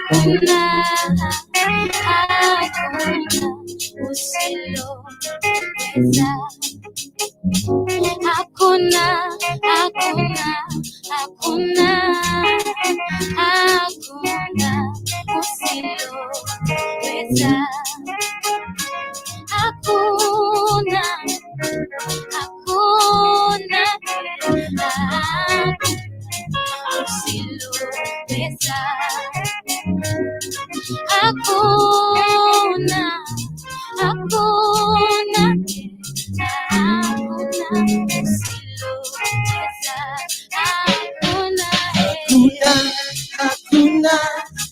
Hakuna, hakuna usiloweza. Hakuna, hakuna, hakuna, hakuna usiloweza. Hakuna, hakuna, hakuna usiloweza. Hakuna, hakuna, hakuna usiloweza. Hakuna, Hakuna, hakuna,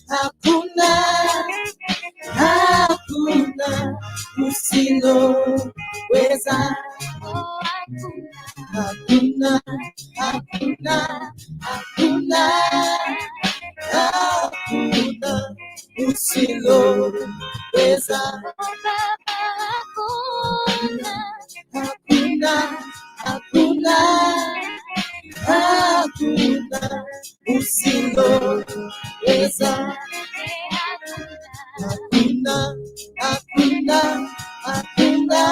hakuna, hakuna usiloweza. Oh, hakuna, Hakuna, hakuna, hakuna, hakuna usiloweza. Oh, Baba, hakuna, Hakuna, hakuna, hakuna usiloweza. Hakuna, Hakuna, hakuna, hakuna,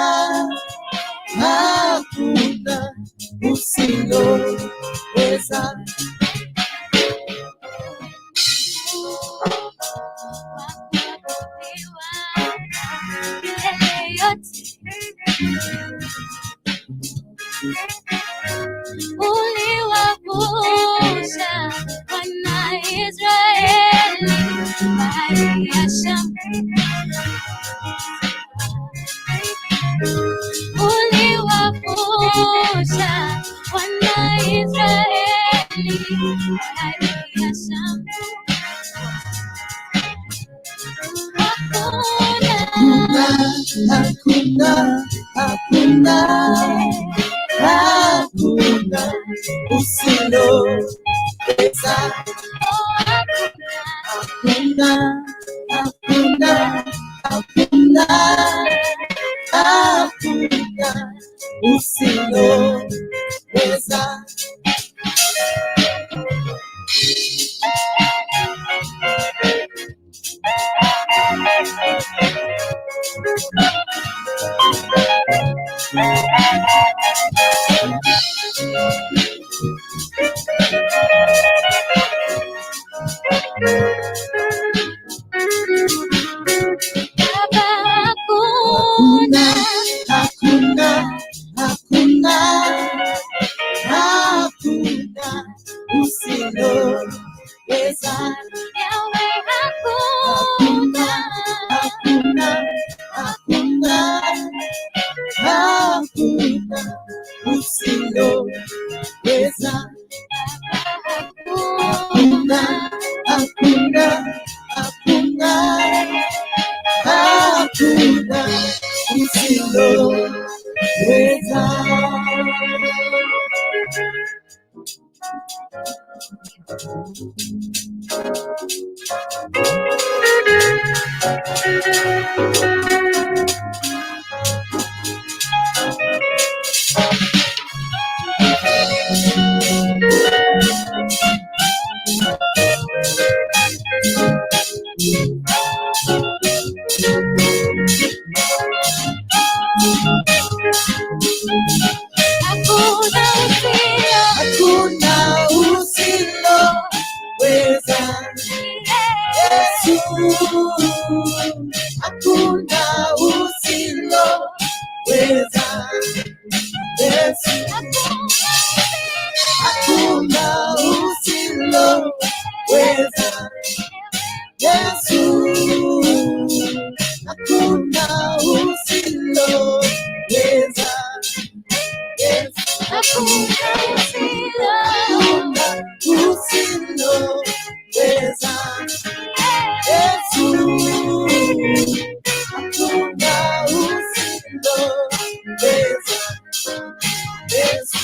hakuna usiloweza. Wakuabudiwa milele yote. Uliwavusha wana Israeli bahari ya Shamu. Uliwavusha wana Israeli bahari ya Shamu. Hakuna, Hakuna, hakuna, hakuna usiloweza. Oh, hakuna, Hakuna, hakuna, hakuna, hakuna usiloweza. Baba, hakuna, Hakuna, hakuna, hakuna usiloweza. Yahweh, hakuna, Hakuna, hakuna, hakuna usiloweza. Baba, Hakuna, hakuna, hakuna, hakuna usiloweza. Hakuna usilo, Hakuna usiloweza. Yesu, hakuna Hakuna usiloweza. Yesu, Hakuna usilo. hakuna usiloweza. Yesu, hakuna usiloweza. Yesu.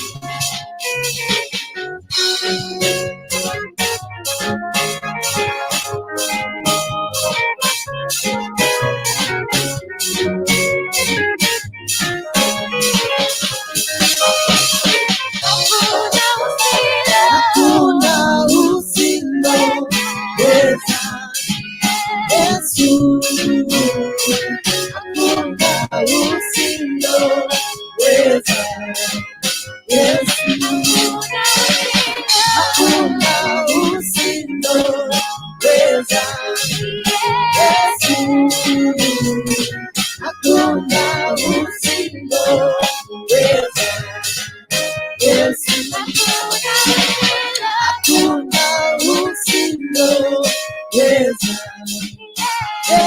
Hakuna usilo. Hakuna usiloweza. Yesu, hakuna usiloweza. Yesu, hakuna usiloweza. Yesu, hakuna usiloweza.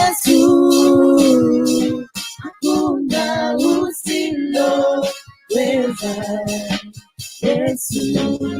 Yesu, hakuna usiloweza. Yesu, hakuna usiloweza. Yesu. Hakuna usilo.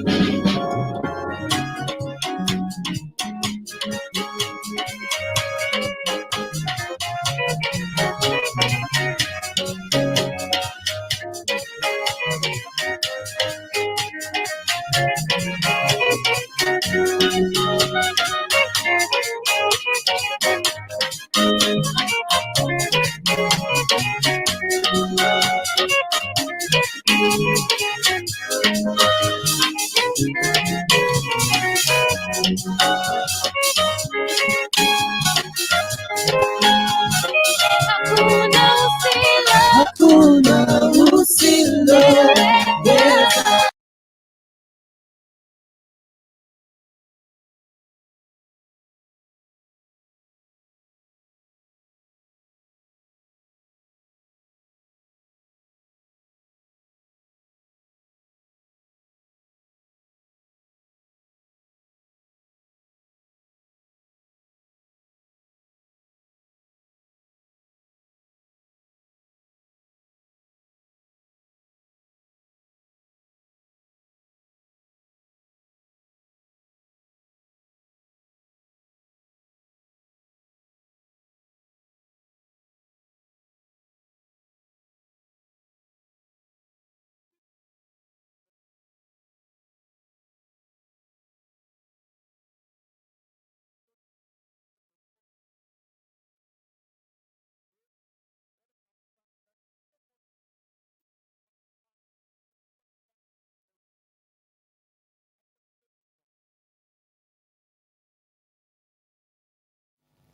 Hakuna usiloweza.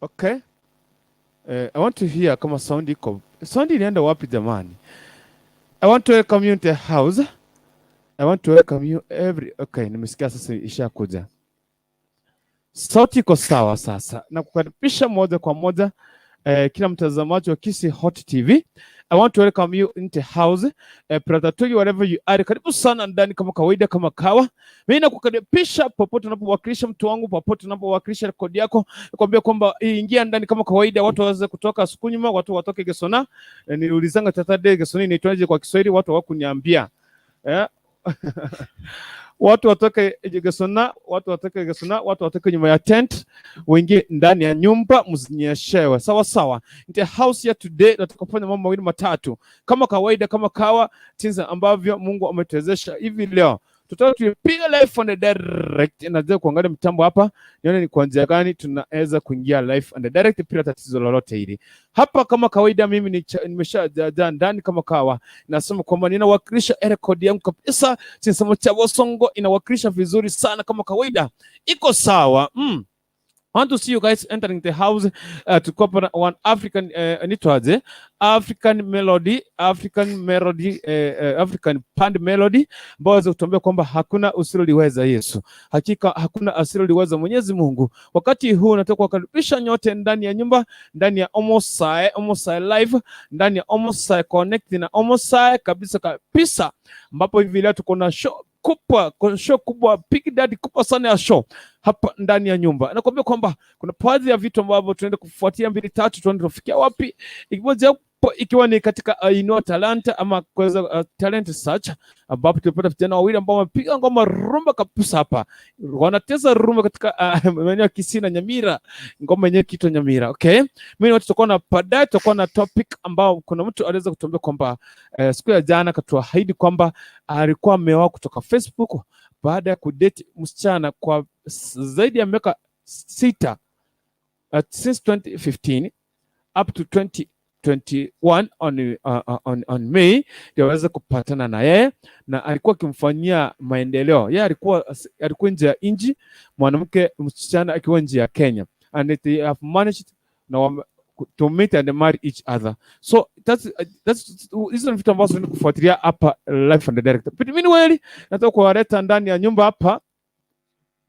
Okay. I want to hear kama sound iko. Sound inaenda wapi jamani? I want to welcome you into the house. I want to welcome you every. Okay, nimesikia sasa ishakuja. Sauti iko sawa sasa. Na kukaribisha moja kwa moja kila mtazamaji wa Kisii Hot TV. I want to welcome you into house. Brother Tugi, wherever you are, karibu sana ndani kama kawaida, kama kawa. Mimi nakukaribisha popote unapowakilisha mtu wangu, popote unapowakilisha rekodi yako, nakwambia kwamba ingia ndani kama kawaida, watu waweze kutoka Sukunyuma, watu watoke Gesona. Niliulizanga tata de Gesona inaitwaje kwa Kiswahili, watu hawakuniambia. Watu watoke Gesona, watu watoke Gesona, watu watoke nyuma ya tent, waingie ndani ya nyumba, msinyeshewe. Sawa sawa. In the house here today nataka kufanya mambo mawili matatu. Kama kawaida, kama kawa, jinsi ambavyo Mungu ametuwezesha hivi leo. Tutaka tuipige live on the direct. Naweza kuangalia mtambo hapa, nione ni kwa njia gani tunaweza kuingia live on the direct bila tatizo lolote hili. Hapa kama kawaida mimi nimeshajaa ndani kama kawa. Nasema kwamba ninawakilisha record yangu kabisa. Chinsamo cha Bosongo inawakilisha vizuri sana kama kawaida. Iko sawa. I want to see you guys entering the house to cover one African nitwaje African melody, African melody, African band melody ambao waweza kutuambia kwamba hakuna usiloliweza Yesu. Hakika hakuna asiloliweza Mwenyezi Mungu. Wakati huu nataka kuwakaribisha nyote ndani ya nyumba, ndani ya Omosai, Omosai Live, ndani ya Omosai Connect na Omosai kabisa kabisa, ambapo hivi leo tuko na show kubwa, show kubwa, big daddy kubwa sana ya show hapa ndani ya nyumba. Nakwambia kwamba kuna baadhi ya vitu ambavyo tunaenda kufuatia mbili tatu, tunaenda tufikia wapi, ikiwa ni katika Inua Talanta ama kuweza talent search, ambapo tulipata vijana wawili ambao wamepiga ngoma rumba kabisa hapa, wanateza rumba katika maeneo ya Kisii na Nyamira, ngoma yenyewe kitwa Nyamira. Okay, mimi watu tutakuwa na baadaye, tutakuwa na topic ambao kuna mtu aliweza kutuambia kwamba siku ya jana katuahidi kwamba alikuwa ameoa kutoka Facebook baada ya kudate msichana kwa zaidi ya miaka 6, since 2015 up to 2021 on May ndio aweze kupatana na yeye, na alikuwa akimfanyia maendeleo. Yeye alikuwa nje ya nchi, mwanamke msichana akiwa nje ya Kenya, and they have managed na to meet and marry each other. So that's hizo ni vitu ambazo ni kufuatilia hapa live and direct. But meanwhile, nataka kuwaleta ndani ya nyumba hapa,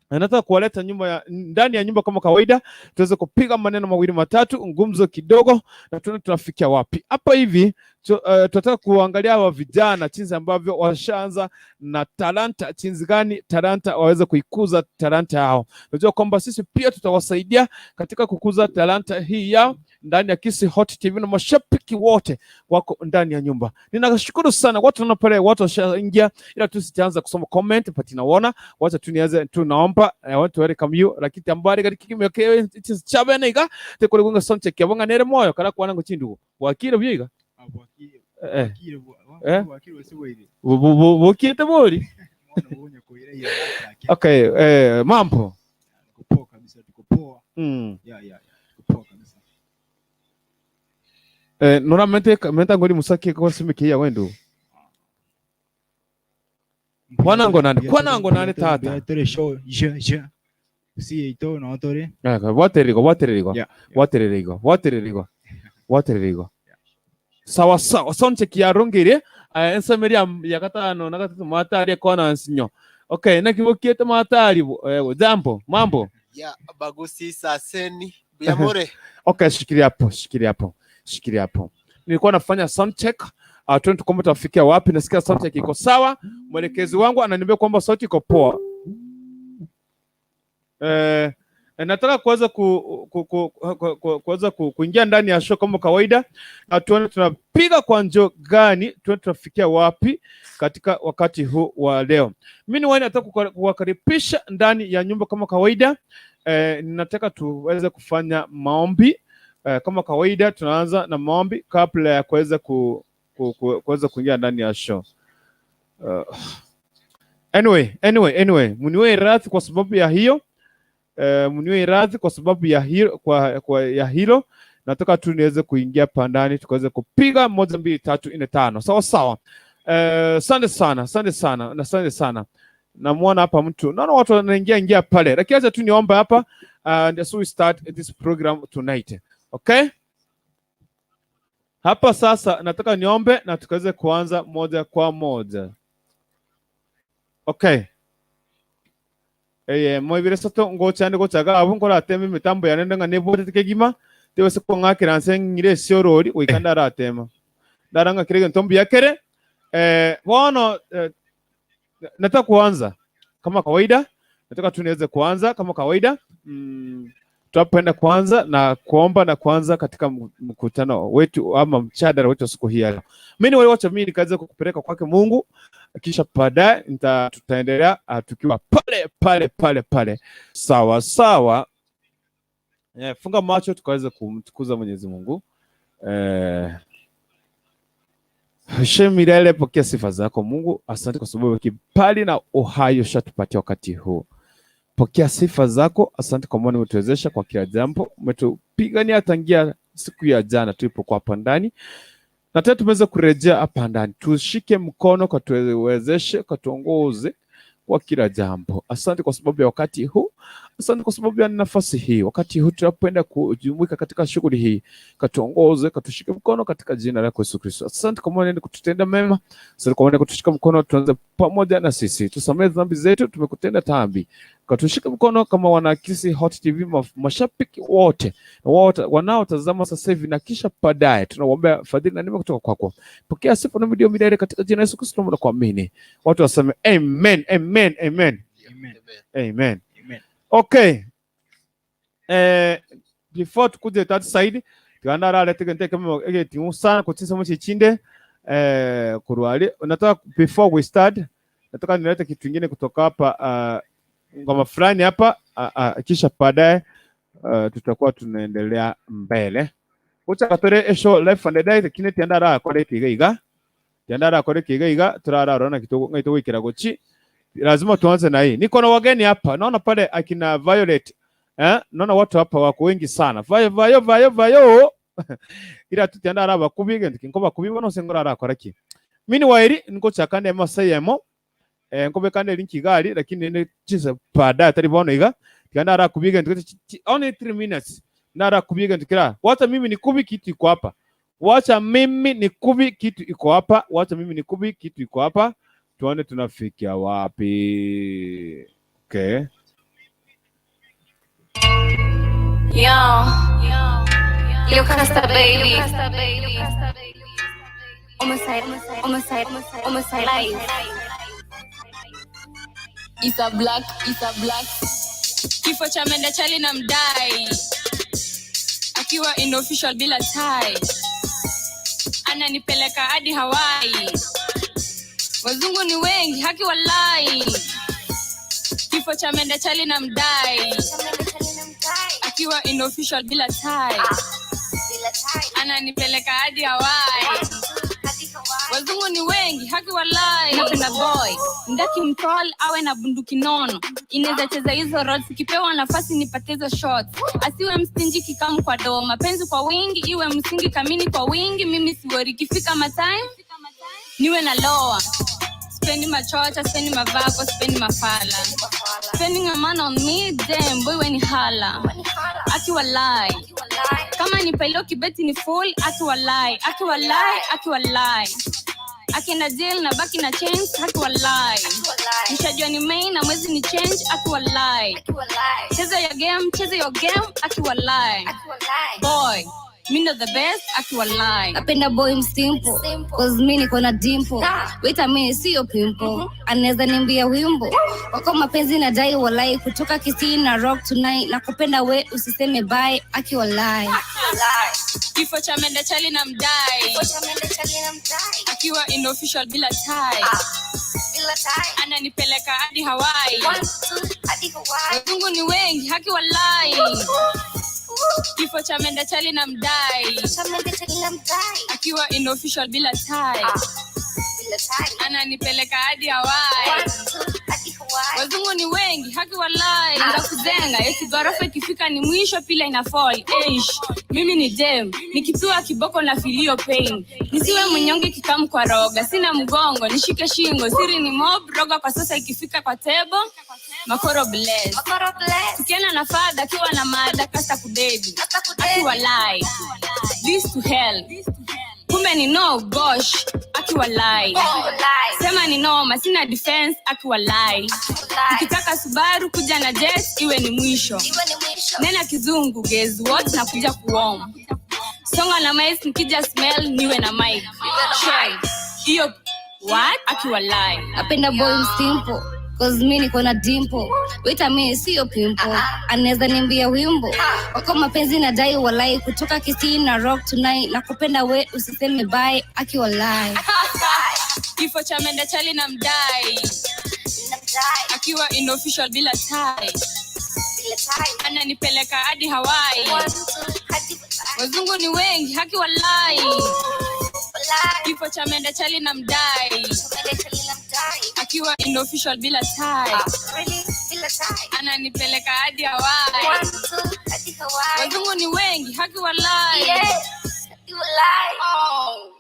nataka kuwaleta ndani ya nyumba kama kawaida, tuweze kupiga maneno mawili matatu, ngumzo kidogo, na tuone tunafikia wapi hapa hivi. Tunataka kuangalia hawa vijana jinsi ambavyo washaanza na talanta, jinsi gani talanta waweze kuikuza talanta yao. Tunajua kwamba sisi pia tutawasaidia katika kukuza talanta hii yao ndani ya Kisii Hot TV, na mashabiki wote wako ndani ya nyumba. Ninashukuru sana watu naona pale watu washaingia, ila tu sijaanza kusoma comment but naona wacha tu nianze tu, naomba I want to welcome you, lakini tambari katika kimyo kewe chabene iga tekole kunga sound check yabonga nere moyo kala kwana ngo chindugo wakire byiga eh bukite bori. Okay, mambo Tuko kabisa, tuko poa. Yeah, tuko poa kabisa. Normalmente menta ngoli musaki ko simikia wendo. Kwanango nani? Kwanango nani tata? Tore show je je. Si ito no tore. Eh, wateririgo wateririgo. Wateririgo wateririgo. Wateririgo. Sawa sawa, sound check ya rongire ensemeria ya gatano na gatatu matari kona nsinyo. Okay, na kibokiete matari jambo mambo. Ya bagusi saseni buyamore. Okay, shikilia hapo, shikilia hapo, shikilia hapo. Nilikuwa nafanya sound check. Tuone kwamba tutafikia wapi. Nasikia sound check iko sawa. Mwelekezi wangu ananiambia kwamba sauti iko poa. Nataka kuweza kuweza kuingia ndani ya show kama kawaida, na tuone tunapiga kwa njoo gani, tuone tunafikia wapi katika wakati huu wa leo. Mimi ni nataka kuwakaribisha ndani ya nyumba kama kawaida. Nataka tuweze kufanya maombi. Kama kawaida tunaanza na maombi kabla ya kuweza kuweza kuingia ndani ya show. Anyway, mniwe radhi kwa sababu ya hiyo. Mniwe radhi kwa sababu ya hilo, kwa ya hilo. Nataka tu niweze kuingia pandani tukaweze kupiga 1 2 3 4 5. Sawa sawa. Asante sana, asante sana, na asante sana. Namuona hapa mtu. Naona watu wanaingia ingia pale. Lakini acha tu niombe hapa, and so we start this program tonight. Okay? Hapa sasa nataka niombe na tukaweze kuanza moja kwa moja. Okay. Mwibire sato ngocha ndi gochaga abo nkora atema mitambo yane nga nebote kegima tewese ko ngakira nse ngire siorori wikanda ratema ndaranga kirege ntombi yakere. Bono nataka kuanza kama kawaida, nataka tu niweze kuanza kama kawaida. Tutapenda kuanza na kuomba na kuanza katika mkutano wetu ama mchadara wetu siku hii ya leo. Mimi ni wale wacha mimi nikaweza kukupeleka kwake Mungu, kisha baadaye tutaendelea tukiwa pale pale pale pale. Sawa sawa. Funga macho tukaweza kumtukuza Mwenyezi Mungu. Milele, pokea sifa zako Mungu. Asante kwa sababu kibali na uhai ushatupatia wakati huu. Pokea sifa zako. Asante kwa maana umetuwezesha kwa kila jambo. Umetupigania tangia siku ya jana tulipokuwa hapa ndani. Na tena tumeweza kurejea hapa ndani. Tushike mkono, katuwezeshe, katuongoze kwa kila jambo. Asante kwa sababu ya wakati huu. Asante kwa sababu ya nafasi hii. Wakati huu tunapoenda kujumuika katika shughuli hii, katuongoze, katushike mkono katika jina lako Yesu Kristo. Asante kwa maana kututenda mema. Asante kwa maana kutushika mkono, tuanze pamoja na sisi. Tusamehe dhambi zetu, tumekutenda dhambi. Katushike mkono kama wanakisi Hot TV, mashabiki wote wote wanaotazama sasa hivi na kisha baadaye, tunawaombea fadhili na neema kutoka kwako. Pokea sifa na video milele katika jina la Yesu Kristo tunaomba na kuamini. Watu waseme amen, amen, amen. Amen. Amen. Amen. Okay. Before tukuje that side, tuandara lete kente kama ege sana kutisa mchi chinde kurwali. Nataka before we start, nataka nilete kitu kingine kutoka hapa, ngoma fulani hapa, kisha baadaye tutakuwa tunaendelea mbele. Ucha katore esho life and die lakini tiandara kore kiga tiandara kore kiga turara rona kitu ngaito wikira gochi. Lazima tuanze na hii. Niko na wageni hapa. Naona pale akina Violet. Naona watu hapa wako wengi sana. Vayo vayo vayo vayo. Ila tutianda araba kubige nkoba kubibona usengora arakora ki. Mini wairi niko chakande masayemo. Nkobe kande linki gari lakini ne chisa baadaye taribono iga. Tianda ara kubiga ndiko only 3 minutes. Nara kubiga ndikira. Wacha mimi nikubi kitu iko hapa. Wacha mimi nikubi kitu iko hapa. Wacha mimi nikubi kitu iko hapa. Tuone tunafikia wapi. Okay. Yo, Lil Costa baby. Homicide, homicide, homicide life. It's a black, it's a black. Kifo cha mende chali na mdai. Akiwa in official bila tie. Ananipeleka hadi Hawaii. Wazungu ni wengi, haki walai. Kifo cha mende chali na mdai. Akiwa in official bila tie. Ananipeleka hadi Hawaii. Wazungu ni wengi, haki walai. Napenda boy, ndaki mtol awe na bunduki nono. Inaweza cheza hizo roles, ikipewa nafasi nipate hizo shots. Asiwe mstingy kikamu kwa doo, mapenzi kwa wingi iwe msingi kamini kwa wingi. Mimi siwori kifika my time niwe na loa. Spendi machocha, spendi mavako, spendi mafala. Spending a man on me, damn boy when hala. Aki walai. Kama ni pailo kibeti ni full, aki walai, aki walai, aki walai. Akienda jail na baki na change, haki walai. Nishajua ni main na mwezi ni change, aki walai. Cheza your game, cheza your game, aki walai. Boy, mi ndo the best, aki walai. Napenda boy msimple, cause mi niko na dimple. Wait a minute, siyo pimple. Anaweza nimbia wimbo. Wako mapenzi na dai walai, kutoka Kisii na rock tonight. Nakupenda we usiseme bye, aki walai. Kifo cha mende chali na mdai. Akiwa in official bila tie. Ananipeleka hadi Hawaii. Wazungu ni wengi, haki walai. Kifo cha mende chali na mdai. Akiwa in official bila tie. Ananipeleka hadi Hawaii. Wazungu ni wengi, haki walai. Nda kuzenga, eti ghorofa ikifika ni mwisho pila ina fall. Eish, mimi ni dem, nikipiwa kiboko na filio pain. Nisiwe mnyonge kikamu kwa roga, sina mgongo, nishike shingo, siri ni mob, roga kwa sasa ikifika kwa table. Makoro bless. Tukienda na father akiwa na mada kasa kudedi. Aki walai. This to hell. Kumbe ni no gosh, aki walai. Sema ni noma, sina defense, aki walai. Ukitaka Subaru kuja na jet iwe ni mwisho. Nena kizungu guess what na kuja kuom. Songa na mic nikija smell niwe na mic. Try. Hiyo what? Aki walai. Napenda boy msimple, cause mi niko na dimple. Wait a minute, siyo pimple. Anaweza nimbia wimbo. Wako mapenzi na dai walai, kutoka Kisii na rock tonight. Nakupenda we usiseme bye, aki walai. Kifo cha mende chali na mdai. Akiwa in official bila tie. Ananipeleka hadi Hawaii. Wazungu ni wengi, haki walai. Kifo cha mende chali na mdai. Akiwa in official bila tie. Ananipeleka hadi Hawaii. Wazungu ni wengi, haki walai. Oh.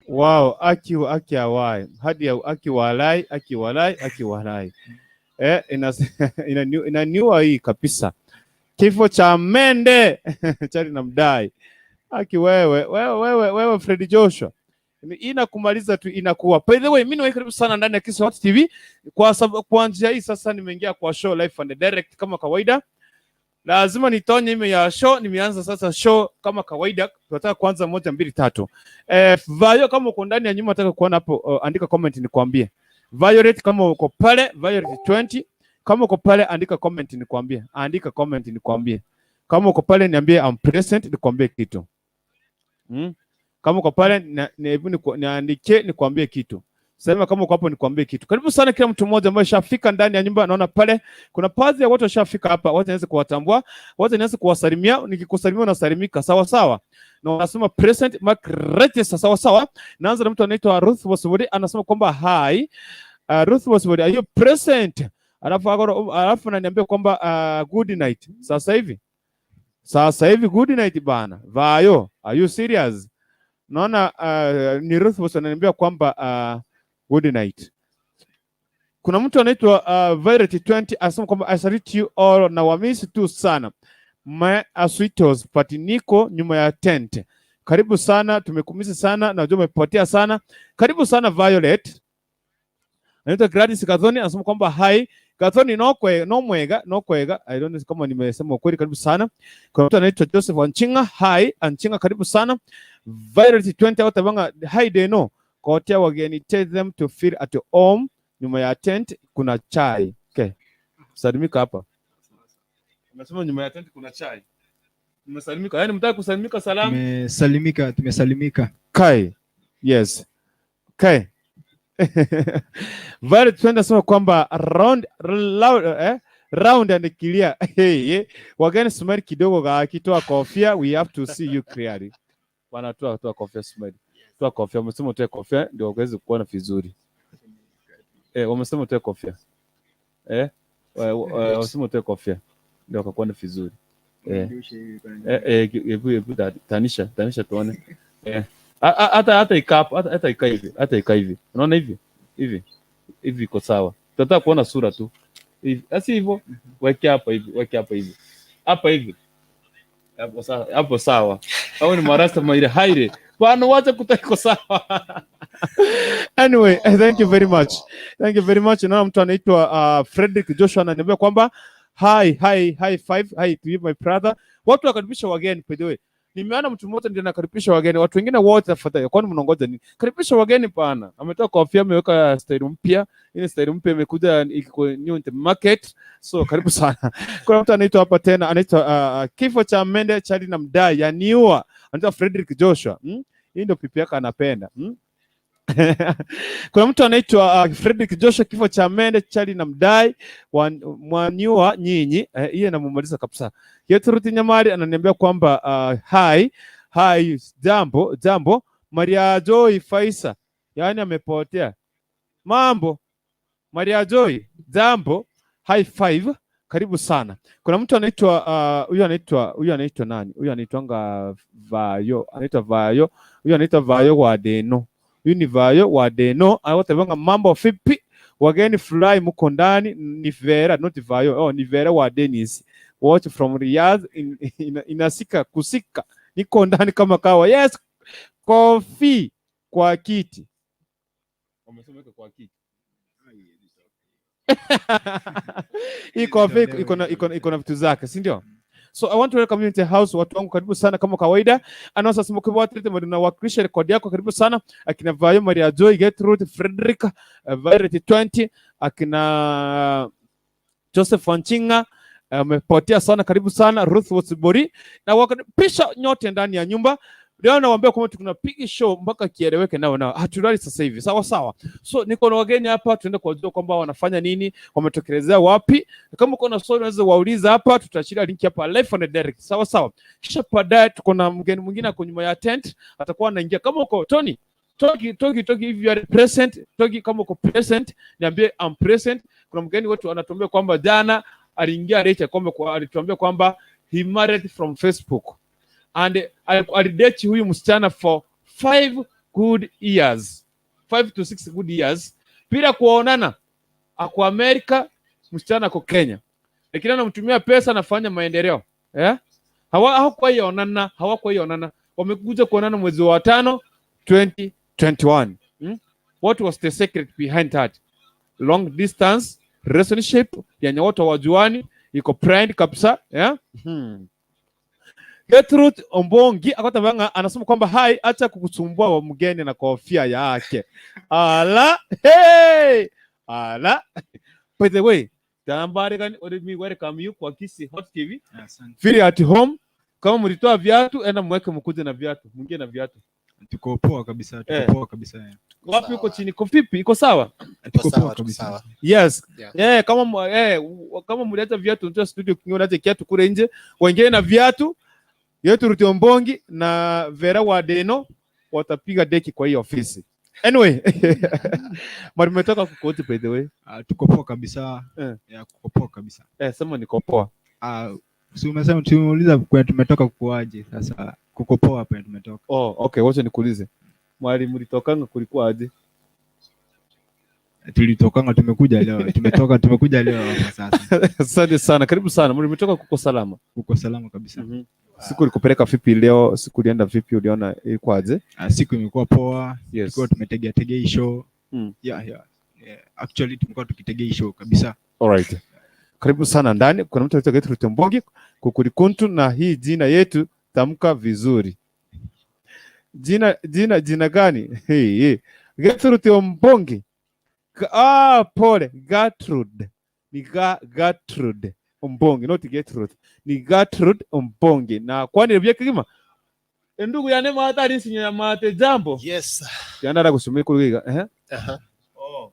Wow, aki aki awai. Hadi aki walai, aki walai, aki walai. Inaniua hii kabisa. Kifo cha mende chali na mdai. Aki wewe, wewe, wewe, wewe Fred Joshua. Inakumaliza tu inakuwa. By the way, mimi ni karibu sana ndani ya Kisii Hot TV kwa sababu kwa njia hii sasa nimeingia kwa show live and direct kama kawaida. Lazima nitonye ime ya show, nimeanza sasa show kama kawaida. Tunataka kuanza moja mbili tatu. Vayo kama uko ndani ya nyumba nataka kuona hapo, andika comment nikwambie. Violet kama uko pale, Violet 20 kama uko pale andika comment nikwambie. Andika comment nikwambie. Kama uko pale niambie I'm present nikwambie kitu. Kama uko pale hebu niandike nikwambie kitu. Sema kama uko hapo nikwambie kitu. Karibu sana kila mtu mmoja ambaye shafika ndani ya nyumba. Naona pale kuna baadhi ya watu washafika hapa. Wote niweze kuwatambua, wote niweze kuwasalimia. Nikikusalimia unasalimika sawa sawa. Na wanasema present mark register sawa sawa. Naanza na mtu anaitwa Ruth Wasiburi anasema kwamba hi. Ruth Wasiburi, are you present? Alafu ananiambia kwamba good night. Sasa hivi. Sasa hivi good night bana. Vayo, are you serious? Naona ni Ruth Wasiburi ananiambia kwamba good night. Kuna mtu anaitwa Violet 20 anasema kwamba I salute you all na wamisi tu sana. My sweetos but niko nyuma ya tent. Karibu sana, tumekumisi sana, najua umepotea sana. Karibu sana Violet. Anaitwa Gladys Gathoni anasema kwamba hi. Gathoni nokwe nomwega nokwega. I don't know kama nimesema ukweli. Karibu sana. Kuna mtu anaitwa Joseph Anchinga. Hi Anchinga, karibu sana. Violet 20 out banga hi deno. Kotea wageni, tell them to feel at home. Nyuma ya tent kuna chai. Okay. Salimika hapa. Umesema nyuma ya tent kuna chai. Umesalimika. Yaani mtaka kusalimika salamu? Tumesalimika, tumesalimika. Kai. Yes. Kai. Violet 20 anasema kwamba round loud, round and clear. Hey, hey. Wageni smile kidogo akitoa kofia, we have to see you clearly. Bwana toa kofia smile. Toa kofia, umesema utoe kofia ndio uweze kuona vizuri. Wamesema utoe kofia. Wamesema utoe kofia ndio wakakuona vizuri. Hebu tanisha tuone. Hata ikaa hapo, hata ikaa hivi, hata ikaa hivi. Unaona hivi? Hivi. Hivi iko sawa. Tunataka kuona sura tu. Hivi. Asi hivyo. Weke hapa hivi, weke hapa hivi. Hapa hivi. Hapo sawa, hapo sawa. Au ni marasta maire haire. Bwana wacha kutaka sawa. Anyway, thank you very much. Thank you very much. Naona mtu anaitwa Frederick Joshua ananiambia kwamba hi hi hi five hi to you my brother. Watu wakaribisha wageni by the way. Nimeona mtu mmoja ndiye anakaribisha wageni, watu wengine wote tafadhali, kwani mnaongoja nini? Karibisha wageni pana. Ametoa kofia, ameweka style mpya. Ile style mpya imekuja iko new in the market. So karibu sana. Kuna mtu anaitwa hapa tena, anaitwa kifo cha Mende Charlie na Mdai yaniua. Anaitwa Frederick Joshua. Hii ndio pipi yake anapenda. Kuna mtu anaitwa Frederick Joshua, kifo cha Mende Charlie na Mdai mwaniua nyinyi. Hiyo namumaliza kabisa. Gertrude Nyamari ananiambia kwamba hi hi, jambo jambo. Maria Joy Faisa, yani amepotea. Mambo Maria Joy, jambo. High five, karibu sana. Kuna mtu anaitwa huyu anaitwa huyu anaitwa nani? Huyu anaitwanga Vayo, anaitwa Vayo. Huyu anaitwa Vayo wa Deno. Huyu ni Vayo wa Deno. Awatavanga mambo vipi? Wageni fly mko ndani ni Vera, not Vayo. Oh, ni Vera wa Dennis. Watch from Riyadh inasika kusika. Niko ndani kama kawa. Yes, kofi kwa kiti. Wamesema iko kwa kiti. Hii kofi iko na vitu zake, si ndio? So I want to welcome you into the house, watu wangu karibu sana kama kawaida. Anaweza sema kwa watu wote nawakilisha rekodi yako karibu sana. Akina Vayo, Maria Joy, Gertrude, Frederick, Violet 20, akina Joseph Wanchinga amepotea sana, karibu sana Ruth Wasibori, na wakaribisha nyote ndani ya nyumba. Leo nawaambia kwamba tunapiga show mpaka kieleweke nao nao. Hatulali sasa hivi. Sawa sawa. So niko na wageni hapa, tuende kuwajua kwamba wanafanya nini, wametokelezea wapi. Kama uko na swali unaweza wauliza hapa, tutaachilia link hapa live on direct. Sawa sawa. Kisha baadaye tuko na mgeni mwingine ako nyuma ya tent, atakuwa anaingia. Kama uko Tony, Toki Toki Toki, if you are present, Toki kama uko present, niambie I'm present. Kuna mgeni wetu anatuambia kwamba jana aliingia late, kwamba alituambia kwamba he married from Facebook and alidate huyu msichana for 5 good years, 5 to 6 good years bila kuonana. Ako Amerika, msichana ako Kenya, lakini anamtumia pesa, anafanya maendeleo eh? Hawakuwahi onana, hawakuwahi onana. Wamekuja kuonana mwezi wa 5 20 2021. What was the secret behind that long distance relationship yenye watu hawajuani, iko planned kabisa, yeah? Gertrude Ombongi akatabanga anasema kwamba hai, acha kukusumbua wa mgeni na kofia yake. Ala, hey! Ala. By the way, tambari gani, let me welcome you kwa Kisii Hot TV. Asante. Feel at home. Kama mlitoa viatu, enda mweke mkuje na viatu, mwingie na viatu. Tuko poa kabisa, tuko poa kabisa. Wapi uko chini? Iko vipi? Iko sawa? Tuko Sawa, poa tuko kabisa. sawa. Yes. Yeah. Yeah, kama mliacha viatu nje studio, kingine unaacha kiatu kule nje, wengine na viatu. Yetu Ombongi na Vera Wadeno watapiga deki kwa hii ofisi. Anyway, mali umetoka kukoti by the way. Ah, tuko poa kabisa. Yeah, tuko poa kabisa. Eh, sema niko poa. Ah, si umesema tumeuliza kwa tumetoka kukoaje? Sasa kuko poa hapa tumetoka. Oh, okay, wacha nikuulize. Mwali mlitokanga kulikuwa aje? Tulitokanga, tumekuja leo. Tumetoka, tumekuja leo hapa sasa. Asante sana. Karibu sana. Mlimetoka kuko salama. Kuko salama kabisa. Siku ilikupeleka vipi leo? Siku ulienda vipi? Uliona ilikuwa aje? Ah, siku imekuwa poa. Yes. Tulikuwa tumetegea tegea hii show. Yeah. Actually tumekuwa tukitegea hii show kabisa. Alright. Karibu sana ndani. Kuna mtu anaitwa Gertrude Ombongi Kukurikuntu, na hii jina yetu tamka vizuri. Jina gani? Hey, hey. Gertrude Ombongi. Pole, Gertrude. Ni Gertrude Ombongi, not Gertrude. Ni Gertrude Ombongi. Na kwani vya kima? Ndugu ya nema hata nisi mate jambo. Yes. Yanda kusumia kuliga. Eh? Aha. Oh.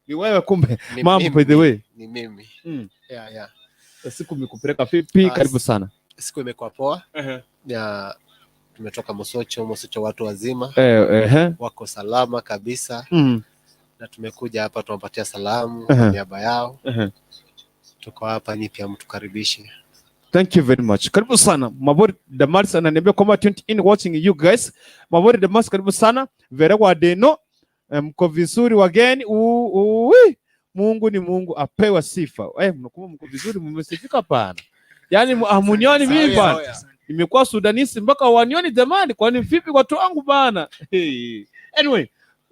Ni wewe kumbe. Ni Mambo mimi. by the way. Ni mimi. Yeah. Siku imekupeleka vipi? Ah, Karibu sana. Siku imekuwa poa. Ya, tumetoka Mosocho, Mosocho watu wazima. Wako salama kabisa. Na tumekuja hapa tunapatia salamu kwa niaba yao. Tuko hapa ni pia mtukaribishe. Thank you very much. Karibu sana. Mabori Damaris ananiambia kwamba tuned in watching you guys. Mabori Damaris, karibu sana. Vera Wadeno, mko vizuri wageni? Uwi. Mungu ni Mungu, apewe sifa. Mnakuwa mko vizuri, mmesifika pana. Yaani hamunioni mimi bana. Nimekuwa Sudanisi mpaka wanioni jamani, kwani vipi watu wangu bana? Hey. Anyway,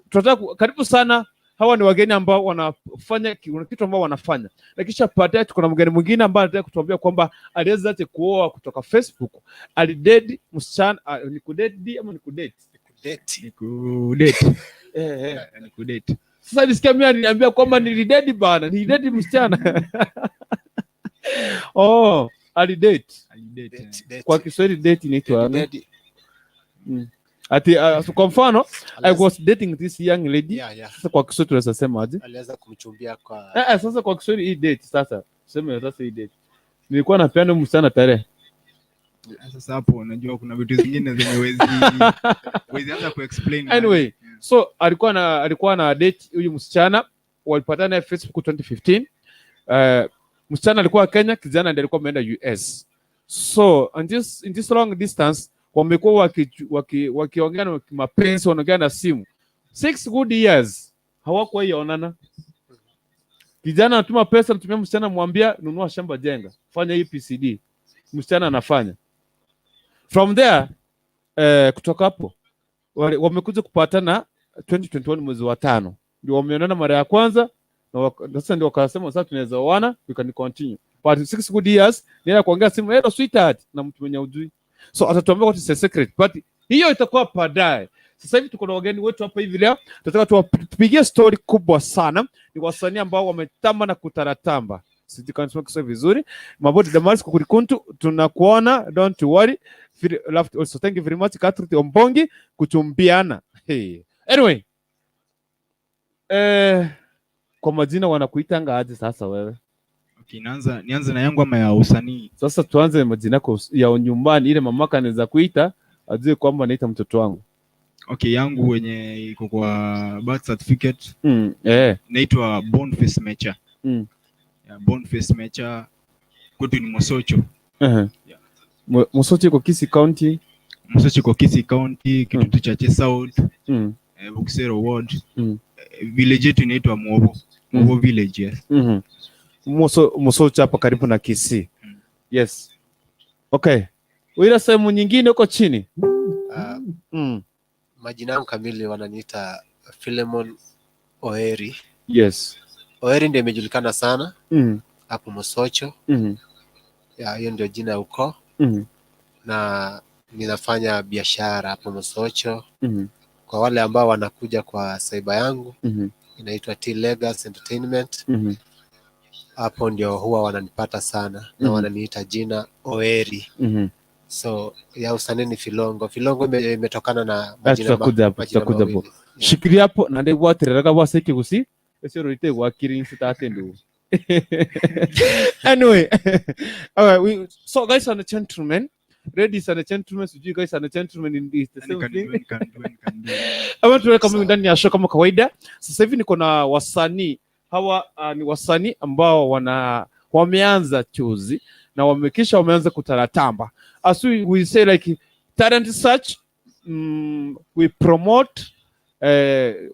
tunataka karibu sana. Hawa ni wageni ambao wanafanya kitu ambao wanafanya. Na kisha baadaye tuko na mgeni mwingine ambaye anataka kutuambia kwamba aliweza aje kuoa kutoka Facebook. Alidate msichana, ni kudate ama ni kudate? Ni kudate. Ni kudate. Ni kudate. Sasa nisikia mimi aliniambia kwamba nilidate bana, nilidate msichana. Oh, alidate. Alidate. Date. Kwa Kiswahili date inaitwa nani? Date. Ati kwa mfano I was dating this young lady. Yeah. Sasa kwa Kiswahili tunaweza sema aje? Aliweza kumchumbia kwa Sasa kwa Kiswahili hii date sasa. Sema sasa hii date. Nilikuwa napeana msichana tarehe. Sasa hapo unajua kuna vitu zingine zenye huwezi anza kuexplain. Anyway, so alikuwa na date huyu msichana, walipatana Facebook 2015. Msichana alikuwa Kenya, kijana ndiye alikuwa ameenda US. So in this long distance wamekuwa wakiongea na mapenzi, wanaongea na simu. 6 good years hawakuwahi onana. Kijana anatuma pesa, anatumia msichana, mwambia nunua shamba, jenga, fanya hii PCD. Msichana anafanya. From there, kutoka hapo wamekuja kupatana 2021 mwezi wa 5. Ndio wameonana mara ya kwanza na sasa ndio wakasema sasa tunaweza oana, we can continue. But 6 good years ni kuongea simu, hello sweetheart, na mtu mwenye ujui. So atatuambia what is the secret, but hiyo itakuwa baadaye. Sasa hivi tuko na wageni wetu hapa hivi leo, tunataka tupigie story kubwa sana. Ni wasanii ambao wametamba na kutaratamba. Sijui kama nasema Kiswahili vizuri. Mabodi Damaris Kukurikuntu, tunakuona, don't worry. Feel loved also. Thank you very much Gertrude Ombongi kuchumbiana. Hey. Anyway. Kwa majina wanakuitanga aje sasa wewe? Okay, nianze na yangu ama ya usanii? Sasa tuanze majina yako ya nyumbani, ile mamaka anaweza kuita ajue kwamba naita mtoto wangu. Okay, yangu wenye iko kwa birth certificate. Naitwa Boniface Mecha. Yeah, Boniface Mecha. Kwetu ni Mosocho. Yeah. Mosocho iko Kisii County. Mosocho iko Kisii County, Kitutu Chache South. Buksero Ward. Village yetu inaitwa Mwobo. Mwobo Village, yes. Mosocho hapa karibu na Kisii. Yes. Okay. Ila sehemu nyingine huko chini. Majina yangu kamili wananiita Philemon Oeri. Yes. Oeri ndio imejulikana sana hapo Mosocho. Ya, hiyo ndio jina ya ukoo. Na ninafanya biashara hapo Mosocho. Kwa wale ambao wanakuja kwa saiba yangu inaitwa T Legas Entertainment. Hapo ndio huwa wananipata sana na wananiita jina Oeri. So ya usanii ni Filongo. Filongo imetokana na majina Tutakuja hapo, majina tutakuja hapo. mawili. Yeah. Shikilia hapo na ndio watereraga waseke gusi esero ite wakiri nsitate ndu. Anyway, all right, so guys and gentlemen, ladies and gentlemen, sijui guys and gentlemen in this the Yani same can thing. do, can do, can do. I want to welcome you ndani ya show kama kawaida. Sasa hivi niko na wasanii hawa, ni wasanii ambao wameanza chuzi na wamekisha wameanza kutaratamba. As we say like talent search, we promote,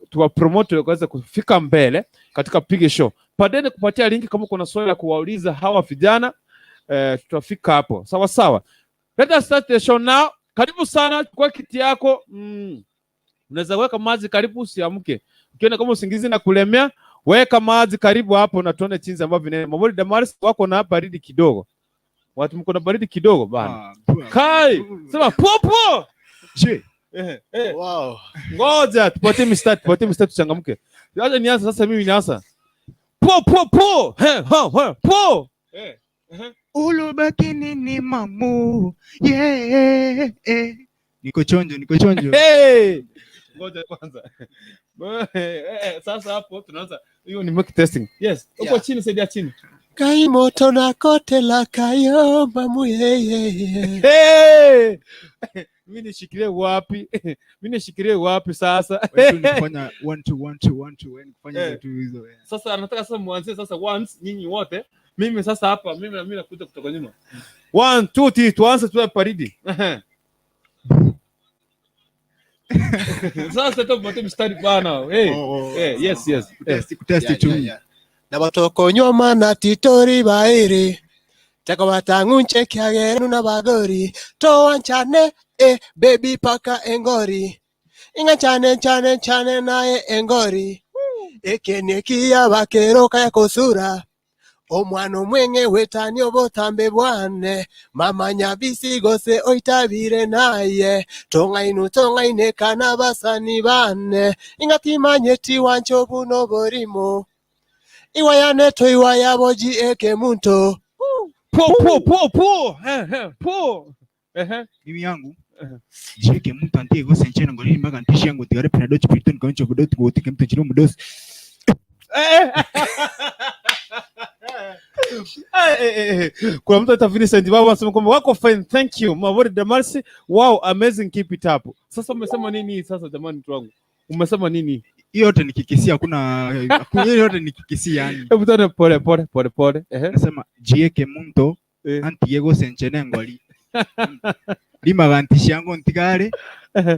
tuwa promote waweze kufika mbele katika Pige Show. Baadaye kupatia linki kama kuna swali la kuwauliza hawa vijana, tutafika hapo. Sawa sawa. Let us start the show now. Karibu sana, chukua kiti yako. Unaweza weka maji karibu usiamke. Ukiona kama usingizi na kulemea, weka maji karibu hapo na tuone chinzi ambavyo vinaenda. Mabodi Damaris wako na baridi kidogo. Watu mko na baridi kidogo bana. Ah, pua. Kai, sema popo. Je, Wow. Ngoja tupatie mistari, tupatie mistari tuchangamke. Acha nianze sasa, mimi nianza. Po po po. He ha ha po. Ulobaki nini mamu? Yeah. Niko chonjo, niko chonjo. Hey! Ngoja kwanza. Sasa hapo tunaanza. Hiyo ni mic testing. Yes, uko chini, saidia chini. Kai moto na kote la kayo mamu yeye. Hey! Mimi nishikilie wapi? Mimi nishikilie wapi sasa? Wewe tu ni kufanya 1 2 1 2 1 2, yani kufanya Eh. tu hizo. Yeah. Sasa anataka sasa muanzie sasa once nyinyi wote. Mimi sasa hapa mimi nakuja kutoka nyuma. 1 2 3 tuanze tu paridi. Sasa tupate mstari bana. Hey. Oh, oh. Hey, yes yes. Hey. Kutesti, kutesti tu. Yeah. Na batokonywa mana titori bairi. Teko batangunche kyagere na bagori. Towanchane baby paka engori. Inga chane chane chane naye engori. Ekene kiya bakero ya kosura. Omwana omwenge wetani obotambe bwane. Mama nyabisi gose oitabire naye. Tongainu tongaine kana basani bane. Ingatimanye tiwancho buno borimo. Iwayane to iwaya boji eke muntu. Po po po po. He he po. Ehe. Mimi yangu jeke mtu antie gose nchena ngolini mpaka ntishi yangu tigare pena dochi piton kauncho budoti gotike mtu chino mudosi. Kuna mtu ata Vincent baba anasema kwamba wako fine, thank you Mabodi Damarsi, wow amazing, keep it up. Sasa umesema nini sasa jamani, mtu wangu umesema nini? Hiyo yote ni kikisia, hakuna hiyo yote ni kikisia yani. Hebu tuone pole pole pole pole. Ehe. Nasema jieke muntu antie gose nchena ngoli. Lima gantishi yangu ntigare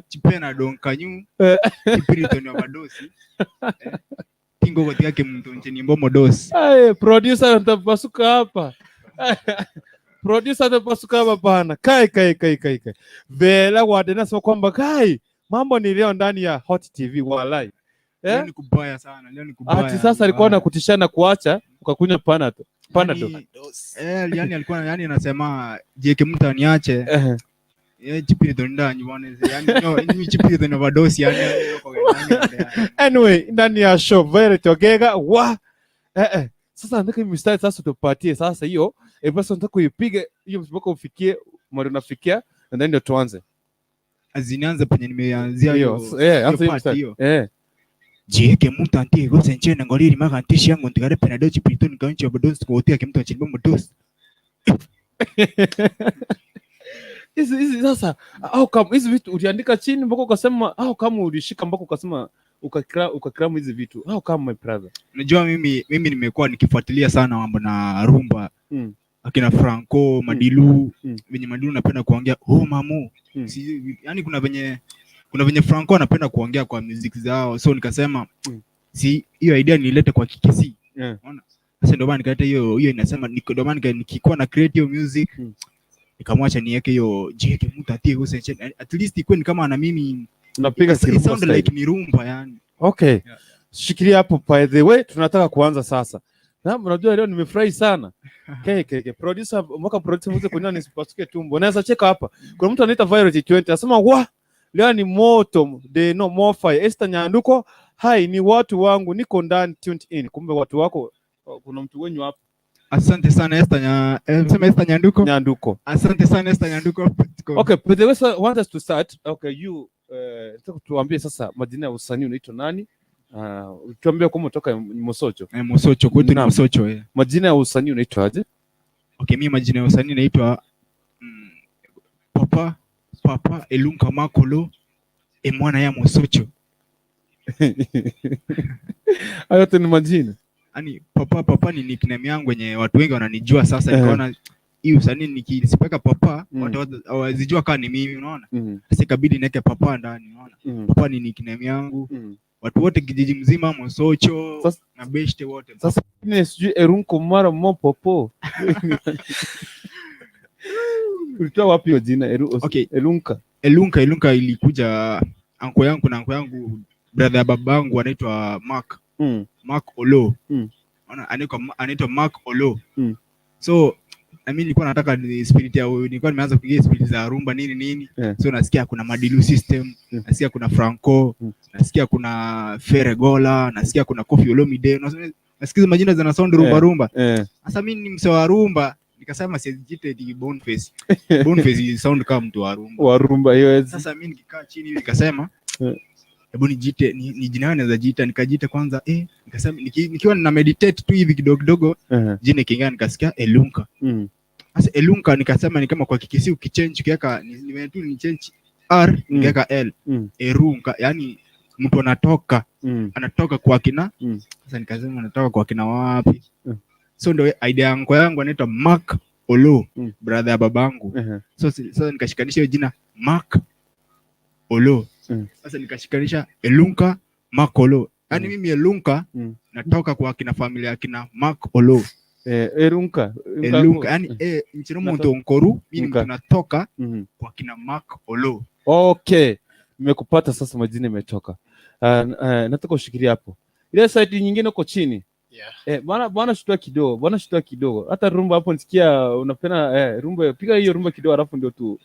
chipena donkanyu chipirito ni obadosi. Tingo gotiga ke muntu ncheni mbo modosi. Ay, producer atapasuka hapa. Producer atapasuka hapa bana. Kai kai kai kai kai. Vela wadena sema kwamba kai mambo ni leo ndani ya Hot TV walai. Leo ni kubaya sana, leo ni kubaya. Ati sasa alikuwa anakutishana kuacha ukakunywa Panadol. Panadol. Yani alikuwa yani anasema jeke mtu aniache. Chipirito ndani bwana. Yani no, ni chipirito ni obadosi yani. Anyway, ndani ya show Violet Ogega wa Sasa nataka mistari sasa tupatie sasa hiyo. Basi nataka uipige hiyo mpaka ufikie mahali unafikia na then ndio tuanze. Azinianze penye nimeanzia Hiyo. hiyo. Anza hiyo part mstari. hiyo. Jieke mtu antie gose nchena ngoliri maka ntishi yangu ntigare penado chipirito nikaunchi obadosi kuotia kimtu achimbo modosi. Hizi sasa au kama hizi vitu uliandika chini mpaka ukasema au kama ulishika mpaka ukasema ukakramu hizi vitu au kama my brother. Unajua mimi nimekuwa nikifuatilia sana mambo na rumba. Akina Franco, Madilu, venye Madilu napenda kuongea, oh mamu. Si, yani kuna venye Franco anapenda kuongea kwa music zao. So nikasema si hiyo idea nilete kwa Kikisii. Unaona? Sasa ndio maana nikaleta hiyo inasema ndio maana nikikuwa na create hiyo music nikamwacha niweke hiyo jeke mtu atie gose at least ikuwe ni kama na mimi Unapiga It kirumba sound style. like ni rumba yani. Okay. Yeah. Shikilia hapo, by the way, tunataka kuanza sasa. Na unajua leo nimefurahi sana. Okay. Producer, mwaka producer mzee kunina nisipasuke tumbo. Naweza cheka hapa. Kuna mtu anaita Violet 20 anasema wa leo ni moto, they no more fire. Esther Nyanduko, hai ni watu wangu niko ndani tuned in. Kumbe watu wako kuna mtu wenyu hapa. Asante sana Esther sema Esther Nyanduko. Nyanduko. Asante sana Esther Nyanduko. Okay, but the way I want us to start. Okay, you nataka tuambie sasa majina ya usanii unaitwa nani? Tuambie kama kutoka Mosocho. Mosocho kwetu ni Mosocho eh. Majina ya usanii unaitwaje? Okay, mimi majina ya usanii naitwa Papa Papa Elunka Makolo emwana ya Mosocho. Hayo yote ni majina. Yaani Papa Papa ni nickname yangu yenye watu wengi wananijua sasa. Nikaona hii usanii nikisipeka Papa watu hawazijua kama ni mimi, unaona? Sasa ikabidi niweke Papa ndani, unaona? Papa ni nickname yangu. Watu wote kijiji mzima Mosocho na beshte wote. Sasa ni sijui Erunko mara mopopo. Ulitoa wapi hiyo jina Okay. Elunka? Elunka ilikuja anko yangu na anko yangu brother ya babangu anaitwa Mark. Mark Olo. Anaitwa Mark Olo. So na mimi nilikuwa nataka ni spirit ya nilikuwa nimeanza kuingia spirit za rumba nini nini. So nasikia kuna Madilu system, nasikia kuna Franco, nasikia kuna Ferregola, nasikia kuna Koffi Olomide. Nasikia majina zina sound rumba rumba. Sasa mimi ni msee wa rumba, nikasema sijiite eti Boniface. Boniface sound kama mtu wa rumba. Wa rumba hiyo. Sasa mimi nikikaa chini nikasema hebu nijiite ni jina gani naweza jiita, nikajiita kwanza nikasema nikiwa nina meditate tu hivi kidogo kidogo jina kinga nikasikia Elunka. Sasa Elunka nikasema ni kama kwa Kikisi ukichange ukiweka ni tu ni change R nikiweka L. Erunka, yani mtu anatoka anatoka kwa kina. Sasa nikasema anatoka kwa kina wapi? So ndio idea yangu anaitwa Mark Olo, brother ya babangu. So sasa nikashikanisha hiyo jina Mark Olo. Sasa nikashikanisha Elunka Mark Olo. Yaani mimi Elunka natoka kwa kina familia kina Mark Olo. Elunka. Elunka, yani nchini mtu nkoru, mimi mtu natoka kwa kina Mark Olo. Okay. Nimekupata sasa, majina imetoka. Nataka ushikilie hapo. Ile side nyingine uko chini. Yeah. Bwana shtua kidogo, bwana shtua kidogo. Hata rumba hapo nisikia unapenda rumba, piga hiyo rumba kidogo alafu ndio tu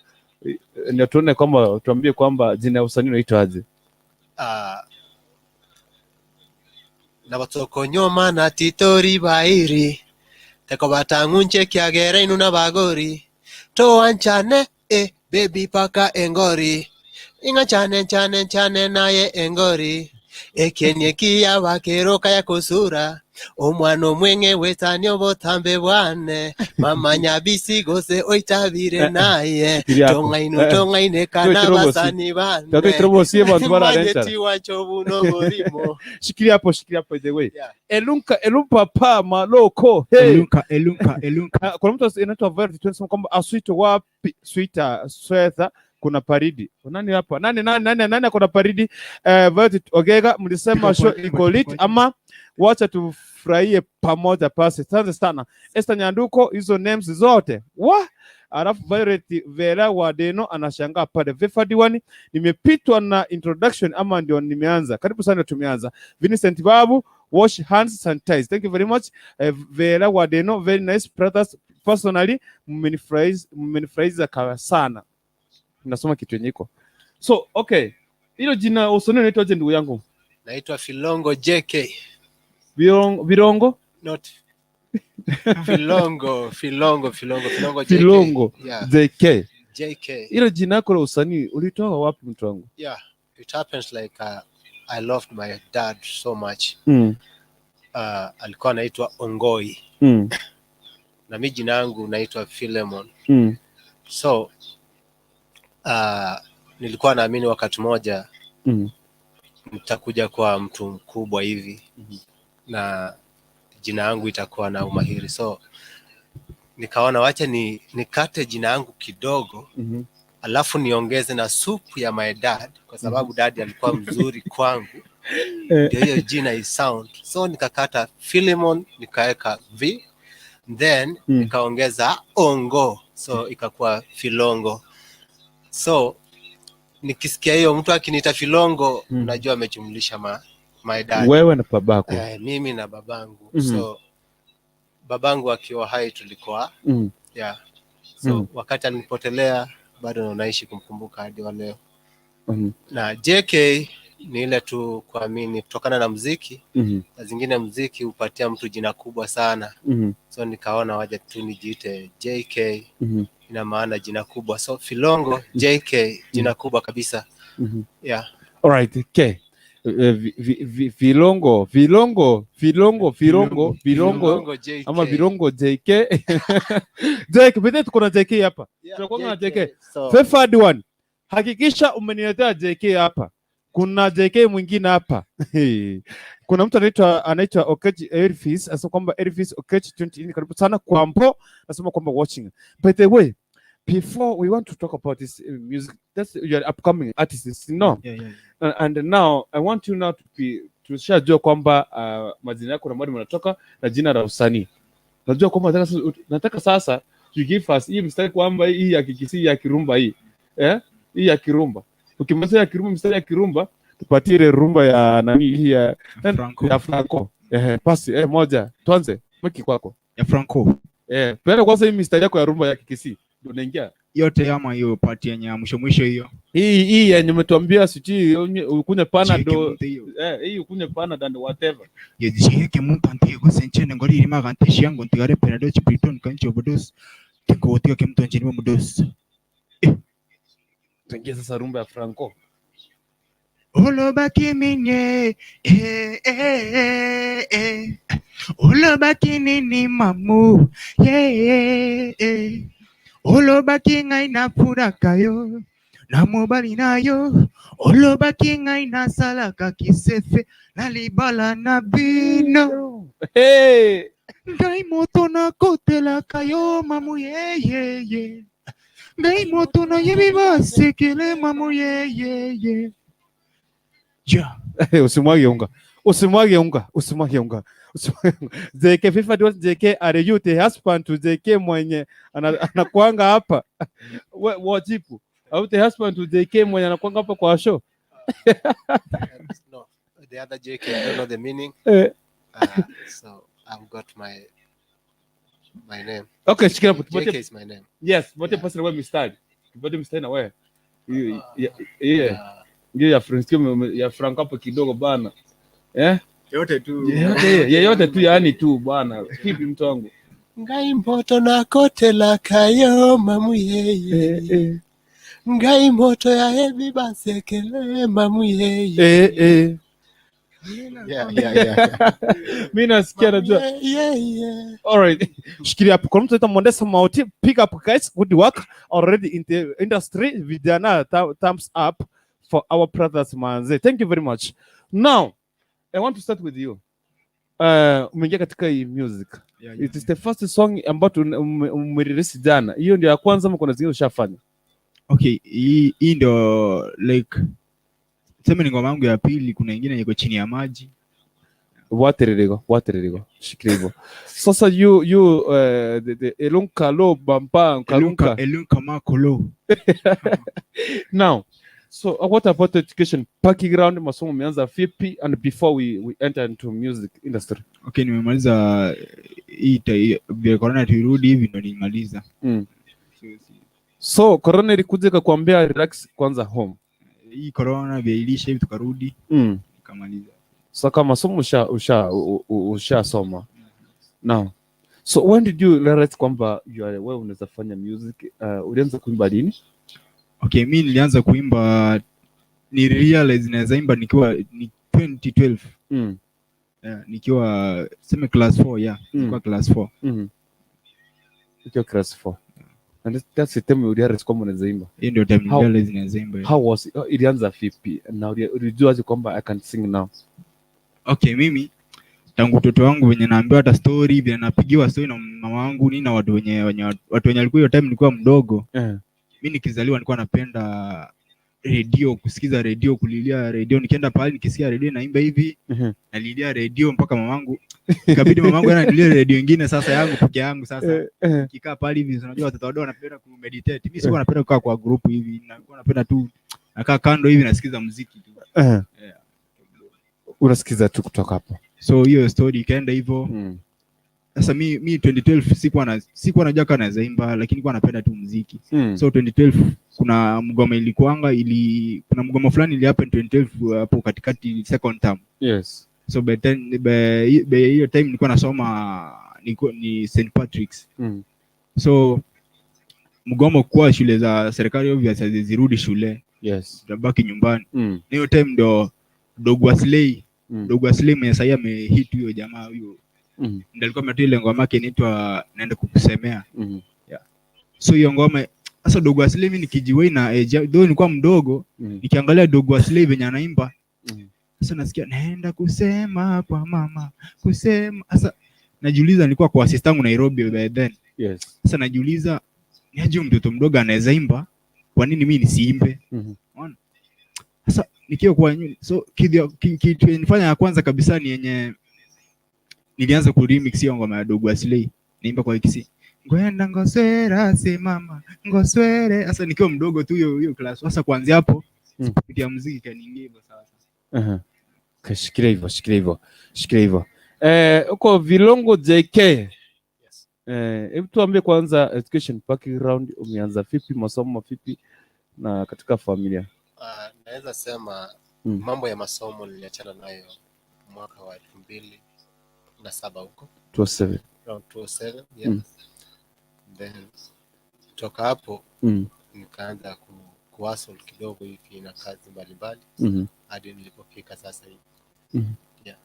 ndio tuone kwamba tuambie kwamba jina ya usanii unaitwa aje. Na batokonyoma na titori bairi teko batangunche kiagera inu na bagori toanchane baby paka engori inga chane chane chane naye engori ekenye kiya bakeroka ya kusura omwana omwenge wetani obotambe bwane mama nyabisi gose oitabire naye tongaino tongaine kana basani bane manyeti wacho buno borimo. Shikilia hapo by the way. Elunka Elumpa pa maloko. Hey. Elunka Elunka Elunka. Kuna mtu anaitwa Violet tunasema kwamba aswito wapi swita swetha kuna paridi. Nani hapa? Nani kuna paridi? Violet Ogega mlisema show iko lit ama wacha tufurahie pamoja pasi. Asante sana. Esther Nyanduko, hizo names zote. Wa alafu Violet Vera Wadeno anashangaa pale. Vefa Diwani, nimepitwa na introduction ama ndio nimeanza. Karibu sana, tumeanza. Vincent Babu, wash hands, sanitize. Thank you very much. Vera Wadeno, very nice brothers. Personally, mmenifurahiza sana. Nasoma kitu yenye iko. So, okay. Hilo jina usoni unaitwa aje ndugu yangu? Naitwa Filongo JK. Virongo? Not Filongo, Filongo, Filongo, Filongo JK. Filongo. Yeah. JK. JK. Hilo jina lako la usanii ulitoa wapi mtu wangu? Yeah, it happens like I loved my dad so much. Alikuwa anaitwa Ongoi. Na mimi jina yangu naitwa Philemon. So nilikuwa naamini wakati moja nitakuja kuwa mtu mkubwa hivi na jina yangu itakuwa na umahiri. So nikaona wacha nikate jina yangu kidogo alafu niongeze na supu ya my dad kwa sababu dad alikuwa mzuri kwangu. Ndio hiyo jina is sound. So nikakata Philemon nikaweka V then nikaongeza Ongo, so ikakuwa Filongo. So Nikisikia hiyo mtu akiniita Filongo, najua amejumlisha my dad. Wewe na babako. Mimi na babangu. So babangu akiwa hai tulikuwa yeah. So wakati alinipotelea bado naishi kumkumbuka hadi wa leo. Na JK ni ile tu kuamini kutokana na muziki. Na zingine muziki hupatia mtu jina kubwa sana. So nikaona waje tu nijiite JK. Ina maana jina kubwa. So Filongo JK jina kubwa kabisa. Yeah. All right, okay. Filongo, Filongo, Filongo, Filongo, Filongo JK. ama Filongo JK. JK, bidhaa tuko na JK hapa. Yeah, Tunakuwa na JK. JK. So, Fefad one. Hakikisha umeniletea JK hapa. Kuna JK mwingine hapa. Kuna mtu anaitwa Okech Elvis, anasema kwamba Elvis Okech 20, karibu sana kwa mpo, anasema kwamba watching. By the way, before we want to talk about this music, that's your upcoming artists, no? Yeah. And now I want you now to be tushajua kwamba majina yako na mahali mnatoka na jina la usanii. Najua kwamba nataka sasa you give us hii mstari kwamba hii ya Kikisii ya Kirumba hii. Hii ya Kirumba. Ukimaliza ya Kirumba, mstari ya Kirumba, tupatie ile rumba ya nani hii ya Franco. Ya Franco. Pasi moja. Tuanze. Miki kwako. Ya Franco. Tuende kwanza hii mstari yako ya rumba ya Kikisii. Ndio unaingia. Yote ama hiyo part yenye ya mwisho mwisho hiyo. Hii yenye umetuambia sijui ukunywe Panadol. Cheke mtu hiyo. Hii ukunywe Panadol and whatever. Yejike muntu antiye gosenchene ngori irima ganteshia ngo ntigare Panadol chipriton kanchi overdose. Tiko otiga ke mtu anjini mdosi. Tuingie sasa rumba ya Franco. Olobaki minye eh eh eh. Olobaki nini mamu yeah eh. Olobaki ngai nafuraka yo na mobali na yo. Olobaki ngai nasalaka kisefe na libala na bino. Hey! Ngai moto nakotelaka yo mamu ye ye ye. Ngai moto nayebi basekele mamu ye ye ye. Ja. Usimwage unga. Usimwage unga. Usimwage unga. Usimwage unga. JK FIFA dot JK are you the husband to JK mwenye anakuanga hapa? Wajibu. Au the husband to JK mwenye anakuanga hapa kwa show? No, the other JK, I don't know the meaning. So I've got my name. Okay, shikia hapo. JK is my name. Yes, tupatie pasi na wewe mistari. Tupatie mistari na wewe. Yeah. Ndio ya Franco, ya Franco hapo kidogo bana. Yote tu. Yeyote tu yani tu bana. Kipi mtu wangu? Ngai moto na kote la kayo mamu yeye. Ngai moto ya hebi basekele mamu yeye. Yeah. Mimi nasikia najua. Yeah. All right. Shikilia hapo. Kuna mtu anaitwa Mondesa Mauti. Pick up guys, good work already in the industry. Vijana thumbs up for our brothers manze. Thank you very much. Now, I want to start with you. Umeingia katika hii music. Yeah. It is the first song ambayo umerelease jana. Hiyo ndio ya kwanza ama kuna zingine ushafanya? Okay, hii ndio like sema ni ngoma yangu ya pili, kuna nyingine iko chini ya maji. Watererego. Shikilia hivyo. Sasa you the Elunka lo bampa Kalunka. Elunka makolo. Now, so what about education? Background masomo umeanza vipi and before we enter into music industry? Okay, nimemaliza hii vile corona tulirudi hivi ndo nilimaliza. So corona ilikuja ikakwambia relax kwanza home. Hii corona vile ilisha hivi tukarudi nikamaliza. So kama masomo ushasoma. Now, so when did you realize kwamba you are wewe unaweza fanya music? Ulianza kuimba lini? Okay, mimi nilianza kuimba ni realize naweza imba nikiwa ni 2012. Yeah, nikiwa sema class 4, yeah. Nikiwa class 4. Nikiwa class 4. And that's the time you realize kwamba unaweza imba. Hiyo ndio time realize naweza imba. How was it? Ilianza vipi? Na ulijua kwamba I can sing now? Okay, mimi tangu utoto wangu venye naambiwa hata story, vile napigiwa story na mama wangu nini na watu wenye walikuwa hiyo time nilikuwa mdogo. Mimi nikizaliwa nilikuwa napenda radio, kusikiza radio, kulilia radio. Nikienda pale nikisikia radio naimba hivi, nalilia radio mpaka mamangu. Ikabidi mamangu ananilia radio nyingine sasa yangu peke yangu sasa. Nikikaa pale hivi, unajua watoto wadogo wanapenda ku meditate. Mimi sikuwa napenda kukaa kwa group hivi, nilikuwa napenda tu Nakaa kando hivi nasikiza muziki tu. Yeah. Unasikiza tu kutoka hapo. So hiyo story ikaenda hivyo. Sasa mi 2012 sikuwa najua kama naweza imba, lakini nilikuwa napenda tu muziki. So 2012 kuna mgomo ilikuanga kuna mgomo fulani ili happen 2012 hapo katikati second term. Yes. So by then by hiyo time nilikuwa nasoma ni St Patrick's. So mgomo kwa shule za serikali obviously zirudi shule. Yes. Tutabaki nyumbani. Hiyo time ndo Dogo Aslay, Dogo Aslay mwenye sasa amehit huyo jamaa huyo. Ndio alikuwa ametoa ile ngoma yake inaitwa Naenda Kukusemea. Yeah. So hiyo ngoma sasa Dogo Aslay mimi nikijiwei na though nilikuwa mdogo, nikiangalia Dogo Aslay venye anaimba, sasa nasikia naenda kusema kwa mama, kusema. Sasa najiuliza, nilikuwa kwa sister yangu Nairobi by then. Yes. Sasa najiuliza, ni aje mtoto mdogo anaweza imba, kwa nini mimi nisiimbe? Unaona? Sasa nikiwa kwa so kitu nilifanya ya kwanza kabisa ni yenye nilianza ku remix hiyo ngoma ya Dogo Aslay, niimba kwa Kisii. Ngwenda ngosera se mama ngoswere. Sasa nikiwa mdogo tu hiyo class. Sasa kuanzia hapo kupitia muziki kaniingia hivyo sasa. Shikilia hivyo, shikilia hivyo. Shikilia hivyo. Uko Vilongo JK. Yes. Hebu tuambie kwanza education background, umeanza vipi, masomo vipi na katika familia? Naweza sema mambo ya masomo niliachana nayo mwaka wa 2007 huko. 2007. Around 2007, yeah. Then toka hapo nikaanza kuhustle kidogo hivi na kazi mbalimbali hadi nilipofika sasa hivi. Yeah.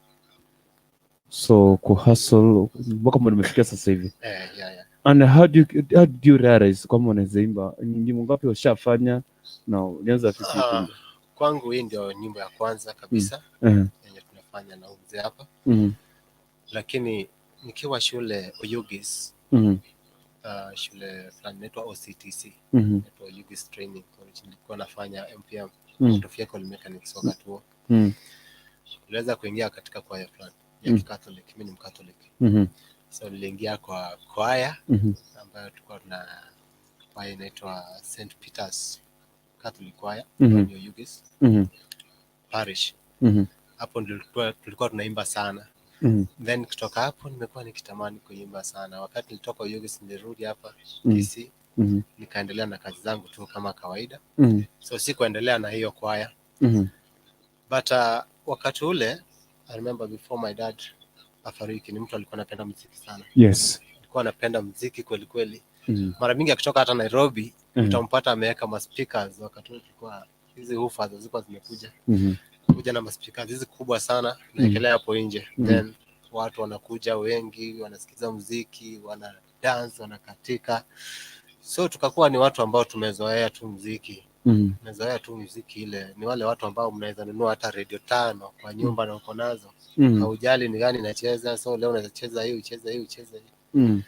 So kuhustle mpaka nimefikia sasa hivi. Yeah. And how did you realize kwamba unaweza imba? Nyimbo ngapi ushafanya na ulianza vipi kuimba? Kwangu hii ndio nyimbo ya kwanza kabisa yenye tunafanya na mzee hapa. Lakini nikiwa shule Oyugis, shule fulani inaitwa OCTC, inaitwa Oyugis Training College, nilikuwa nafanya MPM, Motor Vehicle Mechanics wakati huo. Niliweza kuingia katika kwaya fulani ya Catholic, mimi ni Mcatholic. So niliingia kwa kwaya ambayo tulikuwa tuna kwaya inaitwa St Peter's Catholic Choir, Oyugis Parish. Hapo ndio tulikuwa tunaimba sana. Then kutoka hapo nimekuwa nikitamani kuimba sana. Wakati nilitoka Oyugis nilirudi hapa Kisii. Nikaendelea na kazi zangu tu kama kawaida. So sikuendelea na hiyo kwaya. But wakati ule I remember before my dad afariki, ni mtu alikuwa anapenda muziki sana. Yes. Alikuwa anapenda muziki kweli kweli. Mara mingi akitoka hata Nairobi, utampata ameweka ma speakers. Wakati ule tulikuwa hizi woofers zilikuwa zimekuja. Kuja na ma speakers hizi kubwa sana, naekelea hapo nje. Then watu wanakuja wengi, wanasikiza muziki, wana dance, wanakatika. So tukakuwa ni watu ambao tumezoea tu muziki. Tumezoea tu muziki ile. Ni wale watu ambao mnaweza nunua hata radio 5 kwa nyumba na uko nazo. Haujali ni gani inacheza, so leo unaweza cheza hii, ucheze hii, ucheze hii.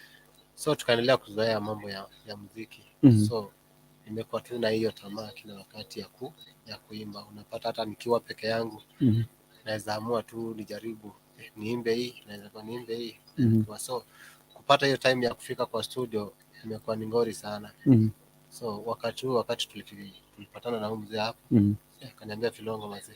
So tukaendelea kuzoea mambo ya muziki. So nimekuwa tu na hiyo tamaa kila wakati ya kuimba. Unapata hata nikiwa peke yangu naweza amua tu nijaribu, niimbe hii, naweza kwa niimbe hii. So kupata hiyo time ya kufika kwa studio imekuwa ni ngori sana. So wakati huo, wakati tulipatana na mzee hapo, akaniambia Filongo mzee,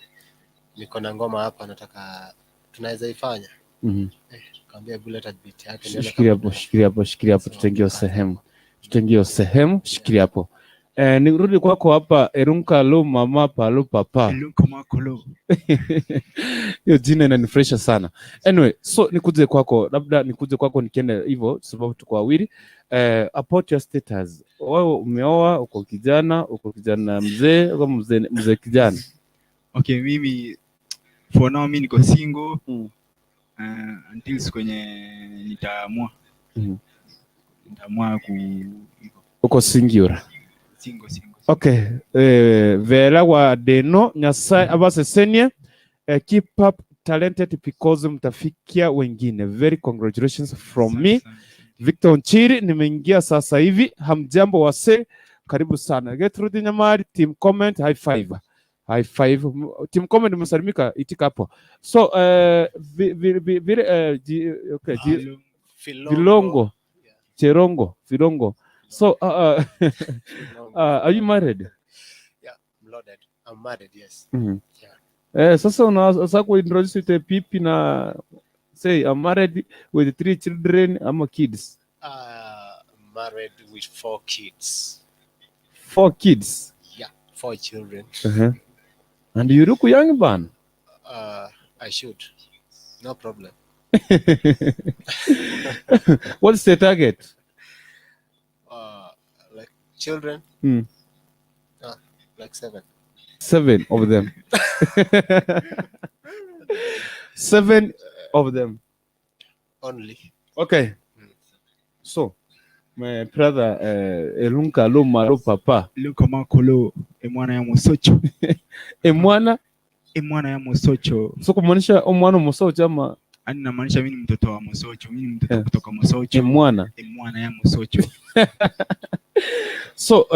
niko na ngoma hapa nataka tunaweza ifanya. Nikamwambia bullet at beat yake. Shikilia hapo, shikilia hapo, shikilia hapo, tutengeo sehemu. Tutengeo sehemu, shikilia hapo. Nirudi kwako hapa Erunka lo mama palo papa. Erunka makolo. Hiyo jina inanifurahisha sana. Anyway, so nikuje kwako, labda nikuje kwako nikienda hivyo sababu tuko wawili. About your status. Wewe umeoa, uko kijana mzee, uko mzee kijana. Okay, mimi for now mimi niko single. Until siku yenye nitaamua. Nitaamua ku uko single. Single. Okay, Vera wa Deno Nyasaye abasesenie, keep up talented because mtafikia wengine. Very congratulations from me. Victor Onchiri, nimeingia sasa hivi. Hamjambo wase, karibu sana. Gertrude Nyamari, team comment, high five. High five. Team comment msalimika, itika hapo. So Vilongo. Cherongo, Vilongo. So are you married? Yeah, I'm loaded. I'm married, yes. Yeah. Sasa unaweza kuintroduce with pipi na say I'm married with 3 children ama kids. Married with 4 kids. 4 kids? Yeah, 4 children. And you look young man. I should. No problem. What's the target? Like children? Like 7. 7 of them. 7 of them. Only. Okay. So, my brother, Elunka lo malo papa. Luka makolo emwana ya Mosocho. Emwana? Emwana ya Mosocho. So kumaanisha omwana Mosocho ama? Yaani namaanisha mimi ni mtoto wa Mosocho, mimi ni mtoto kutoka Mosocho. Emwana. Emwana ya Mosocho. So,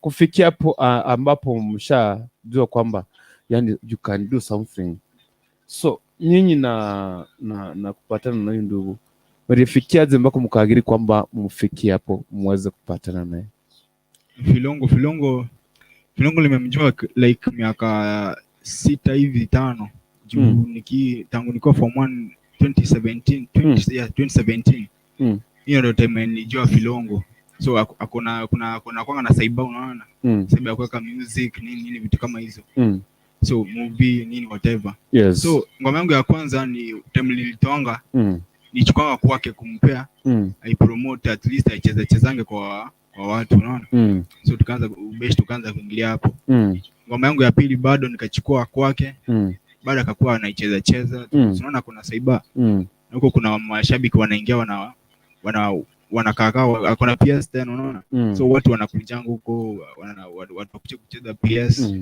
kufikia hapo ambapo mshajua kwamba yani you can do something. So, nyinyi na kupatana na huyu ndugu, mlifikiaje mpaka mkaagiri kwamba mfikie hapo muweze kupatana naye? Filongo limemjua like miaka 6 hivi 5 juu tangu nilikuwa form 1 2017 2017. Hiyo ndio time nilijua Filongo. So akona kuna kwanga na cyber, unaona? Cyber kuweka music nini vitu kama hizo. So movie nini whatever. Yes. So ngoma yangu ya kwanza ni time nilitonga. Nichukua kwake kumpea. Ai promote at least aicheze chezange kwa watu, unaona? So tukaanza ubeshi, tukaanza kuingilia hapo. Ngoma yangu ya pili bado nikachukua kwake. Bado akakuwa anaicheza cheza. Unaona kuna cyber. Na huko kuna mashabiki wanaingia wanakaa kuna PS tena, unaona? So watu wanakujanga huko, watu wakuja kucheza PS.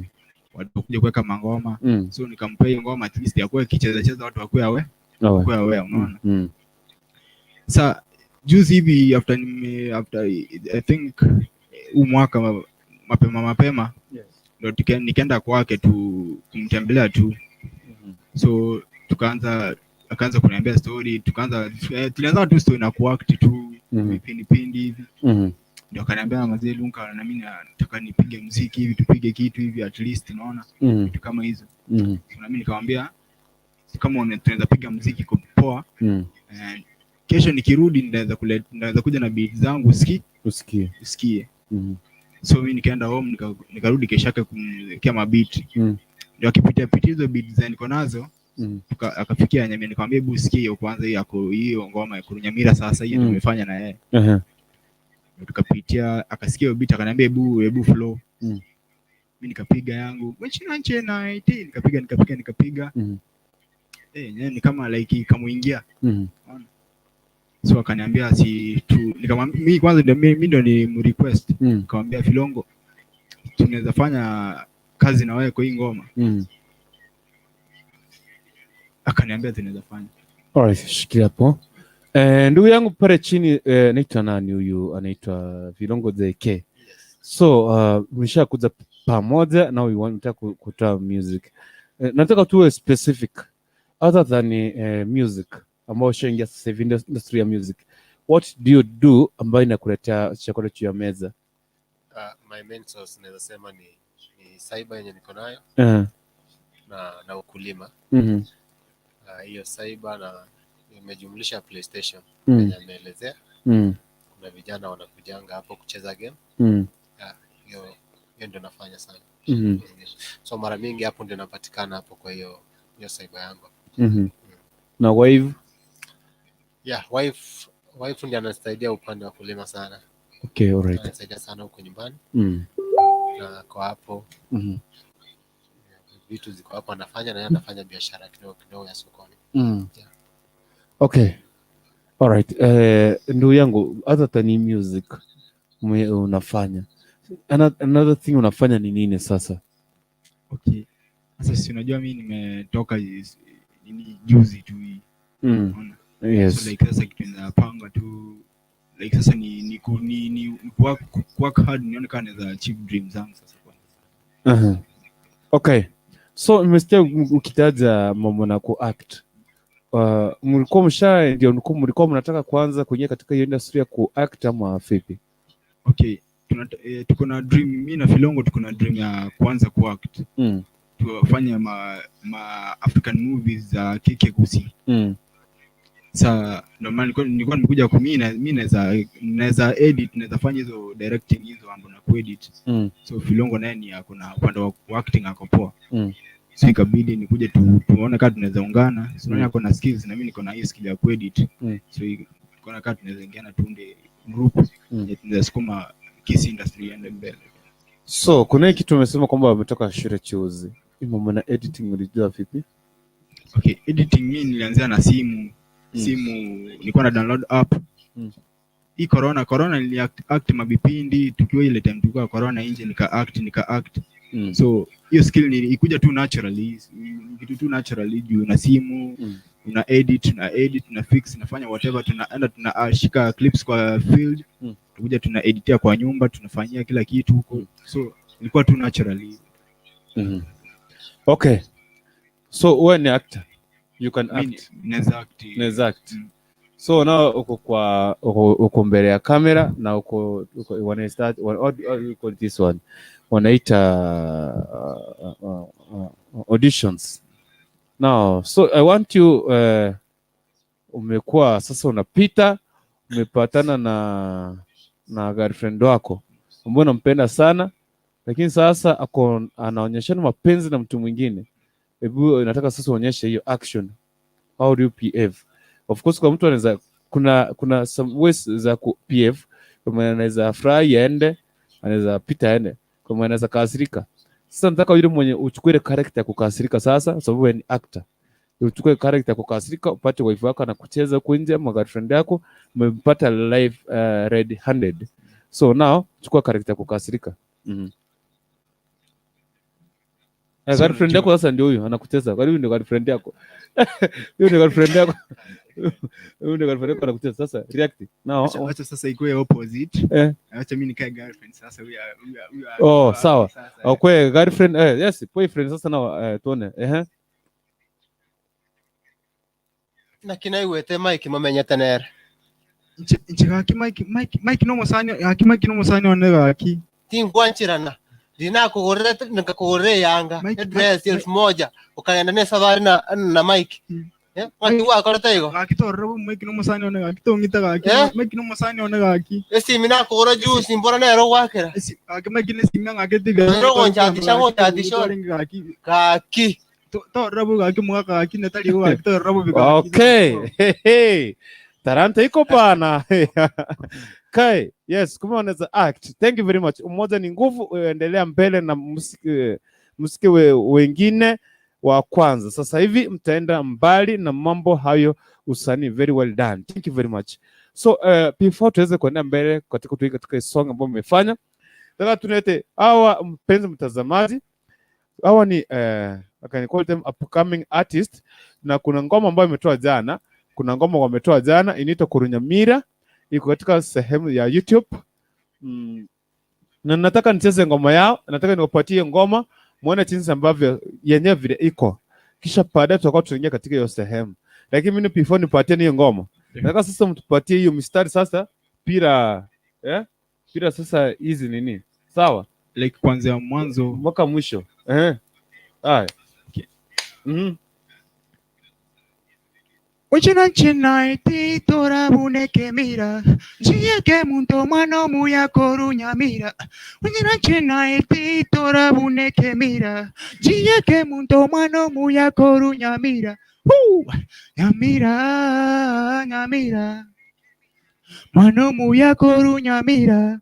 Watu wakuja kuweka mangoma. So nikampea hiyo ngoma at least yakuwa ikicheza cheza watu wakuwe awe, unaona? Sa juzi hivi after I think huu mwaka mapema yes, ndio nikaenda kwake tu kumtembelea tu. So akaanza kuniambia story, tulianza tu story na kuact tu vipindi hivi. Ndio akaniambia mzee Lunka, na mimi nataka nipige muziki hivi, tupige kitu hivi at least, unaona? Vitu kama hizo. So na mimi nikamwambia kama tunaweza piga muziki kwa poa. Kesho nikirudi ninaweza kuja na beat zangu usikie. So mimi nikaenda home, nikarudi kesho yake kumwekea mabeat. Ndio akipitia pitia hizo beat za niko nazo, akafikia Nyamira, nikamwambia hebu usikie hiyo kwanza, hiyo yako hiyo ngoma ya Kurunyamira sasa hiyo tumefanya na yeye. Tukapitia, akasikia hiyo beat akaniambia hebu flow. Mimi nikapiga yangu nikapiga. Ni kama like ikamuingia. So akaniambia si tu, nikamwambia mimi kwanza ndio mimi ndio ni request. Nikamwambia Filongo tunaweza fanya kazi na wewe kwa hii ngoma. Akaniambia tunaweza fanya. Alright, shikilia hapo. Ndugu yangu pale chini, anaitwa nani huyu? Anaitwa Filongo JK. Yes. So mshakuja pamoja na we want kutoa music. Nataka tuwe specific other than music ambao ushaingia sasa hivi industry ya music. What do you do ambayo inakuletea chakula juu ya meza? My main source naweza sema ni cyber yenye niko nayo. Na ukulima. Hiyo cyber na imejumlisha PlayStation. Yenye ameelezea. Kuna vijana wanakujanga hapo kucheza game. Hiyo ndio nafanya sana. So mara mingi hapo ndio napatikana hapo kwa hiyo cyber yangu. Na wife? Yeah, wife ndiye anasaidia upande wa kulima sana. Okay, all right. Anasaidia sana huko nyumbani. Na kwa hapo vitu ziko hapo anafanya, na yeye anafanya biashara kidogo kidogo ya sokoni. Yeah. Okay. All right. Ndugu yangu, other than music unafanya, another thing unafanya ni nini sasa? Okay. Sasa si unajua mimi nimetoka nini juzi tu hii. Yes. So like sasa kitu ninapanga tu like sasa ni work hard nione kama naweza achieve dreams zangu sasa kwanza. Okay. So nimesikia ukitaja mambo na kuact. Mlikuwa msha ndio mlikuwa mnataka kwanza kuingia katika hiyo industry ya kuact ama vipi? Okay. Tuko na dream, mimi na Filongo tuko na dream ya kuanza kuact. Tufanye ma African movies za kike kusi. Sa ndio maana nilikuwa nimekuja kwa mimi naweza edit, naweza fanya hizo directing hizo mambo na kuedit. So Filongo naye ni ako na upande wa acting ako poa. So ikabidi nikuje tuone kama tunaweza ungana. So naona ako na skills na mimi niko na hiyo skill ya kuedit. So nikaona kama tunaweza ingiana tuunde group yenye tunaweza sukuma Kisii industry iende mbele. So kuna kitu umesema kwamba wametoka shule chuzi. Hii mambo na editing ulijua vipi? Okay, editing mimi nilianzia na simu. Simu nilikuwa na download app. Hii corona nili act mabipindi tukiwa ile time tulikuwa corona nje, nika act. So hiyo skill ni ikuja tu naturally, kitu tu naturally juu na simu. Una edit, una fix, unafanya whatever, tunaenda tunashika clips kwa field. Tukuja tuna editia kwa nyumba, tunafanyia kila kitu huko. So ilikuwa tu naturally. Okay. So wewe ni actor. You can act. Naweza act. Naweza act. So now uko kwa uko mbele ya kamera na uko wana start what do you call this one? Wanaita auditions. Now, so I want you umekuwa sasa unapita, umepatana na girlfriend wako ambaye unampenda sana, lakini sasa ako anaonyeshana mapenzi na mtu mwingine. Hebu nataka sasa uonyeshe hiyo action. How do you behave? Of course kwa mtu anaweza kuna some ways za ku behave. Kwa anaweza furahi aende, anaweza pita aende, kwa maana anaweza kasirika. Sasa nataka yule mwenye uchukue ile character ya kukasirika sasa, sababu wewe ni actor. Uchukue character ya kukasirika, upate wife wako anakucheza huko nje ama girlfriend yako, umempata live red handed. So now chukua character ya kukasirika. Girlfriend yako sasa ndio huyu anakucheza. Kwa hiyo ndio girlfriend yako. Huyu ndio girlfriend yako. Huyu ndio girlfriend yako anakucheza sasa. React. Now acha sasa ikuwe opposite. Acha mimi nikae girlfriend sasa huyu. Oh, sawa. Okay, girlfriend yes, boyfriend sasa na tuone. Na kinaiwete Mike mamenyete nere. Nche gaki Mike no musani, gaki Mike no musani one gaki. Tingwanchirana. Ndinakugurira nikakugurira yanga dress 1000 ukaenda ne safari na Mike. Mike wakorete igo gaki torro Mike no musani one gaki tongita gaki Mike no musani one gaki esimi nakugura juice mbora nero gwakira gaki Mike ne simna ngake tiga ro gonchatisha gonchatisha gaki gaki torro gaki mwaka gaki netali gaki torro gaki. Okay, hey talanta iko pana. Kai, yes, kuma unaweza act. Thank you very much. Umoja ni nguvu, endelea mbele na msiki wengine wa kwanza. Sasa hivi mtaenda mbali na mambo hayo usanii. Very well done. Thank you very much. So before tuweze kuenda mbele katika katika song ambayo mmefanya, nataka tunete hawa mpenzi mtazamaji. Hawa ni I can call them upcoming artist, na kuna ngoma ambayo imetoa jana. Kuna ngoma wametoa jana inaitwa Kurunyamira, iko katika sehemu ya YouTube. Na nataka nicheze ngoma yao, nataka niwapatie ngoma muone jinsi ambavyo yenyewe vile iko. Kisha baadaye tutakuwa tunaingia katika hiyo sehemu. Lakini mimi before nipatie hiyo ngoma, nataka sasa mtupatie hiyo mistari sasa pira pira sasa hizi nini? Sawa? Like kuanzia mwanzo mpaka mwisho. Haya. Okay. Ochina chena ititora buneke mira Chiyeke muntu mwana muya korunyamira Ochina chena ititora buneke mira Chiyeke muntu mwana muya korunyamira Nyamira, nyamira Mwana muya korunyamira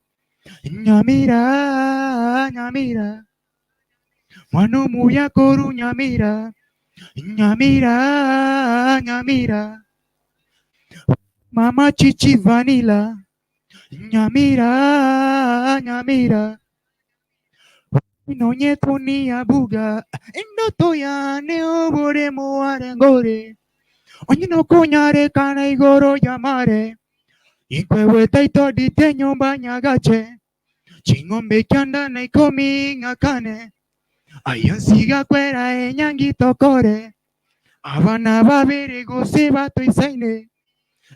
Nyamira, nyamira Mwana muya korunyamira Nyamira, nyamira Mama chichi vanilla Nyamira, nyamira Nonye tunia buga Ndoto yane obore moarengore Onyino kunyare kana igoro yamare Ikwewe taito dite nyumba nyagache Chingombe kyanda na ikomi ngakane Ayonsiga kwera enyangi tokore Abana babiri gose batoisaine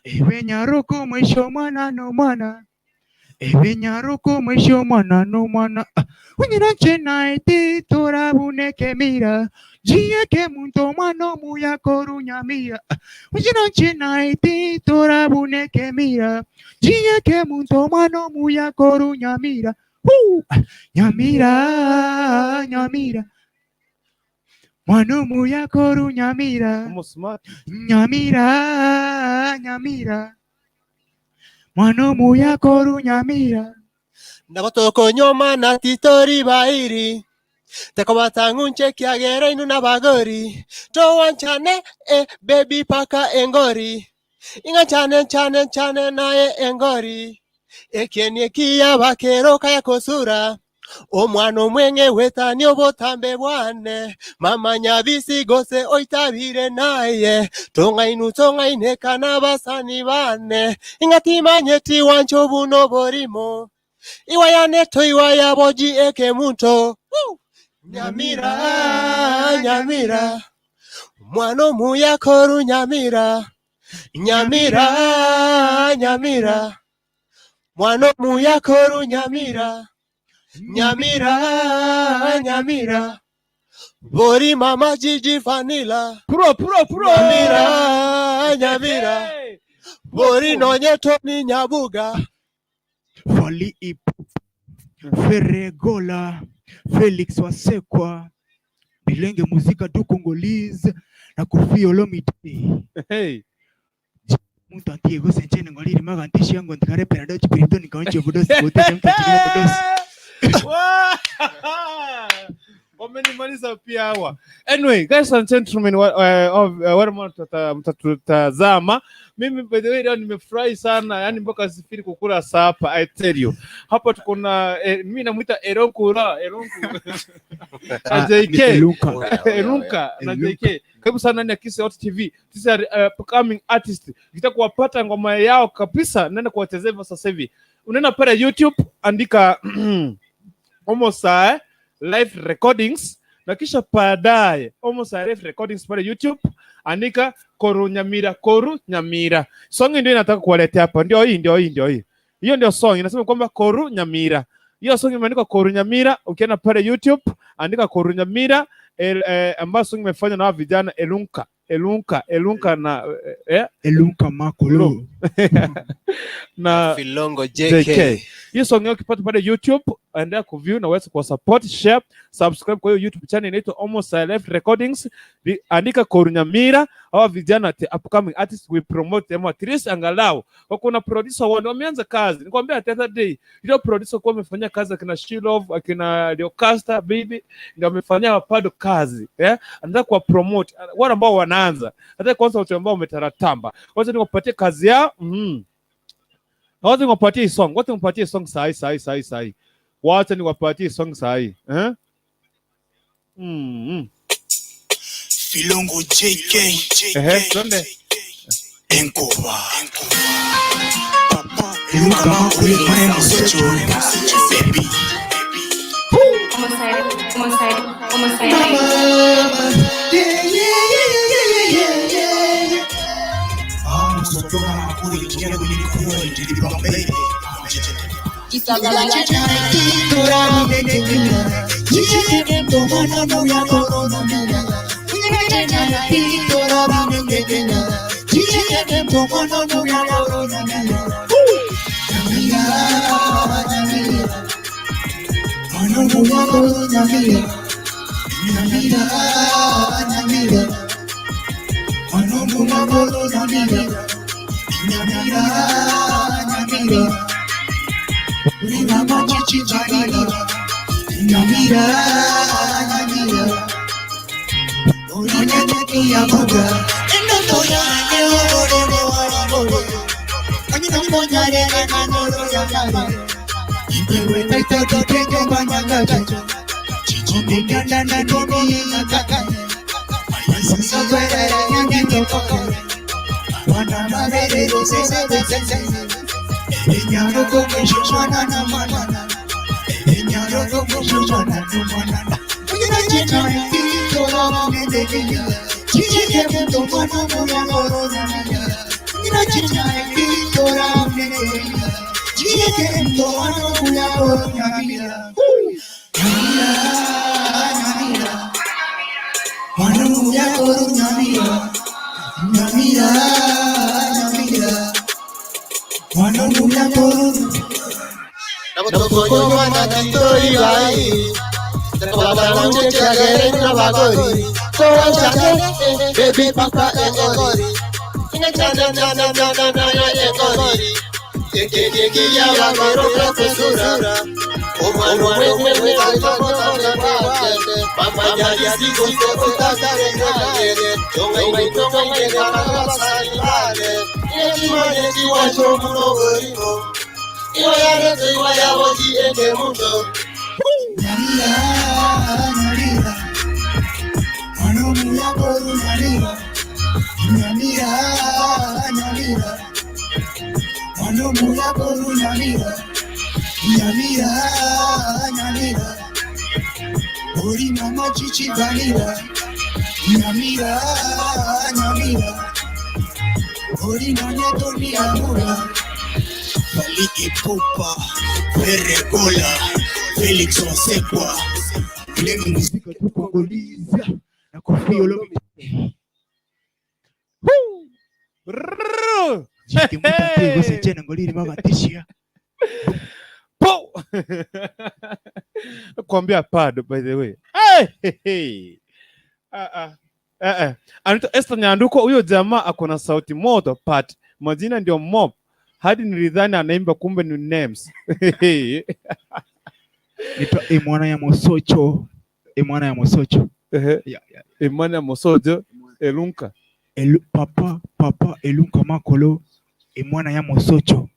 Ewe nyaruko mwisho mwana no mwana Ebinyaruko mwisho mwana no mwana unyina chena iti torabuneke mira jieke muntu mwana muya nyamira unyina chena iti torabuneke mira jieke muntu mwana muya nyamira nyamira nyamira mwana muya nyamira nyamira nyamira mwana muya nyamira Nabatokonyoma na titori bairi Tekobatangunche kiagera inu na bagori Towanchane e baby paka engori Inga chane chane chane naye engori Ekienie kia bakero kaya kosura Omwana omwenge wetani obotambe bwane Mama nyabisi gose oitabire naye Tongainu tongaine kana basani bane Ingatimanye wancho buno borimo Iwaya neto iwaya boji eke muntu. Nyamira nyamira mwana muya koru nyamira nyamira nyamira mwana muya koru nyamira nyamira nyamira bori mama jiji vanilla pro pro pro nyamira nyamira bori nonye toni nyabuga Fally Ipupa, Ferregola, Felix Wasekwa, Bilenge Muzika du Congolese na Koffi Olomide. Hey. Muntu antiego senchene ngoliri maga ntishi yangu ntikare perado chipirito nikaonche budosi bote mtu budosi. Wamenimaliza pia hawa. Anyway, guys and gentlemen, wale mtatutazama. Mimi by the way leo nimefurahi sana, yani mpaka sifiri kukula sapa, I tell you. Hapa tuko na mimi namuita Eronkura, Eronku. Na JK. Elunka na JK. Karibu sana ndani ya Kisii Hot TV. These are upcoming artists. Ukitaka kuwapata ngoma yao kabisa, nenda kuwatazama sasa hivi. Unaenda pale YouTube, andika Omosae live recordings na kisha baadaye Omosae live recordings pale YouTube, andika Koru Nyamira, Koru Nyamira. Song ndio inataka kuwaletea hapa. Ndio hii, ndio hii, ndio hii. Hiyo ndio song inasema kwamba Koru Nyamira. Hiyo song imeandikwa Koru Nyamira. Ukienda pale YouTube andika Koru Nyamira, ambayo song imefanywa na vijana Elunka, Elunka, Elunka na Elunka Makolo na Filongo JK. Hiyo song yao ukipata pale YouTube, endelea kuview na uweze ku support, share, subscribe kwa hiyo YouTube channel inaitwa Omosae Live Recordings. Andika Koru Nyamira. Hawa vijana the upcoming artists, we promote them at least angalau. Kwa kuna producer wao wameanza kazi. Nikwambia the other day, ile producer kwa amefanya kazi akina Shilov, akina Leocasta baby, ndio amefanyia bado kazi. Anataka kuwa promote wale ambao wanaanza. Hata kwanza watu ambao wametaratamba. Wacha nikupatie kazi yao. Wacha nikupatie song. Wacha nikupatie song sahi sahi sahi sahi. Wacha niwapatie song sahi. Filongo JK. Twende. Enkoba. Papa Elunka Makolo mwana msocho. Baby. Omosae, Omosae, Omosae. Yeah yeah yeah yeah yeah yeah. Ah, msocho makuli kijana kulikuwa ndilibambe. Chineke mtoano kuyako Nyamira. Nyamira, Nyamira. Mwana yako Nyamira. Nyamira, Nyamira. Mwana yako. Baby papa engori. Na na na na na na na engori. Kiki ya bagoro kusura. Omwana wewe wewe mama ya digo kutazare ngale. Tonga tonga tonga sale. Yeti wacho muno gorimo. Iwa ya rete iwa ya boji ende mundo. Nyamira, Nyamira. Mwana yako Nyamira. Nyamira, Nyamira. Mwana yako Nyamira. Nyamira, Nyamira. Ori mama chichi vanilla. Nyamira, Nyamira. Ori nanya toni amura. Fally Ipupa, Ferregola, Felix Osekwa. Lemi muzika tu Congolese na Koffi Olomide. Po! Kuambia pado by the way. Hey, hey, hey. Anaitwa Esther Nyanduko, huyo jamaa ako na sauti moto but majina ndio mob. Hadi nilidhani anaimba kumbe ni names. Nitwa Emwana ya Mosocho. Emwana ya Mosocho. Yeah, yeah. Emwana ya Mosocho, Elunka. Papa, papa Elunka Makolo, Emwana ya Mosocho.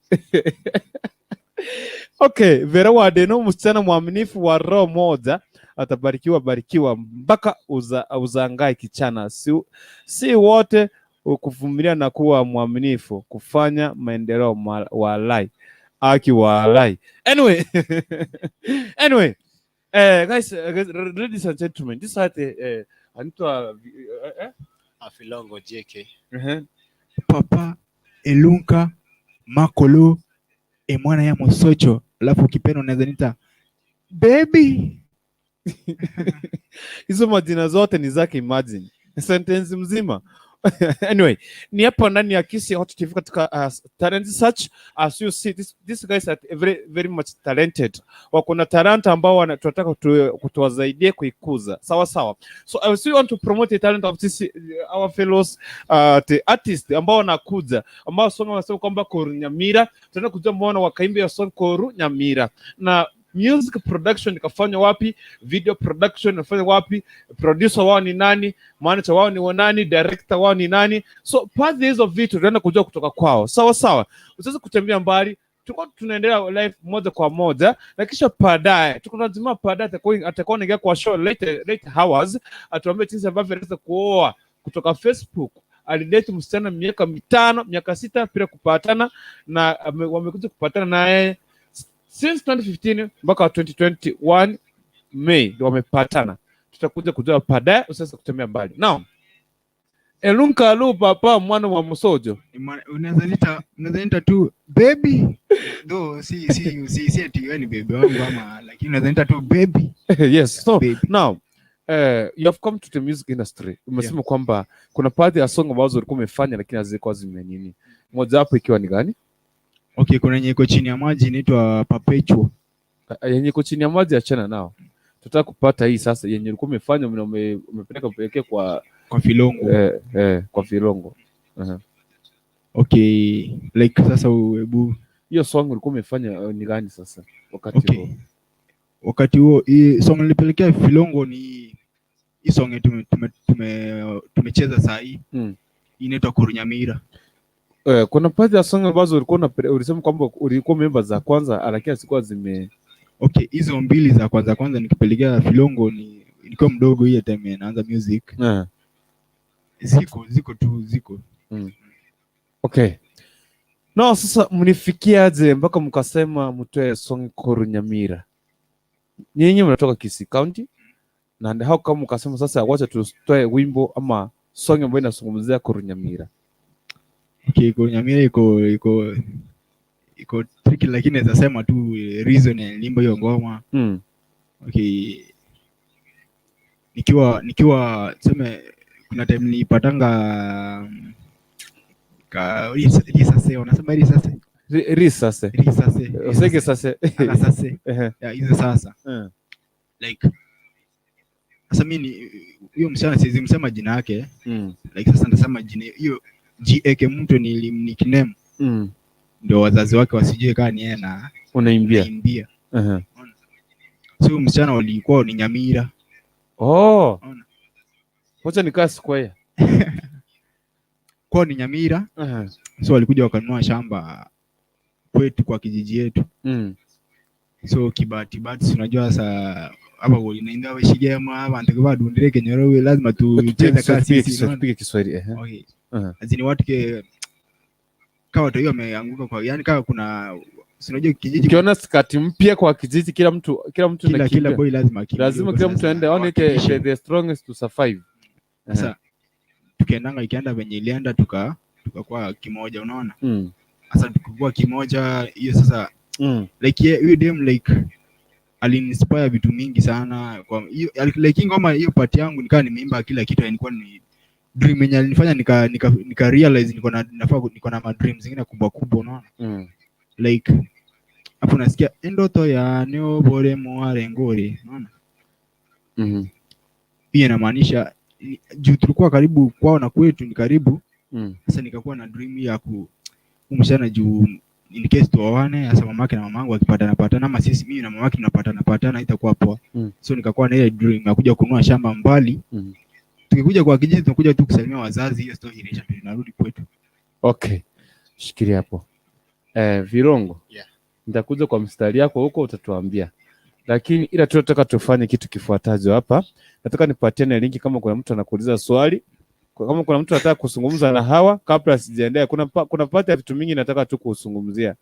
Okay, Vera Wadeno, msichana mwaminifu wa roho moja, atabarikiwa barikiwa mpaka uzangae kichana. Si wote kuvumilia na kuwa mwaminifu kufanya maendeleo walai. Aki walai. Anyway. Anyway. Guys, ladies and gentlemen, this is anaitwa Afilongo JK. Papa Elunka Makolo Emwana ya Mosocho. Alafu ukipenda unaweza nita baby. Hizo majina zote ni zake, imagine. Sentence mzima. Anyway, ni hapa ndani ya Kisii Hot TV katika talent search. As you see, these guys are very, very much talented. Wako na talanta ambao tunataka kutuwasaidie kuikuza. Sawa sawa. So I still want to promote the talent of this, our fellows the artists ambao wanakuja, ambao song wanasema kwamba Koru Nyamira. Tunataka kujua mbona wakaimba hiyo song Koru Nyamira. Na music production ikafanywa wapi, video production ikafanywa wapi, producer wao ni nani, manager wao ni nani, director wao ni nani. So baadhi hizo vitu tunaenda kujua kutoka kwao. Sawa sawa. Usiweze kutembea mbali. Tuko tunaendelea live moja kwa moja na kisha baadaye tuko tunazima baadaye atakuwa anaingia kwa show late hours, atuambie jinsi ambavyo anaweza kuoa kutoka Facebook. Alidate msichana miaka 5, miaka 6 bila kupatana na wamekuja kupatana naye since 2015 mpaka 2021 May ndio wamepatana. Tutakuja kujua baadaye, usiweze kutembea mbali. Now, Elunka lu papa mwana wa Musojo. Unaweza nita tu baby. Though si ati wewe ni baby wangu ama, lakini unaweza nita tu baby. Yes. So baby. Now, you have come to the music industry. Umesema kwamba kuna baadhi ya song ambazo ulikuwa umefanya lakini hazikuwa zimenini. Moja wapo ikiwa ni gani? Okay, kuna yenye iko chini ya maji inaitwa Perpetual. Yenye iko chini ya maji achana nao. Tutaka kupata hii sasa yenye ulikuwa umefanya umepeleka upeleke kwa Filongo. Kwa Filongo. Okay, like sasa hebu hiyo song ulikuwa umefanya ni gani sasa wakati huo? Wakati huo hii song nilipelekea Filongo ni hii song tumecheza saa hii. Inaitwa Korunyamira. Kuna baadhi ya song ambazo ulikuwa ulisema kwamba ulikuwa member za kwanza lakini zilikuwa zime Okay, hizo mbili za kwanza nikipelekea Filongo ni nilikuwa mdogo hiyo time naanza music. Ziko. Okay. No, sasa mnifikiaje mpaka mkasema mtoe song Korunyamira? Nyinyi mnatoka Kisii County na how come mkasema sasa wacha tutoe wimbo ama song ambayo inazungumzia Korunyamira? Okay, Korunyamira iko Iko tricky, lakini naweza sema tu reason ya nilimba hiyo ngoma. Okay, nikiwa tuseme kuna time nilipatanga ka risase, wanasema risase. Risase. Risase. Osege sase. Sase. Ya hizo sasa. Like sasa mimi huyo msichana siwezi msema jina yake. Like sasa nitasema jina hiyo GK mtu ni nickname. Ndio wazazi wake wasijue kama ni yeye na unaimbia. So msichana walikuwa ni Nyamira. Oh. Wacha nikaa square. Kwa ni Nyamira. So walikuja wakanunua shamba kwetu kwa kijiji yetu. So kibati bati unajua sasa hapa inaenda weshigema abantu badundire kenyoro lazima tucheze kasi sisi. Tupige Kiswahili. Okay. Azini watu ke kama watu wameanguka kwa yani kama kuna unajua kijiji ukiona skati mpya kwa kijiji kila mtu na kila boy lazima akimbie. Lazima kila mtu aende aone the strongest to survive. Sasa tukiendanga ikienda venye ilienda tukakuwa kimoja unaona. Sasa tukakuwa kimoja hiyo sasa like hiyo dem like aliniinspire vitu mingi sana kwa hiyo like ngoma hiyo part yangu nikaa nimeimba kila kitu, ilikuwa ni dream yenye alinifanya nika realize niko na nafaa niko na ma dreams zingine kubwa kubwa unaona. Like hapo nasikia ndoto ya neo bore moare ngore unaona. Pia inamaanisha juu tulikuwa karibu kwao na kwetu ni karibu. Sasa nikakuwa na dream ya kumshana juu in case tuoane, sasa mamake na mamangu akipatana patana ama sisi mimi na mamake tunapatana patana itakuwa poa. So nikakuwa na ile dream ya kuja kununua shamba mbali. Tukikuja kwa kijiji tunakuja tu kusalimia wazazi, hiyo story inaisha tunarudi kwetu. Okay. Shikilia hapo. Virongo. Yeah. Nitakuja kwa mstari yako huko utatuambia. Lakini ila tunataka tufanye kitu kifuatacho hapa. Nataka nipatiane linki kama kuna mtu anakuuliza swali. Kama kuna mtu anataka kuzungumza na hawa kabla sijaendelea, kuna pati ya vitu mingi nataka tu kuzungumzia.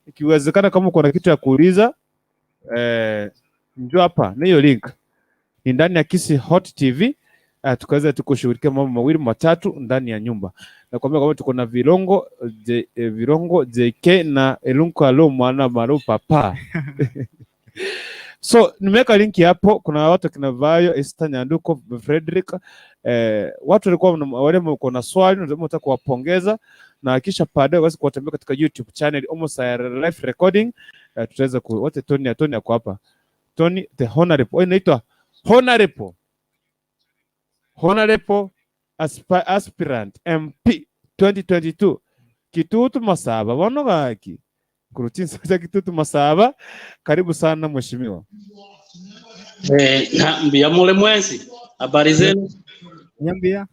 Ikiwezekana kama kuna kitu ya kuuliza njoo hapa na hiyo link. Ni ndani ya Kisii Hot TV. Tukaweza tukushughulikia mambo mawili matatu ndani ya nyumba. Nakwambia kwamba tuko na Virongo Virongo JK na Elunko Alo mwana maru papa. So nimeweka linki hapo, kuna watu kina Vayo, Esther Nyanduko, Frederick, watu walikuwa wale wako na swali na nataka kuwapongeza na kisha baadaye waweze kuwatembea katika YouTube channel Almost Live Recording. Tutaweza wote Tony yako hapa. Tony the Honorable. Inaitwa Honorable Aspirant MP 2022 Kitutu Masaba bono gaki kurutinsa cha Kitutu Masaba, karibu sana mheshimiwa. Mbia mule mwenzi, habari zenu? Nyambia.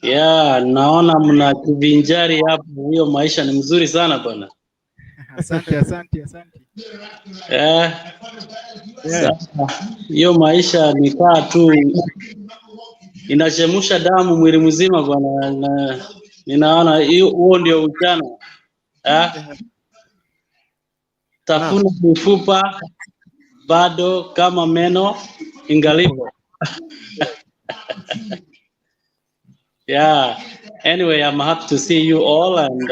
Yeah, naona mna kivinjari hapo, hiyo maisha ni mzuri sana bwana. Asante asante asante. Hiyo maisha ni kaa tu inachemsha damu mwili mzima bwana, na ninaona hiyo huo ndio ujana. Tafuna mifupa bado kama meno ingalipo. Yeah. Anyway, I'm happy to see you all, and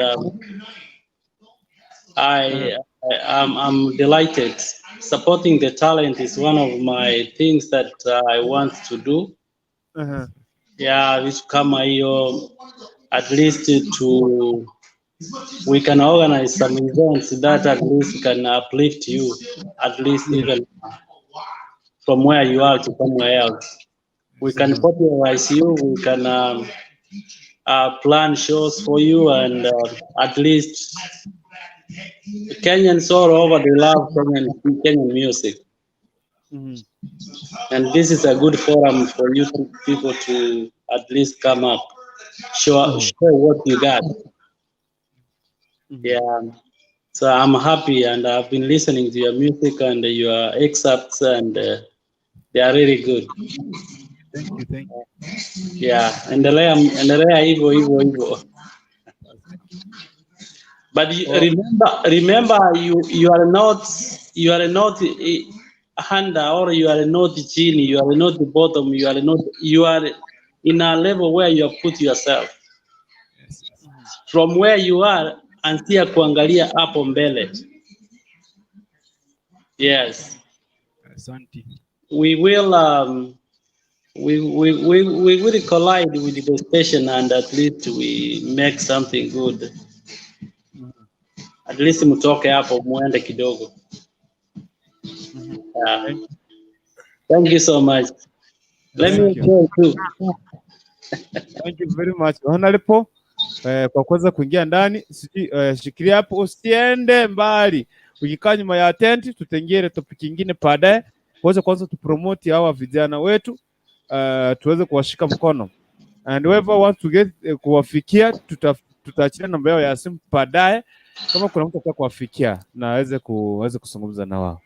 I'm delighted. Supporting the talent is one of my things that I want to do. Yeah, vitu kama hiyo, at least to we can organize some events that at least can uplift you, at least even from where you are to somewhere else. We can popularize you, we can plan shows for you, and at least Kenyans all over, they love Kenyan music. And this is a good forum for you people to at least come up, show what you got. Yeah, so I'm happy, and I've been listening to your music and your excerpts, and they are really good. Thank you, thank you. Yeah, endelea hivyo hivyo hivyo. But you, remember you are not under, or you are not chini, you are not the bottom, you are not, you are in a level where you have put yourself. From where you are, Anzia kuangalia hapo mbele. Yes. Asante. We will we will collide with the station and at least we make something good. At least mtoke hapo muende kidogo. Yeah. Thank you so much. Let me enjoy too. Thank you very much Honorable, kwa kuweza kuingia ndani. Sijui, shikilia hapo, usiende mbali. Ukikaa nyuma ya tent, tutaingia ile topic nyingine baadaye. Tuweze kwanza tupromote hawa vijana wetu, tuweze kuwashika mkono. And whoever wants to get kuwafikia, tutaachilia namba yao ya simu baadaye, kama kuna mtu ataka kuwafikia na aweze kuzungumza na wao.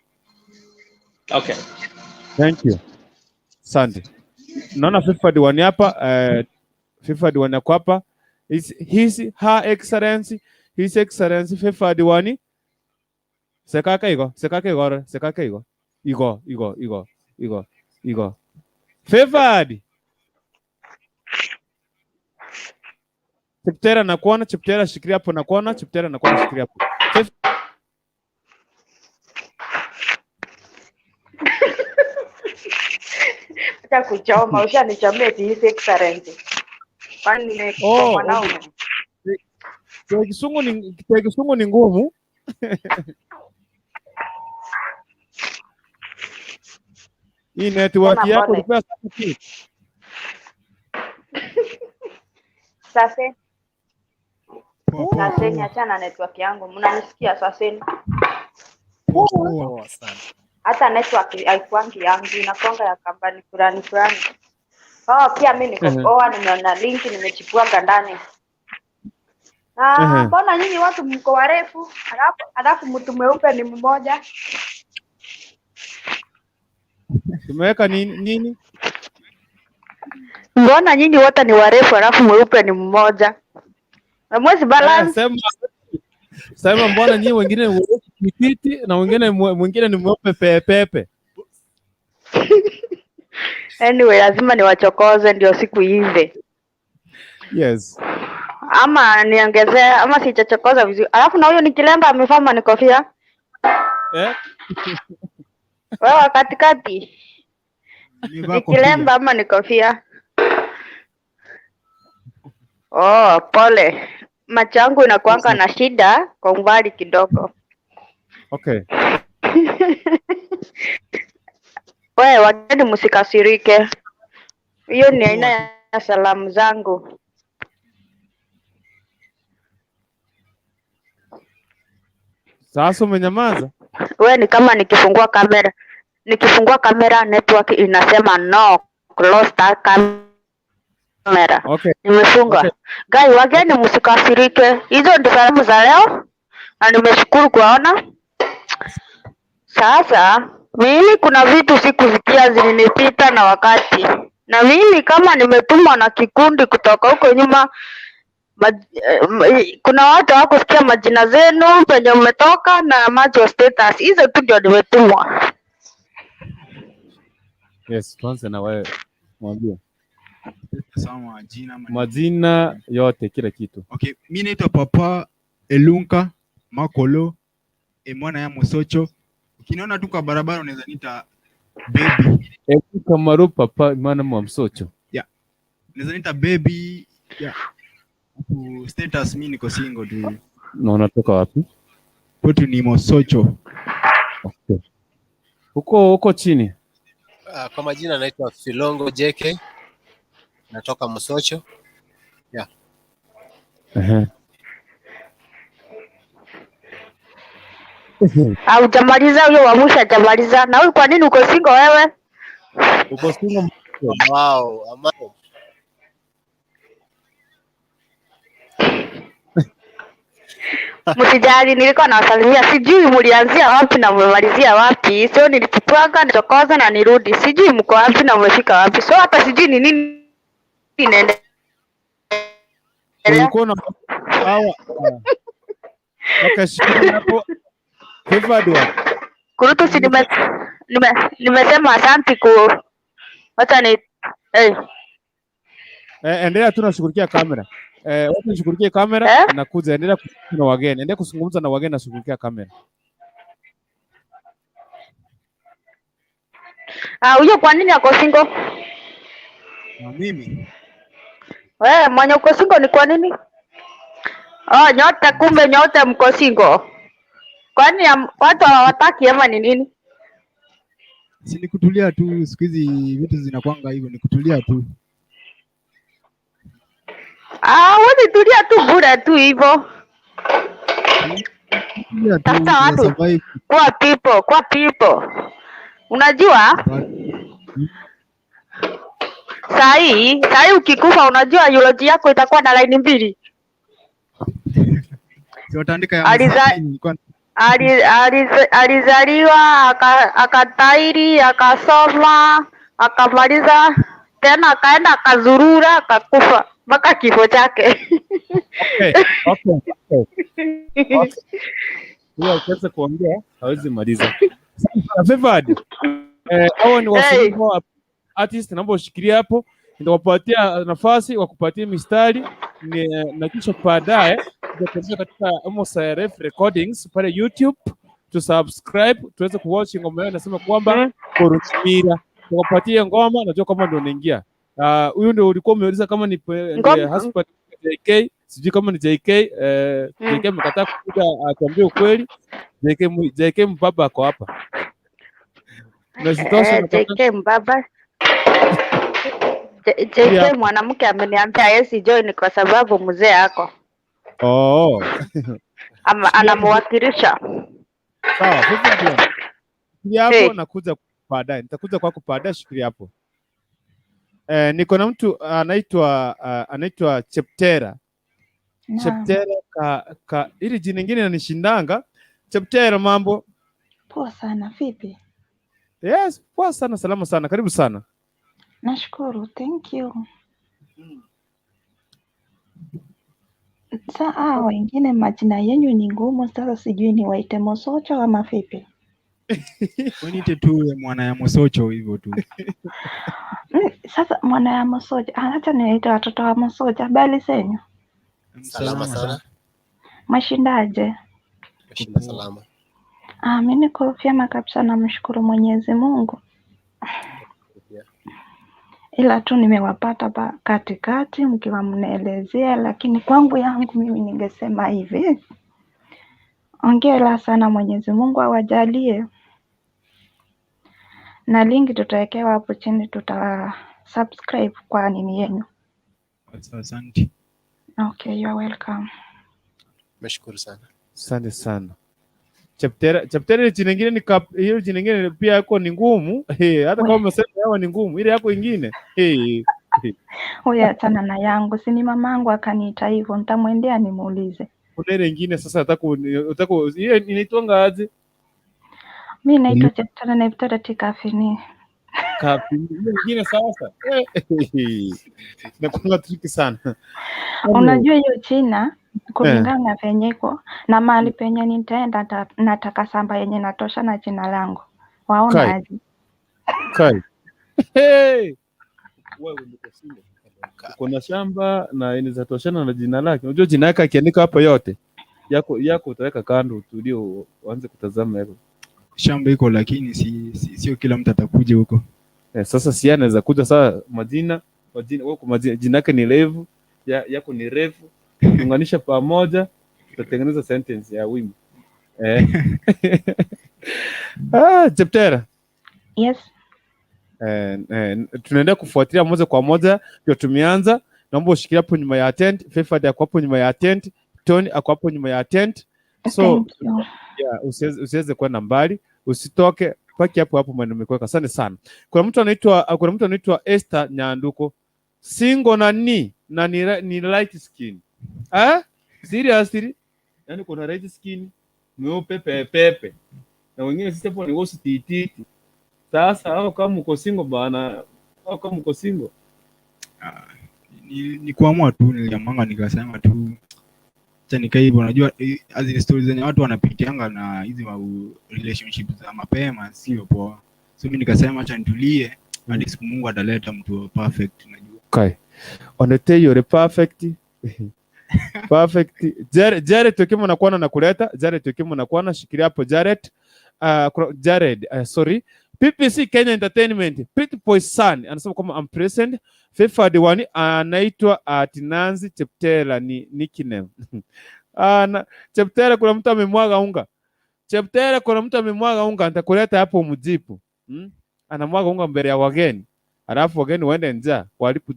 Okay. Thank you. Asante. Naona FIFA diwani hapa, FIFA diwani ako hapa. His Her Excellency, His Excellency FIFA diwani. Sekaka iko, sekaka iko, sekaka iko. Iko, iko, iko, iko, iko. Favored. Chiptera nakuona, Chiptera shikilia hapo nakuona, Chiptera nakuona shikilia hapo. Acha kuchoma, ushanichomea eti His Excellency. Kwani nimekuwa mwanaume? Kwa Kisungu ni ngumu. Hii network yako ilikuwa safi. Sasa sasa achana network yangu. Mnanisikia sasa? Poa sana. Hata network haikuangi yangu, inakuanga ya kampani fulani fulani. Oh, pia mimi niko poa, nimeona link nimechipua ndani. Mbona nyinyi watu mko warefu, alafu mtu mweupe ni mmoja? Tumeweka nini? Mbona nyinyi wote ni warefu alafu mweupe ni mmoja? Hamwezi balance. Sema mbona nyinyi wengine ni kititi na wengine mwingine ni mweupe pepepe. Anyway, lazima niwachokoze ndio siku iive. Yes. Ama niongezee ama sijachokoza vizuri. Alafu na huyo ni kilemba amevaa ni kofia. Eh? Wewe katikati. Ni kilemba ama ni kofia? Oh, pole. Macho yangu inakuanga na shida kwa umbali kidogo. Okay. Wewe wageni msikasirike. Hiyo ni aina ya salamu zangu. Sasa umenyamaza? Wewe ni kama nikifungua kamera network inasema no, close that camera. Okay. Nimefunga. Okay. Guy, wageni msikasirike. Hizo ndio salamu za leo na nimeshukuru kuwaona. Sasa mimi kuna vitu sikusikia zilinipita na wakati. Na mimi kama nimetumwa na kikundi kutoka huko nyuma, kuna watu hawakusikia majina zenu, penye mmetoka na macho status. Hizo tu ndio nimetumwa. Yes, tuanze na wewe. Mwambie. Sawa, majina yote kila kitu. Okay, mimi naitwa Papa Elunka Makolo, mwana ya Mosocho. Ukiniona tu kwa barabara unaweza niita baby. Elunka Maru Papa mwana wa Msocho. Yeah. Unaweza niita baby. Yeah. Status mimi niko single tu. Na unatoka wapi? Kwetu ni Mosocho. Okay. Huko chini. Kwa majina naitwa Filongo JK. Natoka Mosocho. Yeah. Hujamaliza huyo wa mwisho hajamaliza. Na wewe kwa nini uko single wewe? Uko single? Wow, amani. Msijali, nilikuwa nawasalimia, sijui mlianzia wapi na mmemalizia wapi. So nilipupwanga nichokoza na nirudi, sijui mko wapi na mmefika wapi. So hata sijui ni nini inaendelea. Ulikuwa na hawa. Okay, shika hapo. Favored. Kurutu si nimesema asante ku wacha ni Endelea tu nashughulikia kamera. Watu nishughulikie kamera na kuja endelea kuzungumza na wageni. Endelea kuzungumza na wageni na shughulikia kamera. Huyo kwa nini ako single? Na mimi Wewe mwenye uko single ni kwa nini? Oh, nyote kumbe nyote mko single. Kwani watu hawataki ama ni nini? Si ni kutulia tu, siku hizi vitu zinakwanga hivyo, ni kutulia tu. Wewe tulia tu bure tu hivyo. Tafuta watu. Kwa people, kwa people. Unajua? Sahi ukikufa unajua eulogy yako itakuwa na line mbili. Si wataandika ya Alizaliwa akatairi, akasoma, akamaliza, tena akaenda akazurura, akakufa mpaka kifo chake. Okay. Huyo akianza kuongea hawezi maliza. Favored. Hao ni wasanii wa artist, naomba ushikilie hapo. Nitawapatia nafasi wa kupatia mistari na kisha baadaye tutakuja katika Amos RF Recordings pale YouTube tu subscribe tuweze kuwatch ngoma yao. Nasema kwamba Kurumira. Tukapatie ngoma, najua kama ndio unaingia. Huyu ndio ulikuwa umeuliza kama ni husband JK, sijui kama ni JK. JK amekataa kuja atuambie ukweli. JK mbaba ako hapa. Na sitosha JK mbaba. JK mwanamke ameniambia yesi join kwa sababu mzee ako. Oh. Ama anamwakilisha. Sawa, shikilia hapo, nakuja baadaye. Nitakuja kwako baadaye, shikilia hapo. Niko na mtu anaitwa Cheptera. Cheptera ka ili jina lingine linanishindanga. Cheptera, mambo? Poa sana, vipi? Yes, poa sana, salama sana. Karibu sana. Nashukuru, thank you. Saa wengine majina yenyu ni ngumu, sasa sijui ni waite Mosocho ama vipi? Niite tu mwana ya Mosocho hivyo tu. Sasa mwana ya Mosocho, acha niwaite watoto wa Mosocho. Habari zenyu? Salama sana. Mashindaje? Mashinda salama. Mimi niko vyema kabisa, namshukuru Mwenyezi Mungu. Ila tu nimewapata katikati mkiwa mnaelezea, lakini kwangu yangu mimi ningesema hivi. Hongera sana, Mwenyezi Mungu awajalie. Na linki tutawekewa hapo chini, tuta subscribe kwa nini yenu. Asante. Okay, you are welcome. Nashukuru sana. Asante sana. Chapter jina lingine ni hiyo jina lingine pia yako ni ngumu. Hata kama umesema yao ni ngumu, ile yako ingine. Huyo achana na yangu, si ni mamangu akaniita hivyo, nitamwendea nimuulize. Kuna ile nyingine sasa nataka ile inaitwanga aje? Mimi naitwa Cheptera na Cheptera Tikafini. Kafini. Ile nyingine sasa. Inakuwa tricky sana. Unajua hiyo jina kulingana na venye iko na mahali penye nitaenda, nataka samba yenye natosha na jina langu. Waona aje? Kai. Hey. Wewe ndio single. Kuna shamba na inaweza toshana na jina lake. Unajua jina yake akiandika hapa yote yako utaweka kando utulie uanze kutazama yako. Shamba iko lakini sio kila mtu atakuja huko. Sasa si anaweza kuja sasa majina wewe kwa majina jina yake ni refu, yako ni refu. Unganisha pamoja tutatengeneza sentence ya wimbo. Cheptera. Yes. Tunaendelea kufuatilia moja kwa moja, ndio tumeanza. Naomba ushikilie hapo nyuma ya tent, Fefad ako hapo nyuma ya tent, Tony ako hapo nyuma ya tent. So yeah, usiweze kwenda mbali, usitoke, paki hapo hapo mwenye umekuweka. Asante sana. Kuna mtu anaitwa Esther Nyanduko. Single na ni na ni light skin. Seriously? Yaani kuna light skin, mweupe pepepe. Na wengine sisi hapo ni weusi tititi. Sasa hao kama uko single bana, hao kama uko single. Ni kuamua tu, niliamua nikasema tu acha nikae hivyo. Unajua as in stories zenye watu wanapitianga na hizi relationship za mapema sio poa. So mimi nikasema acha nitulie hadi siku Mungu ataleta mtu perfect, unajua. Okay. Onete you're perfect. Perfect. Jared Okemo nakuona nakuleta. Jared Okemo nakuona, shikilia hapo Jared. Jared, sorry. PPC Kenya Entertainment, Pretty Boy Son anasema kwamba I'm present. Favored one anaitwa Tinanzi Cheptela ni nickname. Na Cheptela kuna mtu amemwaga unga. Cheptela kuna mtu amemwaga unga, nitakuleta hapo mjipu. Anamwaga unga mbele ya wageni. Alafu wageni waende njaa walipu.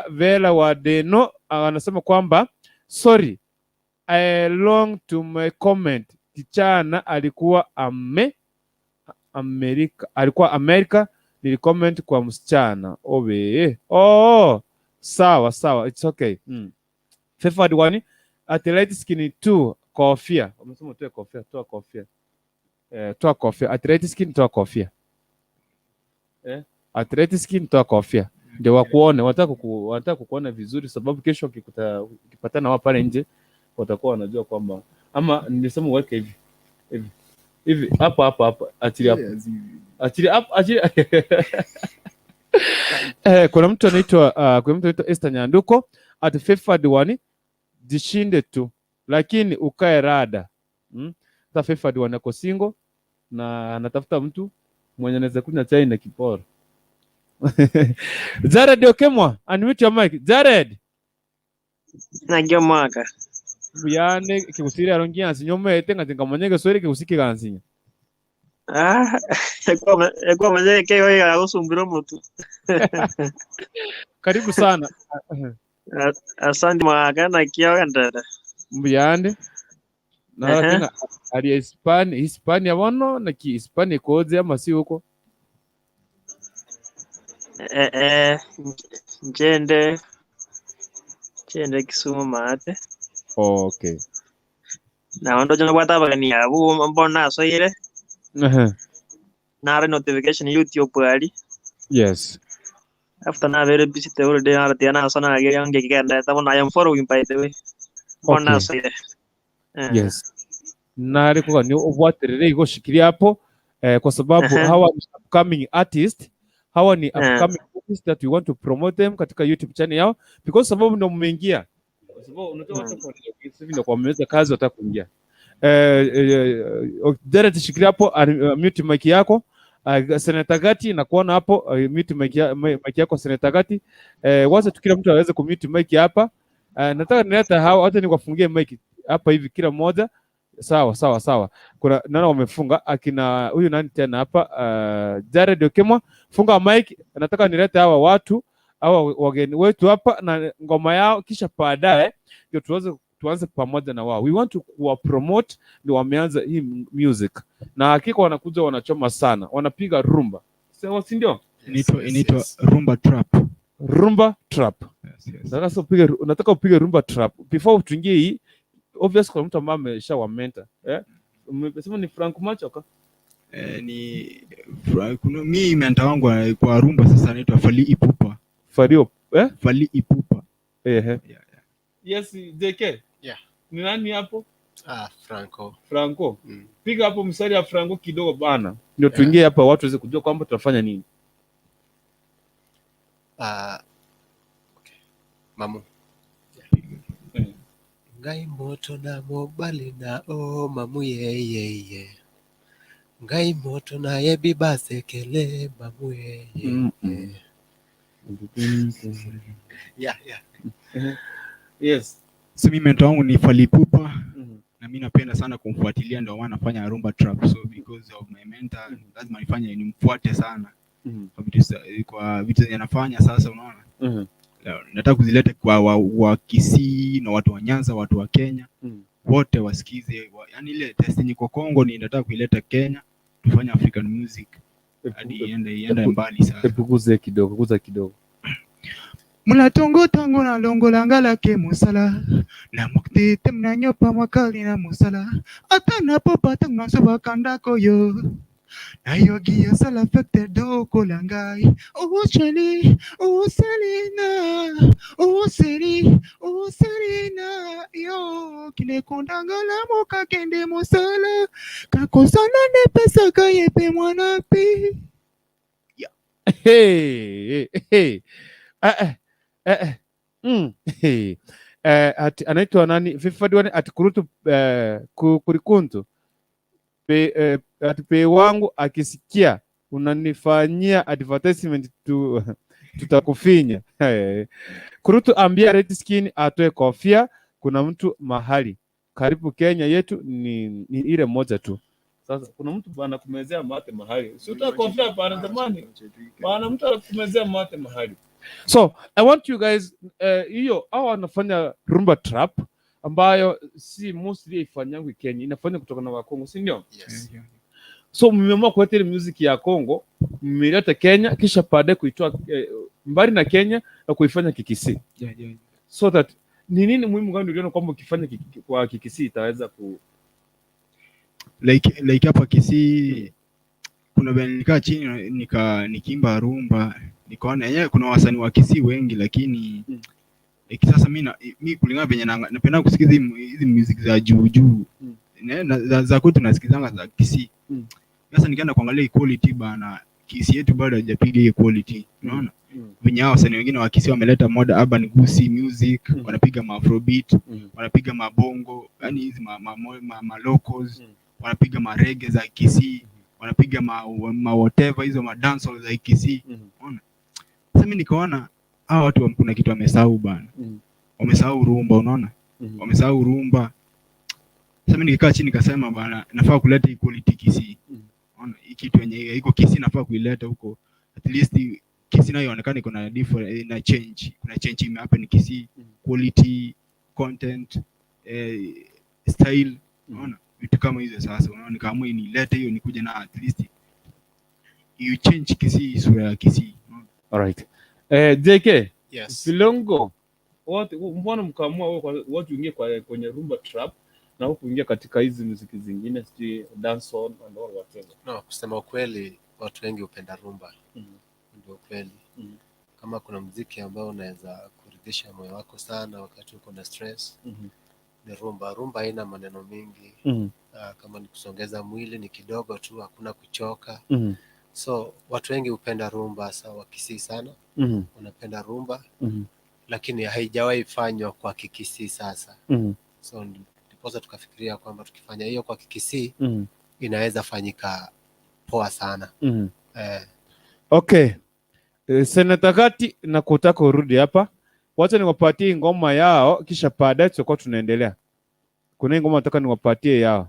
Vela Wadeno anasema kwamba sorry, I long to my comment. Kichana alikuwa Amerika, alikuwa Amerika, nilicomment kwa msichana. Obe. Oh, sawa sawa, it's okay. Favored one at light skin 2 kofia. Umesema utoe kofia, toa kofia. Toa kofia. At light skin toa kofia. At light skin toa kofia. Ndio wakuone, wanataka kukuona vizuri sababu kesho ukipatana wao pale nje watakuwa wanajua kwamba ama nilisema uweke hivi. Hivi. Hivi hapo hapo hapo, achilia hapo. Achilia hapo, achilia. Kuna mtu anaitwa Esther Nyanduko at favored one, jishinde tu lakini ukae rada. Sasa favored one ako single na anatafuta mtu mwenye anaweza kunywa chai na kiporo. Jared Okemwa, unmute your mic. Jared. Nagyo mwaka. Buyane kikusiri arongia nsinyomete ngati ngamanye geswere kikusiki gansinya. Ah, ekwa manye ke yo ya gusumbira omutu. Karibu sana. Asante mwaka na kio endere. Mbuyande. Na tena ali Hispania bono na ki Hispania koje ama si huko? Njende Kisumu maate. Okay. Na ondo jona bwata abageni abo mbona asoire. Nare notification YouTube ali. Yes. After na very busy the whole day na tiana sona age yange kigenda tabona I am following by the way. Mbona asoire. Yes. Nare kwa ni obwaterere igoshikiria hapo kwa sababu hawa ni upcoming artist. Hawa ni upcoming artists that we want to promote them katika YouTube channel yao because sababu ndio mmeingia. Kwa sababu unatoa watu kwa hivi ndio kwa mmeweza kazi wataka kuingia. Jared shikilia hapo, mute mic yako. Senator Gati na kuona hapo, mute mic yako Senator Gati. Wacha tu kila mtu aweze kumute mic hapa. Nataka nileta hao hata nikuwafungie mic hapa hivi kila mmoja. Sawa sawa sawa. Kuna nani wamefunga akina huyu nani tena hapa Jared Okemwa, funga mic. Nataka nilete hawa watu hawa wageni wetu hapa na ngoma yao, kisha baadaye ndio tuanze pamoja na wao. We want to kuwa promote, ndio wameanza hii music. Na hakika wanakuja wanachoma sana, wanapiga rumba. Sawa, si ndio? Inaitwa rumba trap. Rumba trap. Yes. Nataka upige rumba trap. Before tuingie hii, obvious kuna mtu ambaye ameshawa mentor. Umesema ni Frank Machoka? Ni kuna mimi mentor wangu kwa rumba sasa anaitwa Fally Ipupa. Fally eh? Fally Ipupa. Yeah. Yes, JK. Yeah. Ni nani hapo? Franco. Franco. Piga hapo mstari ya Franco kidogo bana. Ndio tuingie hapa watu waweze kujua kwamba tunafanya nini. Okay. Mamu. Ngai moto na mobali na o mamu ye ye ye. Ngai moto na yebi basekele mamu ye ye. Yeah, yeah. Yes. So mimi mentor wangu ni Fally Ipupa. Na mimi napenda sana kumfuatilia, ndio maana nafanya rumba trap. So because of my mentor lazima nifanye nimfuate sana. Kwa vitu zenye anafanya sasa, unaona? Nataka kuzileta kwa wa Kisii na watu wa Nyanza, watu wa Kenya. Wote wasikize. Yaani ile test yenye kwa Kongo ni nataka kuileta Kenya, tufanye African music hadi iende mbali sana. Epukuze kidogo, kuza kidogo. Mulatongo tango na longo langala ke musala na muktete mnanyopa mwakali na musala ata napopata mnasoba kanda koyo na yogi ya sala fekte doko langai usheli uselina useli uselina yo kile kondangala moka kende musala kakosana ne pesa kayepe mwana pi. Hey, hey. Hey. Ati, anaitwa nani? FIFA Diwani ati kurutu kurikuntu. Ati pe wangu akisikia unanifanyia advertisement tutakufinya. Hey. Kurutu ambia Red Skin atoe kofia, kuna mtu mahali. Karibu Kenya yetu ni ile moja tu. Sasa kuna mtu bana kumezea mate mahali. Si utoe kofia bana zamani. Bana mtu anakumezea mate mahali. So I want you guys hiyo hao wanafanya rumba trap ambayo si mostly ifanyangwi Kenya, inafanywa kutoka na Wakongo, si ndio? Yes. So mmeamua kuleta ile music ya Kongo, mmeleta Kenya kisha baadaye kuitoa mbali na Kenya na kuifanya Kikisii. Yeah. So that ni nini muhimu gani uliona kwamba ukifanya kwa Kikisii itaweza ku like hapa Kisii kuna vile nilikaa chini nikiimba rumba nikaona yenyewe kuna wasanii wa Kisii wengi, lakini like sasa mimi kulingana venye napenda kusikiza hizi music za juu juu za kwetu nasikizanga za Kisii. Sasa nikaenda kuangalia quality bana, Kisii yetu bado haijapiga hiyo quality, unaona? Venye hao wasanii wengine wa Kisii wameleta modern urban Gusii music, wanapiga ma afrobeat, wanapiga mabongo, yani hizi ma locals, wanapiga ma reggae za Kisii, wanapiga ma whatever hizo ma dancehall za Kisii. Unaona? Sasa mimi nikaona hao watu kuna kitu wamesahau bana. Wamesahau rumba, unaona? Wamesahau rumba. Sasa mimi nikikaa chini nikasema bana, nafaa kuleta equality Kisii. Unaona? Hii kitu yenye iko Kisii nafaa kuileta huko. At least Kisii nayo inaonekana iko na different na change. Kuna change imehappen Kisii, quality, content, style, unaona? Vitu kama hizo sasa, unaona, nikaamua nilete hiyo nikuje na at least you change Kisii, sura ya Kisii. All right. JK. Yes. Filongo. Wote mbona mkaamua watu ingie kwenye rumba trap na huku ingia katika hizi muziki zingine, sijui dancehall and all whatever? No, kusema ukweli watu wengi hupenda rumba. Ndio ukweli. Kama kuna muziki ambao unaweza kuridhisha moyo wako sana wakati uko na stress, ni rumba. Rumba haina maneno mingi. Kama ni kusongeza mwili ni kidogo tu, hakuna kuchoka. So watu wengi hupenda rumba, hasa wa Kisii sana. Wanapenda rumba. Lakini haijawahi fanywa kwa Kikisii sasa. So ndiposa tukafikiria kwamba tukifanya hiyo kwa Kikisii inaweza fanyika poa sana. Okay. Seneta Kati na kutaka urudi hapa. Wacha niwapatie ngoma yao kisha baadaye tutakuwa tunaendelea. Kuna ngoma nataka niwapatie yao.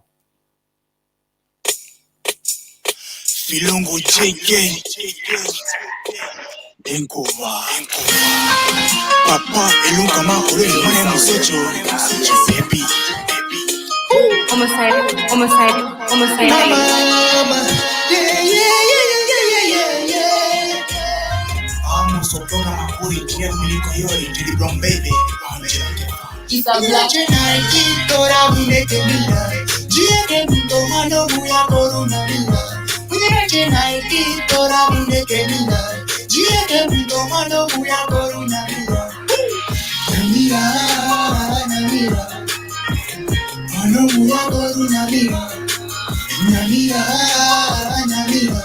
Filongo JK Enkova Papa Elunga Makolo Mwana Musocho Baby Homicide. Mama yeah yeah yeah yeah yeah Amo sotoka makuri kia miliko yori Jili Brown baby Isa Black Tora muneke mira Jieke mto mano muya koruna mira Tora muneke mira Jieke mto mano muya koruna mira Nyamira, nyamira Mano muya koruna mira Nyamira, nyamira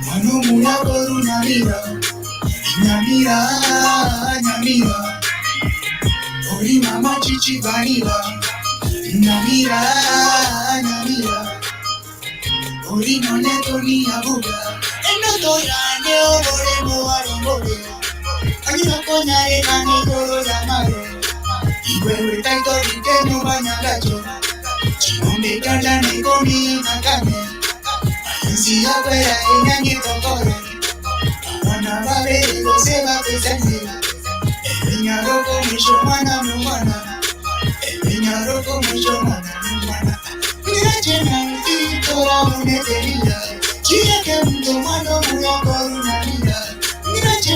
Mano muya koruna mira Nyamira, nyamira Ori mama chichi vanilla Nyamira, nyamira Ori no ni abuga Eno toyane obore mo arongore Anyo konyare nane koro yamare Iwewe taito ritenu banyagacho Chinombe kanda nekomi nakame Mayenzi yakwera enyangi tokore Abana babere bose bapesane Ebinyaroko mwisho mwana mwana Ebinyaroko mwisho mwana mwana Niache tora munetelila Jieke mto mwana muya koruna mila Niache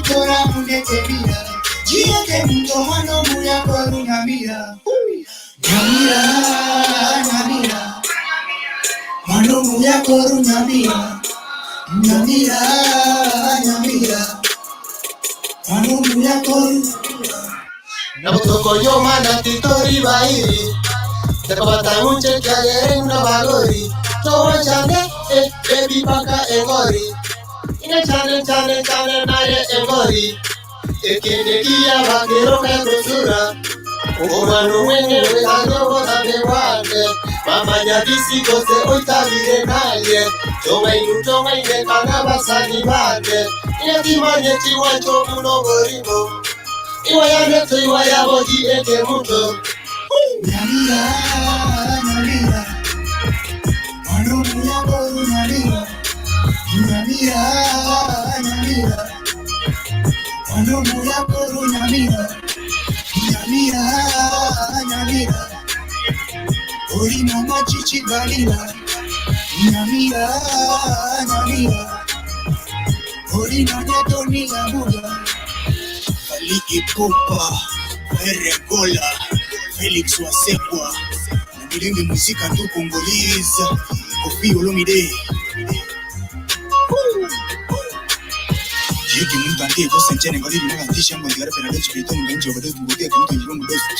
tora munetelila Jieke mto mwana muya koruna mila Nyamira, nyamira Mwana muya koruna mila Nyamira, nyamira Mwana muya koruna Namutoko yoma na titori bairi Tekobata unche kyagere na bagori Towa chane baby paka engori Ine chane chane chane naye engori. Ekedekia bakeroka kusura. Omanu wenyewe anyogoza bewane. Mama nyabisi gose oitabire naye. Tomainu tomaine kana basani bane. Ine timanye chiwancho muno borimo. Iwa ya neto iwa ya boji eke muto. Nyalira, nyalira. Manumu ya boru nyalira. Nyalira, nyalira. Manumu ya boru nyalira. Nyalira, nyalira. Ori mama chichi balila. Nyalira, nyalira. Ori nanya ni abuga. Fally Ipupa, Ferre Gola, Felix Wasekwa, na Bilingi Muzika tu Congolese, Koffi Olomide. Jiki muntu ante ko senchene ngoli ndinga ntisha ngo ndigara pena dochi pito ngenje obadozi ngote ko muntu ngirongo dozi.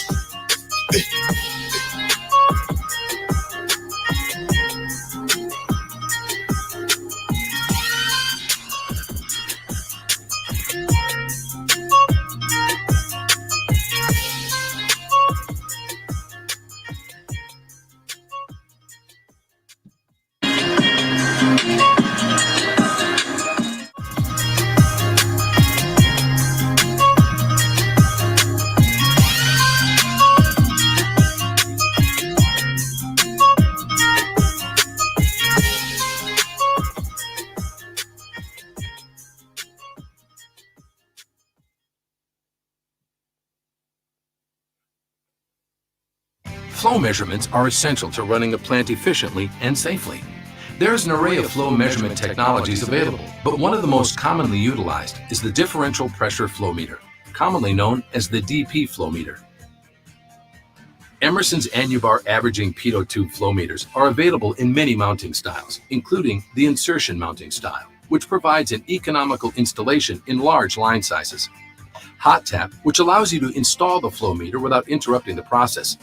Flow measurements are essential to running a plant efficiently and safely. There's an array of flow measurement technologies available, but one of the most commonly utilized is the differential pressure flow meter, commonly known as the DP flow meter. Emerson's Annubar averaging pitot tube flow meters are available in many mounting styles, including the insertion mounting style, which provides an economical installation in large line sizes. Hot tap, which allows you to install the flow meter without interrupting the process,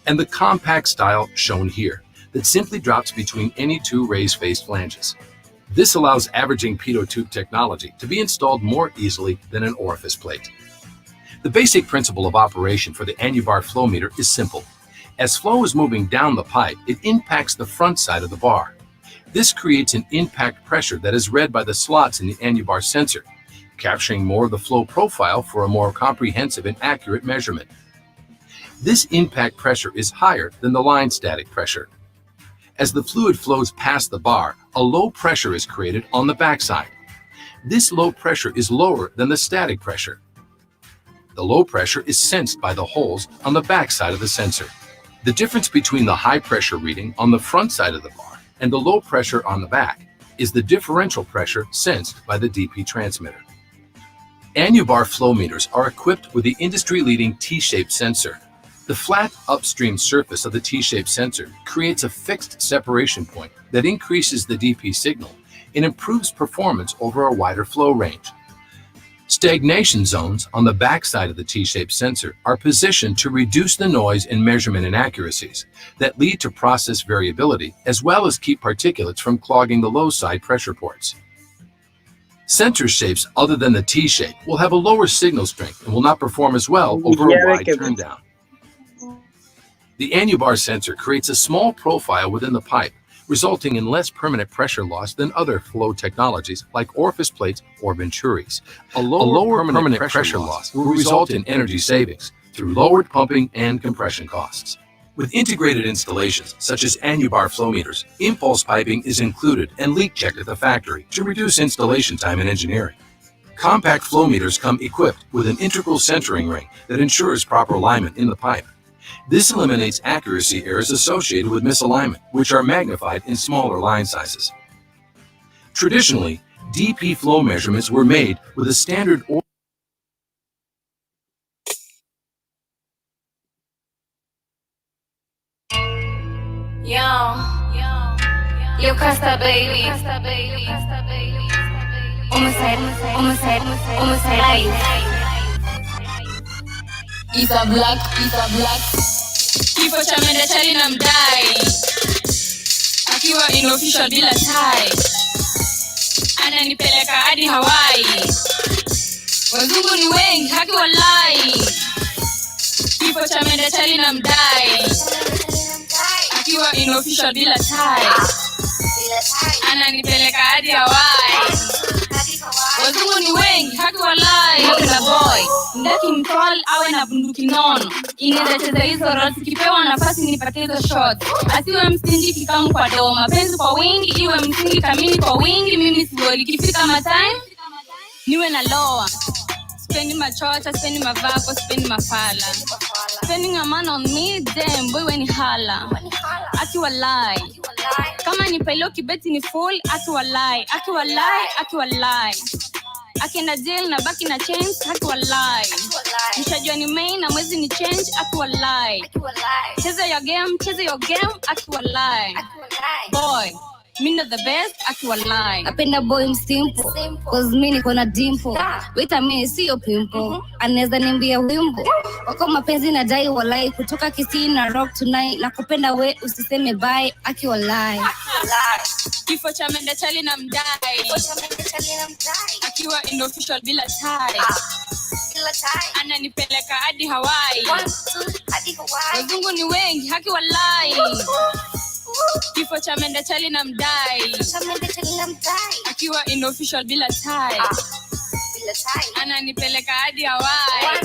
and the compact style shown here that simply drops between any two raised-faced flanges. This allows averaging pitot tube technology to be installed more easily than an orifice plate. The basic principle of operation for the Annubar flow meter is simple. As flow is moving down the pipe, it impacts the front side of the bar. This creates an impact pressure that is read by the slots in the Annubar sensor, capturing more of the flow profile for a more comprehensive and accurate measurement. This impact pressure is higher than the line static pressure. As the fluid flows past the bar, a low pressure is created on the backside. This low pressure is lower than the static pressure. The low pressure is sensed by the holes on the backside of the sensor. The difference between the high pressure reading on the front side of the bar and the low pressure on the back is the differential pressure sensed by the DP transmitter. Annubar flow meters are equipped with the industry-leading T-shaped sensor. The flat upstream surface of the T-shaped sensor creates a fixed separation point that increases the DP signal and improves performance over a wider flow range. Stagnation zones on the backside of the T-shaped sensor are positioned to reduce the noise and measurement inaccuracies that lead to process variability, as well as keep particulates from clogging the low side pressure ports. Sensor shapes other than the T-shape will have a lower signal strength and will not perform as well over a wide turndown. The Annubar sensor creates a small profile within the pipe, resulting in less permanent pressure loss than other flow technologies like orifice plates or venturis. A lower permanent pressure loss will result in energy savings through lowered pumping and compression costs. With integrated installations such as Annubar flow meters, impulse piping is included and leak checked at the factory to reduce installation time and engineering. Compact flow meters come equipped with an integral centering ring that ensures proper alignment in the pipe. This eliminates accuracy errors associated with misalignment, which are magnified in smaller line sizes. Traditionally, DP flow measurements were made with a standard Yo, yo, Costa baby, almost life. It's a black. Kifo cha mende chali na mdai. Akiwa in official bila tie. Ananipeleka hadi Hawaii. Wazungu ni wengi, haki walai. Kifo cha mende chali na mdai. Akiwa in official bila tie. Ananipeleka hadi Hawaii. Wazungu ni wengi, haki walai. Napenda boy, ndaki mtol awe na bunduki nono. Inaweza cheza hizo roles, ikipewa nafasi nipate hizo shots. Asiwe msingi kikamu kwa doo, mapenzi kwa wingi, iwe msingi kamili kwa wingi. Mimi siwoli, ikifika matime niwe na loa. Sipendi machocha, sipendi mavako, sipendi mafala. Spending a man on me, damn boy weni hala. Akiwa lie. Kama ni pailo kibeti ni full, akiwa lie, akiwa lie, akiwa lie. Akienda jail na baki na change, akiwa lie. Mshajua ni main na mwezi ni change, akiwa lie. Cheza your game, cheza your game, akiwa lie. Boy, mi ndo the best, akiwa lie. Napenda boy msimple, cause mi niko na dimple. Wait a minute, siyo pimple. Anaweza nimbia wimbo. Wako mapenzi nadai walai, kutoka Kisii na rock tonight. Nakupenda we usiseme bye, akiwa lie. Kifo cha mende chali na mdai. Akiwa in official bila tie. Ananipeleka hadi Hawaii. Wazungu ni wengi, haki walai. Kifo cha mende chali na mdai. Akiwa in official bila tie. Ananipeleka hadi Hawaii.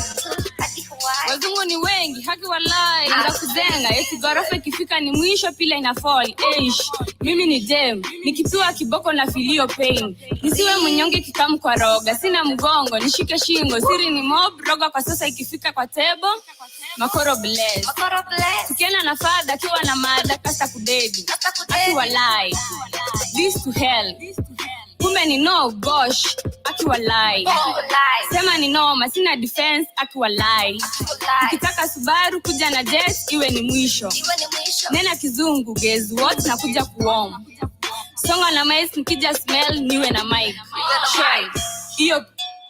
Wazungu ni wengi, haki walai. Nda kuzenga, eti gorofa ikifika ni mwisho pila ina fall. Eish, mimi ni dem, nikipiwa kiboko na filio pain. Nisiwe mnyonge kikamu kwa roga, sina mgongo, nishike shingo, siri ni mob, roga kwa sasa ikifika kwa table. Makoro bless. Tukienda na fadha, akiwa na mada, kasa kudedi. Akiwa lie. This to hell. Kumbe ni no gosh, akiwa lie. Sema ni noma, sina defense, akiwa lie. Ukitaka Subaru kuja na jet, iwe ni mwisho. Nena kizungu, guess what, nakuja kuoma. Songa na mice, nikija smell, niwe na mic. Try. Iyo,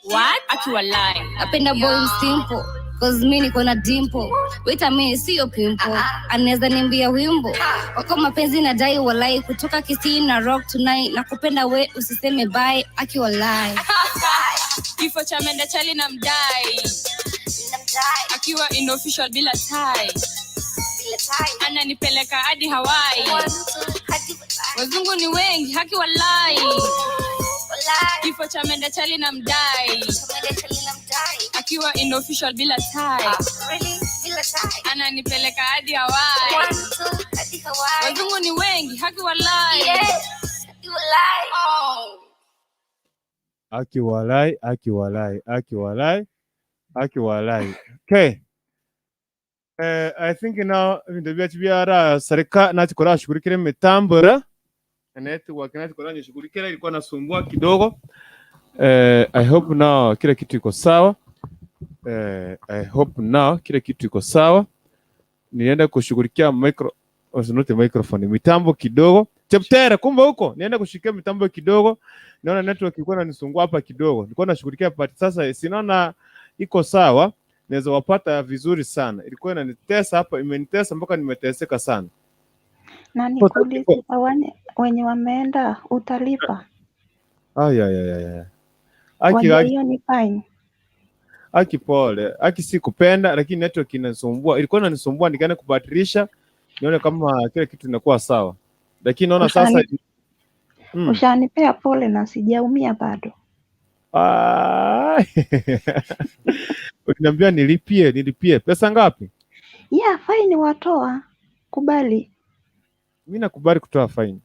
what? Akiwa lie. Napenda boy msimple, cause mi niko na dimple. Wait a minute, siyo pimple. Anaweza nimbia wimbo. Wako mapenzi nadai walai, kutoka Kisii na rock tonight. Nakupenda we usiseme bye, akiwa lie. Kifo cha mende chali na mdai. Akiwa in official bila tie. Ananipeleka hadi Hawaii. Wazungu ni wengi, haki walai. Kifo cha mende chali na mdai. Akiwa in official bila tie. Ananipeleka hadi Hawaii. Wazungu ni wengi, haki walai. Oh. Aki walai, aki walai, aki walai, aki walai. Okay. I think now ibintu byacu byarasarika nakikora shughulikira mitambura network nakikora nishughulikira ilikuwa nasumbua kidogo. I hope now kila kitu iko sawa. I hope now kila kitu iko sawa. Nienda kushughulikia microphone mitambo kidogo. Cheptere kumbe huko nienda kushikia mitambo kidogo. Naona network ilikuwa inanisumbua hapa kidogo. Nilikuwa nashughulikia but sasa sinaona iko sawa. Naweza wapata vizuri sana. Ilikuwa inanitesa hapa, imenitesa mpaka nimeteseka sana. Na nikuulize, wenye wameenda utalipa? Ay. Aki hiyo ni fine. Aki pole. Aki si kupenda lakini network inanisumbua. Ilikuwa inanisumbua nikaenda kubadilisha nione kama kile kitu inakuwa sawa. Lakini naona sasa ushanipea pole na sijaumia bado. Uliniambia nilipie pesa ngapi? Yeah, fine watoa. Kubali. Mimi nakubali kutoa fine.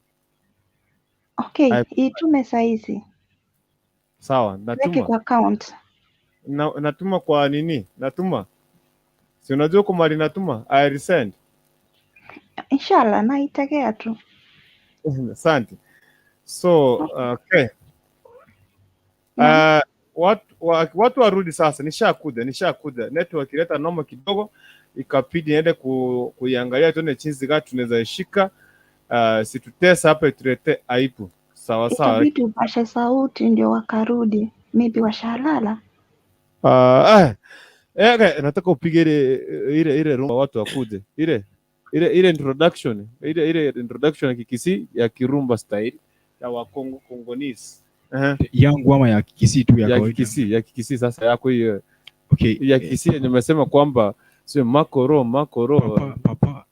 Okay, itume saizi. Sawa, natuma. Weke kwa account. Natuma kwa nini? Natuma. Si unajua kwa mali natuma? I resend. Inshallah naitegea tu. Asante. So, okay. Watu warudi sasa, nishakuja. Network ileta noma kidogo, ikabidi niende kuiangalia tuone jinsi gani tunaweza ishika. Situtesa hapa itulete aibu. Sawa sawa. Itabidi upashe sauti ndio wakarudi. Maybe washalala. Okay, nataka upige ile rumba watu wakuje. Ile introduction, ile introduction ya Kikisii ya Kirumba style ya wa Kongo Congolese. Yangu ama ya Kisii tu ya Ya kawaida? Kikisii, ya Kikisii sasa yako hiyo. Okay. Ya Kikisii nimesema kwamba sio makoro makoro. Papa, papa,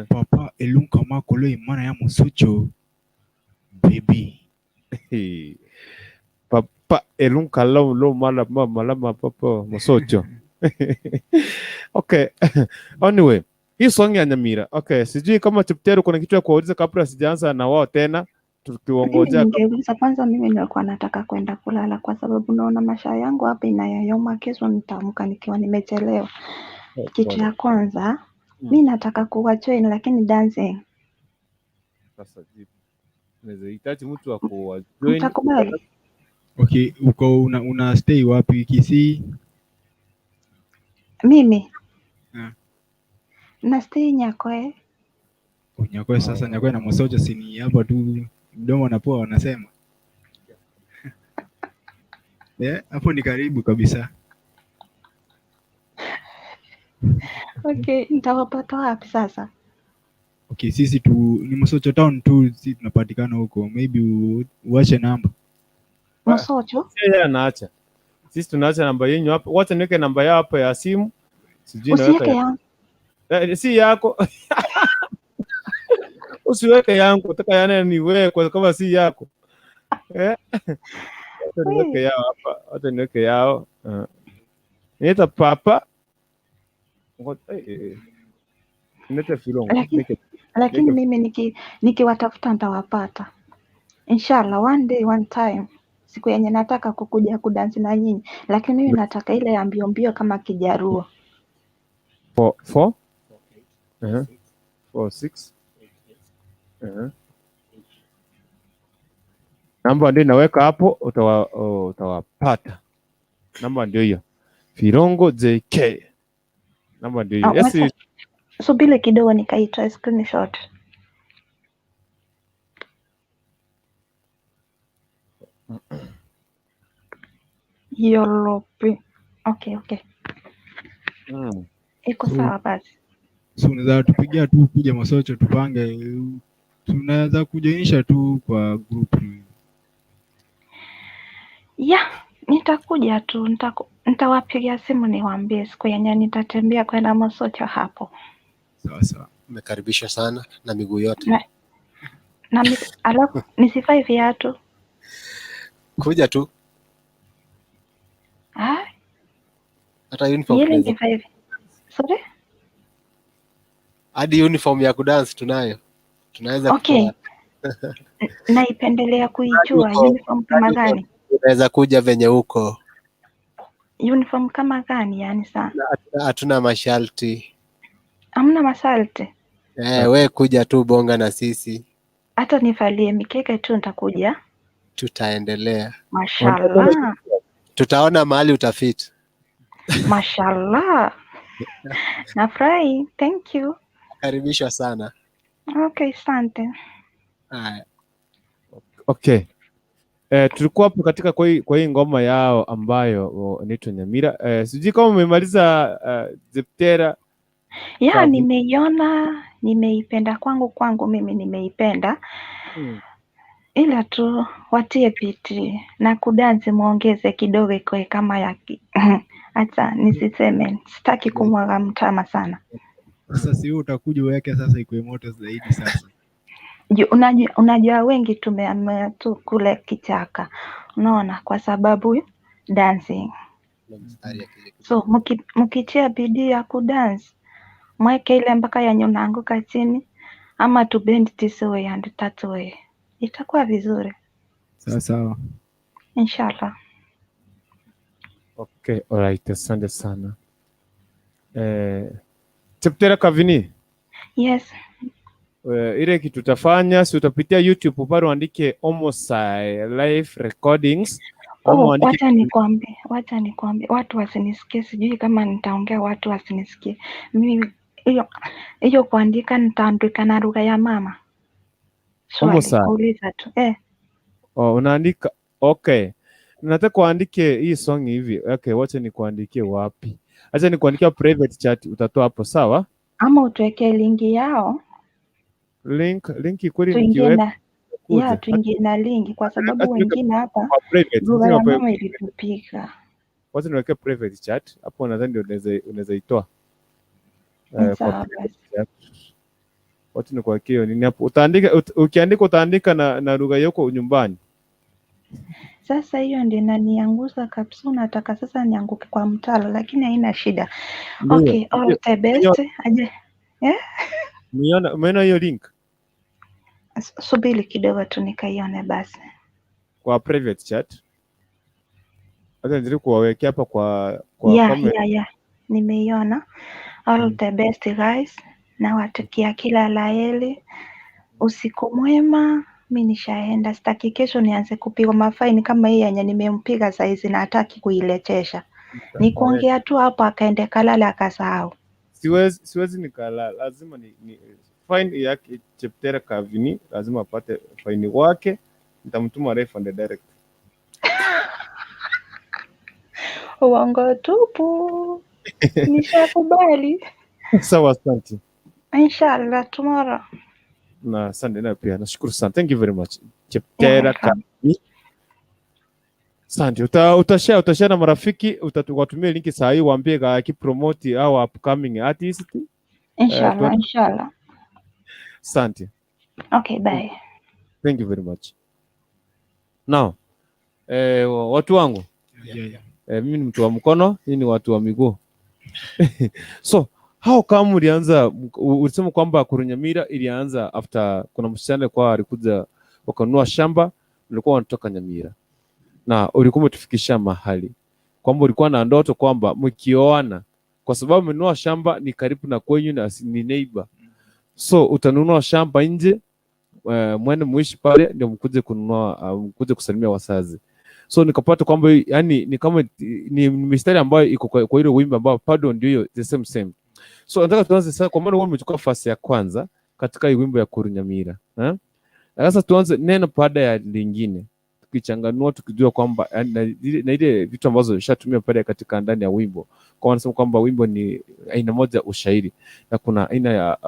papa elunka makolo imana ya Mosocho baby. Papa elunka lo lo mala mala papa Mosocho. Okay. Anyway, hii song ya Nyamira. Okay, sijui kama Chepteru kuna kitu ya kuwauliza kabla sijaanza na wao tena tukiwaongojea. Mimi ningeuliza kwanza, mimi nilikuwa nataka kwenda kulala kwa sababu naona maisha yangu hapa inayoyoma. Kesho nitaamka nikiwa nimechelewa. Kitu ya kwanza mi nataka kuwa join, lakini dancing. Sasa jibu. Unaweza hitaji mtu wa kuwa join. Mtakubali? Okay, uko una stay wapi Kisii? Mimi na stay Nyakoe. Nyakoe sasa, Nyakoe na Mosocho si ni hapa tu, mdomo na pua wanasema. Yeah, hapo ni karibu kabisa. Okay, nitawapata wapi sasa? Okay, sisi tu ni Mosocho town tu, sisi tunapatikana huko. Maybe uache namba. Mosocho? Sio yeye anaacha. Sisi tunaacha namba yenu hapa. Wacha niweke namba yao hapa ya simu. Sijui naweka Usiweke yangu. Si yako. Usiweke yangu, nataka yana ni wewe kwa kama si yako. Wacha niweke yao hapa. Wacha niweke yao. Niita papa. Niita Filongo. Lakini mimi nikiwatafuta nitawapata. Inshallah one day one time. Siku yenye nataka kukuja kudansi na nyinyi, lakini mimi nataka ile ya mbio mbio kama Kijaruo. 4 4 4 6 Namba ndio inaweka hapo, utawapata. Namba ndio hiyo. Firongo JK. Namba ndio hiyo. Yes. Subiri kidogo nikaitoa screenshot. Yolopi. Okay, okay. Iko sawa basi. So unaweza tupigia tu kuja Mosocho tupange, tunaweza kujoinisha tu kwa group. Yeah, nitakuja tu, nitawapigia simu niwaambie siku yenye nitatembea kwenda Mosocho hapo. Sawa sawa. Nimekaribishwa sana na miguu yote. Na alafu nisifai viatu. Kuja tu. Ah? Hata uniform. Yele nifai. Sorry? Hadi uniform ya kudance tunayo. Tunaweza. Okay. Naipendelea kuijua uniform kama gani? Unaweza kuja venye huko. Uniform kama gani yani sana? Hatuna masharti. Hamna masharti. We kuja tu bonga na sisi. Hata nivalie mikeke tu nitakuja. Tutaendelea. Mashallah. Tutaona mahali utafit. Mashallah. Nafurahi. Thank you. Karibishwa sana. Okay, asante. Haya. Okay. Tulikuwa hapo katika kwa hii ngoma yao ambayo inaitwa Nyamira. Sijui kama umemaliza Zeptera. Ya, nimeiona, nimeipenda kwangu mimi nimeipenda. Ila tu watie piti na kudansi muongeze kidogo ikoe kama ya hata nisiseme, sitaki kumwaga mtama sana. Sasa si wewe utakuja uweke sasa ikoe moto zaidi sasa. Unajua wengi tumeamua tu kule kichaka. Unaona, kwa sababu dancing. So mkitia bidii ya kudance, mweke ile mpaka yenye unaanguka chini ama to bend this way and that way. Itakuwa vizuri. Sawa sawa. Inshallah. Okay, all right, asante sana. Cheptera Kavini. Yes. Ile kitu utafanya, si utapitia YouTube pale uandike Omosai live recordings. Oh, wacha nikwambie watu wasinisikie, sijui kama nitaongea watu wasinisikie. Mimi hiyo kuandika nitaandika na lugha ya mama. Omosai. Uliza tu. Oh, unaandika okay. Nataka kuandike hii song hivi. Okay, wacha nikuandikie wapi? Acha nikuandikia private chat, utatoa hapo sawa? Ama utuwekee linki yao. Link kweli nikiweka Ya tuingie na linki kwa sababu wengine hapa lugha ya mama ilitupika. Wacha niweke private chat hapo, nadhani ndio unaweza itoa. Sawa basi. Wacha nikuwekee nini hapo. Utaandika, ukiandika utaandika na lugha yako nyumbani. Sasa hiyo ndio inanianguza kabisa, nataka sasa nianguke kwa mtalo, lakini haina shida. Okay, all the best. Aje. Umeona hiyo link? Subiri kidogo tu nikaione basi. Kwa private chat. Hata ndio kuwawekea hapa kwa yeah. Nimeiona. All the best guys. Nawatakia kila la heri. Usiku mwema. Mi nishaenda, sitaki kesho nianze kupigwa mafaini kama hii yenye nimempiga saizi na hataki kuiletesha. Ni kuongea tu hapo akaende kalala akasahau. Siwezi nikalala, lazima ni fine yake Cheptera Kavini, lazima apate faini wake, nitamtuma refund direct. Uongo tupu. Nishakubali. Sawa, asante. Inshallah tomorrow. Na asante na pia nashukuru sana. Thank you very much. Cheptera Kavini. Asante. Utashare na marafiki, utawatumia linki saa hii, waambie kipromote au upcoming artist. Inshallah, inshallah. Asante. Okay, bye. Thank you very much. Now, watu wangu. Yeah. Mimi ni mtu wa mkono, hii ni watu wa miguu. So, how come ulianza, ulisema kwamba Kurunyamira ilianza after kuna msichana kwa alikuja wakanunua shamba, ulikuwa wanatoka Nyamira. Na ulikuwa umetufikisha mahali kwamba ulikuwa na ndoto kwamba mkioana, kwa sababu mmenunua shamba ni karibu na kwenyu na ni neighbor. So utanunua shamba nje, mwende muishi pale ndio mkuje kununua, mkuje kusalimia wazazi. So nikapata kwamba yani ni kama ni mistari ambayo iko kwa ile wimbo ambao bado ndio hiyo the same. So nataka tuanze sasa, kwa maana wewe umechukua fasi ya kwanza katika hii wimbo ya Kurunyamira. Na sasa tuanze neno baada ya lingine, tukichanganua tukijua kwamba na ile vitu ambazo ushatumia pale katika ndani ya wimbo. Kwa wanasema kwamba wimbo ni aina moja ushairi, na kuna aina ya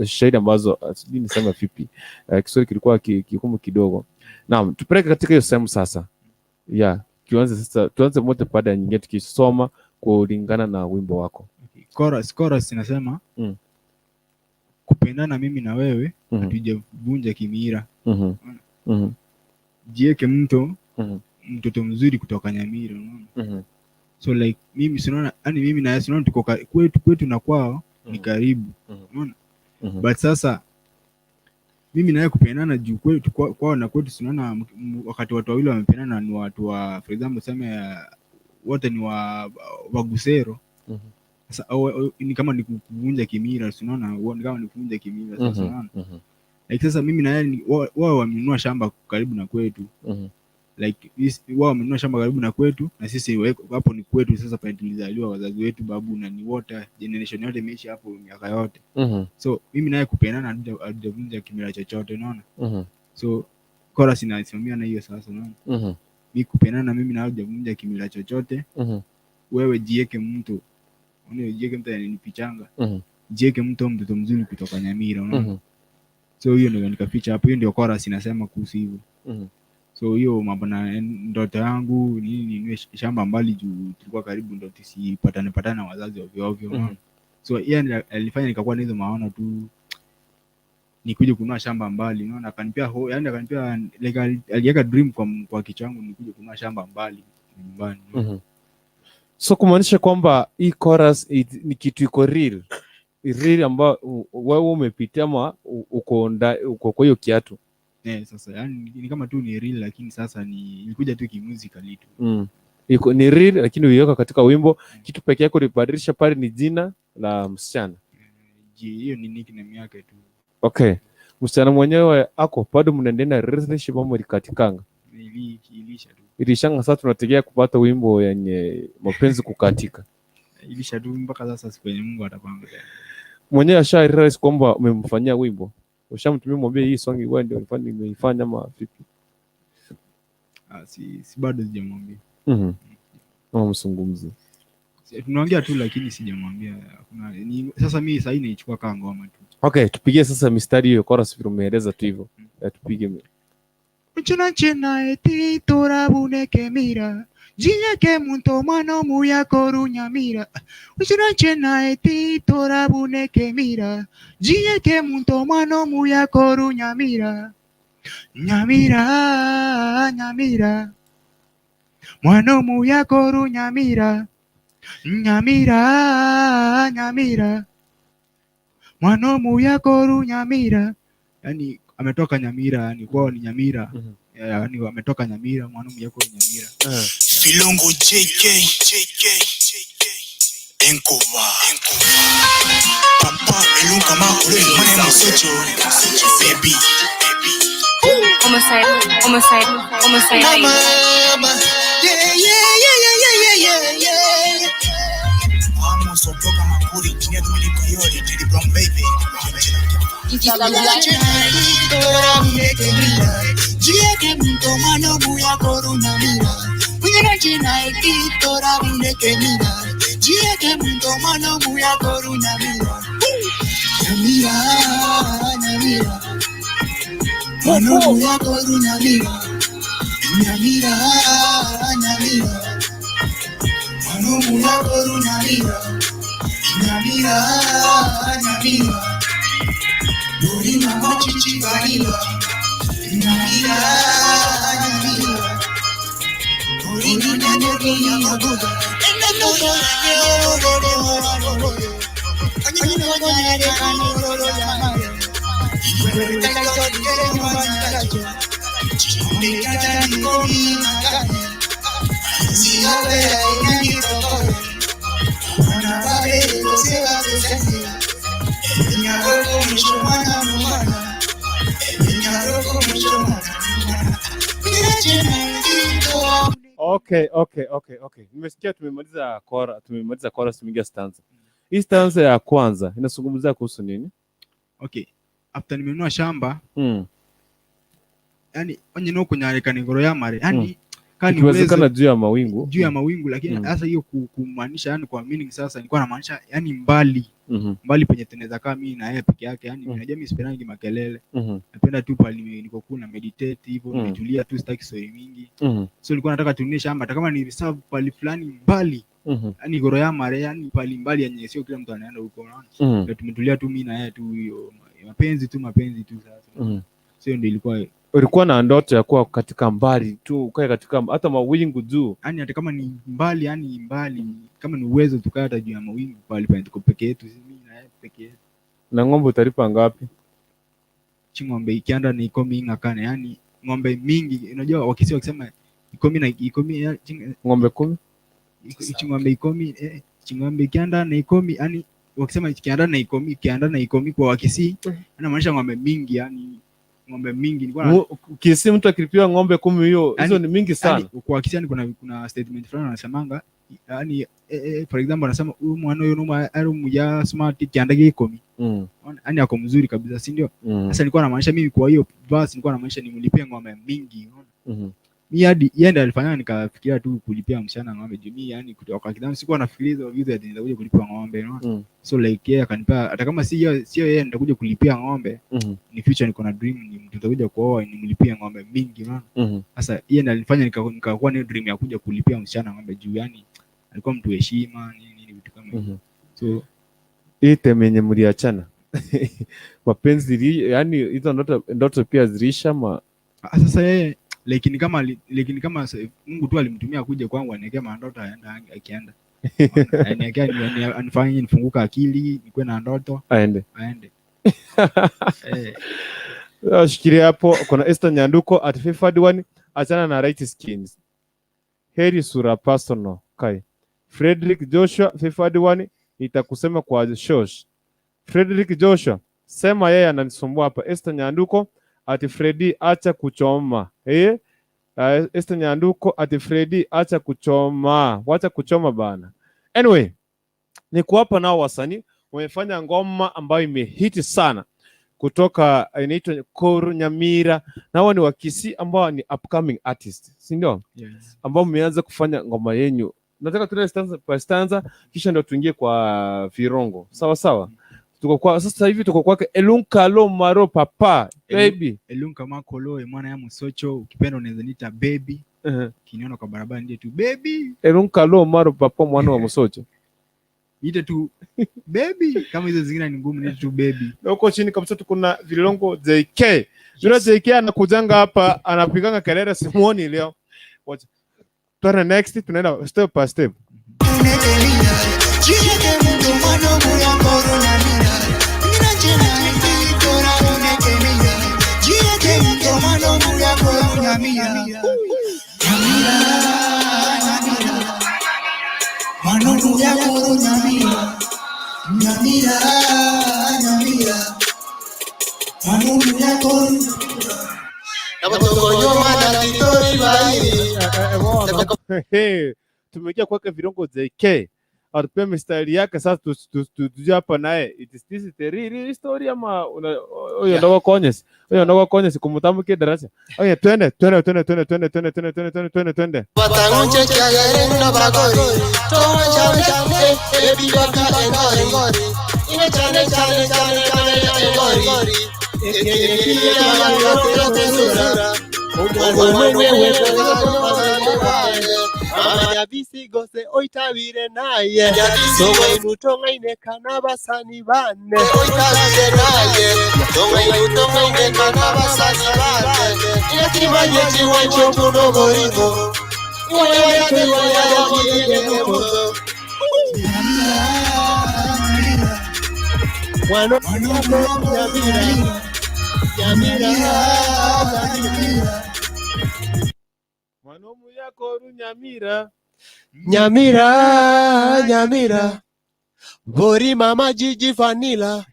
shairi ambazo sijui niseme vipi. Kiswahili kilikuwa kigumu kidogo. Naam, tupeleke katika hiyo sehemu sasa. Yeah, tuanze sasa, tuanze moja baada ya nyingine tukisoma kulingana na wimbo wako. Chorus inasema kupendana mimi na wewe hatujavunja kimira. Jieke mto mtoto mzuri kutoka Nyamira, unaona? So like mimi sinaona, yani mimi na sinaona tuko kwetu na kwao ni karibu, unaona? But sasa mimi na yeye kupendana juu kwetu kwao na kwetu sinaona, wakati watu wawili wamependana ni watu wa, for example sema wote ni wa Wagusero. Sasa ni kama ni kuvunja kimila, unaona? Ni kama ni kuvunja kimila sasa, unaona? Like sasa mimi na yeye wao wamenunua shamba karibu na kwetu. Like wao wamenunua shamba karibu na kwetu na sisi hapo ni kwetu sasa, pale tulizaliwa wazazi wetu, babu na ni wote, generation yote imeishi hapo miaka yote. So mimi naye kupendana hatujavunja kimila chochote, unaona? So chorus inasimamia na hiyo sasa, unaona? Mimi kupendana mimi na hatujavunja kimila chochote. Wewe jieke mtu, unaona, jieke mtu ananipichanga. Jieke mtu mtoto mzuri kutoka Nyamira, unaona? So hiyo ndio nikaficha hapo, hiyo ndio chorus inasema kuhusu hivyo. So hiyo mambo na ndoto yangu nini niwe shamba mbali juu tulikuwa karibu, ndio tusipatane patana wazazi ovyo ovyo. So yeye alifanya nikakuwa na hizo maono tu nikuje kununua shamba mbali, unaona? Akanipea, yani akanipea like aliweka dream kwa kichwa changu nikuje kununua shamba mbali nyumbani. So kumaanisha kwamba hii chorus ni kitu iko real ambayo wewe umepitia ama uko kwa hiyo kiatu. Sasa yani ni kama tu ni real, lakini sasa ni ilikuja tu kimuzikali tu. Iko ni real lakini uiweka katika wimbo. Kitu pekee yako ulibadilisha pale ni jina la msichana. Hiyo ni nickname yake tu. Okay. Msichana mwenyewe ako bado mnaendelea relationship ama ilikatikanga? Ilisha tu. Ilishanga. Sasa tunategea kupata wimbo yenye mapenzi kukatika. Ilisha tu mpaka sasa siku yenye Mungu atapanga. Mwenyewe asha realize kwamba umemfanyia wimbo. Ushamtumia mwambie hii song wewe ndio ulifanya nimeifanya ama vipi? Si bado sijamwambia. Msungumzi. Tunaongea tu lakini sijamwambia. Hakuna sasa mimi sasa naichukua kama ngoma tu. Okay, tupigie sasa mistari hiyo chorus vile umeeleza tu hivyo. Tupige. Chena chena eti torabuneke mira. Jiye muntu mwana muya korunyamira. Chena chena eti torabuneke mira. Jiye muntu mwana muya korunyamira. Nyamira, nyamira. Mwana muya korunyamira. Nyamira, nyamira. Mwana muya korunyamira. Yani ametoka Nyamira, yani kwao ni Nyamira. Yani ametoka Nyamira, mwana muya korunyamira. Filongo JK JK Enkoba Papa elunka makolo mwana musocho baby. Homicide, homicide, homicide. Mama, yeah yeah yeah yeah yeah yeah. Vamos sotoka makuri chini ya tumiliko yori Teddy Brown baby. Okay. Nimesikia tumemaliza chorus, tumeingia stanza. Hii stanza ya kwanza inazungumzia kuhusu nini? Okay. After nimenunua shamba, yani onye no kunyareka ngoro ya mare. Yani kani ikiwezekana juu ya mawingu. Juu ya mawingu, lakini sasa hiyo kumaanisha yani kwa meaning sasa nilikuwa namaanisha yani mbali. Mbali penye tunaweza kaa mimi na yeye peke yake, yani unajua mimi sipendangi makelele. Napenda tu pale niko kuna meditate hivyo, nimetulia tu, sitaki story mingi. So nilikuwa nataka tununue shamba hata kama ni reserve pale fulani mbali. Yani goro ya mare, yani pale mbali yenye sio kila mtu anaenda huko, unaona. Ndio tumetulia tu mimi na yeye tu, hiyo mapenzi tu sasa. Sio ndio ilikuwa. Ulikuwa na ndoto ya kuwa katika mbali tu, ukae katika hata mawingu juu. Yani hata kama ni mbali, yani mbali kama ni uwezo tukae hata juu ya mawingu pale pale tuko peke yetu, mimi na yeye peke yetu. Na ng'ombe utalipa ngapi? Ng'ombe ikianda ni 10 ngakane, yani ng'ombe mingi, unajua wakisi wakisema 10 na 10, ng'ombe 10, ng'ombe 10, ng'ombe ikianda na 10, yani wakisema ikianda na 10, ikianda na 10 kwa wakisi, inamaanisha ng'ombe mingi, yani ng'ombe mingi. Nilikuwa Kisii mtu akilipiwa ng'ombe 10 hiyo hizo ni mingi sana. Yani, kwa Kisii kuna statement fulani wanasemanga, yani for example anasema huyu mwana huyu numa ari ya smart kiandage 10. Yani ako mzuri kabisa, si ndio? Sasa nilikuwa namaanisha mimi kwa hiyo verse nilikuwa namaanisha nimlipie ng'ombe mingi, unaona. Mimi hadi yeye ndiye alifanya nikafikiria tu kulipia msichana ng'ombe juu mimi yani kutoka kitambo sikuwa nafikiria hizo vitu ati nitakuja kulipa ng'ombe, unaona. So like yeye akanipa hata kama sio yeye nitakuja kulipia ng'ombe, ni future niko na dream ni mtu nitakuja kuoa nimlipie ng'ombe mingi, unaona. Sasa yeye ndiye alifanya nikakuwa na dream ya kuja kulipia msichana ng'ombe juu yani alikuwa mtu heshima nini nini vitu kama hivyo. So hii time yenye mliachana mapenzi yani hizo ndoto pia zilisha ma sasa yeye lakini kama Mungu tu alimtumia kuja kwangu aniwekea ndoto aenda akienda. Aniwekea anifanye nifunguka akili nikuwe na ndoto aende. Aende. Shikilia hapo kuna Esther Nyanduko at 541 achana na right skins. Heri sura personal kai. Frederick Joshua 541 nitakusema kwa shosh. Frederick Joshua sema yeye ananisumbua hapa. Esther Nyanduko ati Freddy acha kuchoma. Esther Nyanduko ati Freddy acha kuchoma. Wacha kuchoma bana. Anyway, ni kuwapa nao wasanii wamefanya ngoma ambayo imehiti sana kutoka inaitwa Koru Nyamira, na wao ni wa Kisii ambao ni upcoming artist, si ndio? Yes. Ambao mmeanza kufanya ngoma yenu. Nataka tuende stanza by stanza kisha ndio tuingie kwa virongo. Sawa sawa. Tuko kwa sasa hivi tuko kwake Elunka Lo Maro Papa baby. Elunka Makolo mwana ya Musocho, ukipenda unaweza niita baby. Kiniona kwa barabara ndiye tu baby. Elunka Lo Maro Papa mwana wa Musocho. Niite tu baby, kama hizo zingine ni ngumu, niite tu baby. Na huko chini kabisa tuko na Vilongo JK. Yule JK anakujanga hapa anapiganga kelele, simuoni leo. Wacha. Tuende next, tunaenda step by step. Tumeingia kwake Vilongo JK. Atupe mistari yake sasa, tujue hapa naye. It is this the real story ama huyo ndo konyes. Huyo ndo konyes kumtamkia darasa. Okay, twende twende twende twende twende twende twende twende twende twende twende. Batangunche kyagere na bagori. Towa chane chane ebi baka engori. Ine chane chane chane chane engori. Ekiri ya yote sura. Mama gose oitabire naye sowe nutongaine kana basani bane oitabire naye sowe nutongaine kana basani bane ikimanye chiwancho kunoborimo iwe Mwanomu yako Nyamira. Nyamira, Nyamira. Bori mama Gigi Vanilla.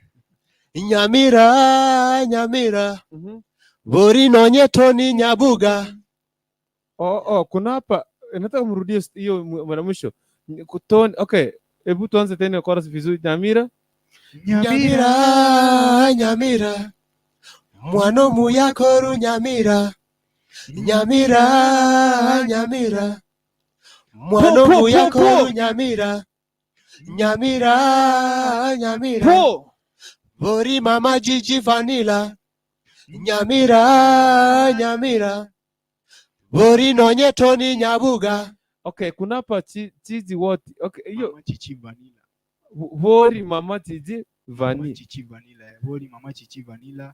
Nyamira, Nyamira. Bori nonye Tony Nyabuga. Oh, kuna hapa nataka mrudie hiyo mara mwisho. Kutoni, okay, hebu tuanze tena chorus vizuri. Nyamira. Nyamira, Nyamira. Mwanomu yako Nyamira. Nyamira, Nyamira. Mwanomu yako Nyamira. Nyamira, Nyamira. Bori mama Gigi Vanilla. Nyamira, Nyamira. Bori nonye Tony Nyabuga. Okay, kuna hapa chizi what? Okay, hiyo mama Chichi Vanilla. Bori mama Chichi Vanilla. Chichi Vanilla. Bori mama Chichi Vanilla.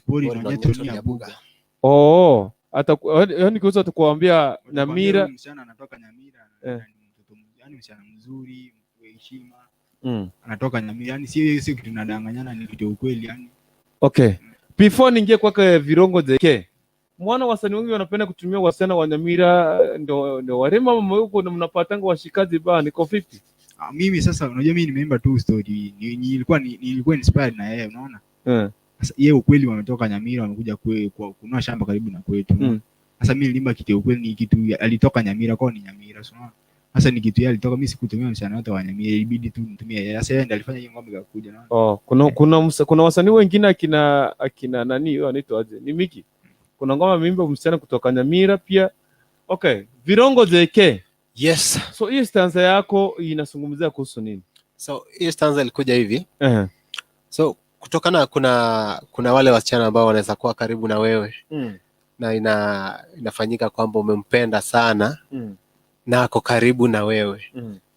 Bori nonye Tony Nyabuga. Oh, yaani kuweza tukuambia Nyamira, msichana anatoka Nyamira, mtoto yani msichana mzuri, heshima. Anatoka Nyamira. Yani sio kitu tunadanganyana, ni kitu ukweli yani. Okay. Before ningie kwake Virongo JK. Mwana wasanii wengi wanapenda kutumia wasichana wa Nyamira ndio warema mama huko, na mnapatanga washikaji ba niko 50. Mimi sasa unajua mimi nimeimba tu story. Nilikuwa inspired na yeye, unaona? Sasa yeye ukweli wametoka Nyamira wamekuja kwa kununua shamba karibu na kwetu. Sasa mimi nilimba kitu ukweli, ni kitu alitoka Nyamira kwa ni Nyamira, so unaona? Sasa ni kitu yeye alitoka, mimi sikutumia msichana wote wa Nyamira, ilibidi tu nitumie yeye. Sasa yeye ndiye alifanya hiyo ngoma ikakuja, unaona? Oh, kuna wasanii wengine akina nani huyo anaitwa aje? Ni Miki. Kuna ngoma mimba msichana kutoka Nyamira pia. Okay, Virongo JK. Yes. So hii stanza yako inazungumzia kuhusu nini? So hii stanza ilikuja hivi. So kutokana kuna wale wasichana ambao wanaweza kuwa karibu na wewe. Na inafanyika kwamba umempenda sana. Na ako karibu na wewe.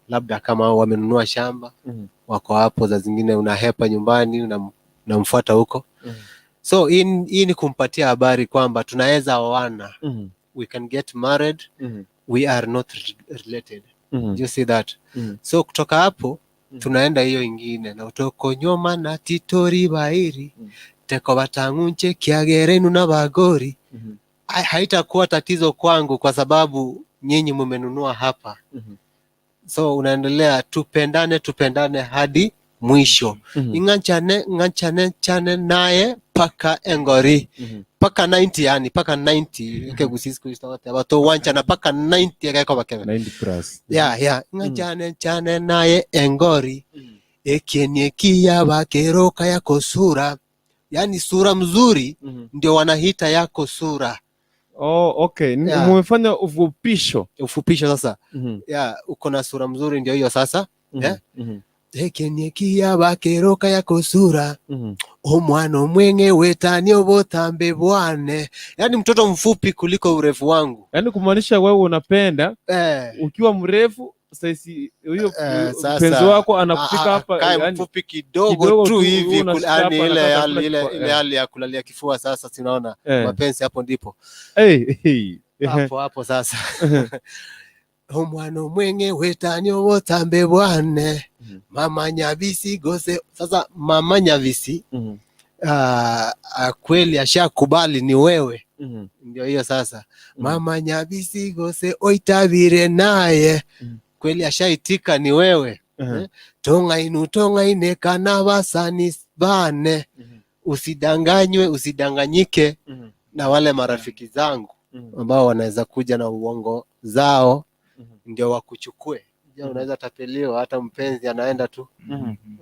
Labda kama wamenunua shamba, wako hapo, za zingine unahepa nyumbani, unamfuata huko. So hii ni kumpatia habari kwamba tunaweza oana. We can get married. We are not related. You see that? So kutoka hapo tunaenda hiyo ingine na utoko nyoma na titori bairi teko batangunche kiagerenu na bagori. Haitakuwa tatizo kwangu kwa sababu nyinyi mmenunua hapa. So unaendelea tupendane hadi mwisho. Inganchane chane naye paka engori. Paka 90 yani paka 90 okay gusisi kuista watu wanchana paka 90 yakaiko bakebe 90 plus. Yeah inganchane chane naye engori. Ekeniekia bakeroka yako sura. Yani sura mzuri ndio wanahita yako sura. Oh, okay. Yeah. Umefanya ufupisho. Ufupisho sasa. Yeah, uko na sura mzuri ndio hiyo sasa. Yeah? Ekeniekia bakeroka ya kusura omwana omwenge wetani obotambe bwane. Yani mtoto mfupi kuliko urefu wangu. Yaani kumaanisha wewe unapenda ukiwa mrefu saizi huyo mpenzi wako anakufika hapa, yani mfupi kidogo tu hivi, yani ile hali ya kulalia kifua. Sasa tunaona mapenzi hapo ndipo. Hapo hapo sasa. Omwana omwenge wetani obotambe bwane mama Nyabisi gose. Sasa mama Nyabisi kweli ashakubali ni wewe. Ndio hiyo sasa. Mama Nyabisi gose oitabire naye. Kweli ashaitika ni wewe. Tonga inu tonga ine kana basani bane. Usidanganywe, usidanganyike na wale marafiki zangu ambao wanaweza kuja na uongo zao ndio wakuchukue. Unaweza tapeliwa, hata mpenzi anaenda tu.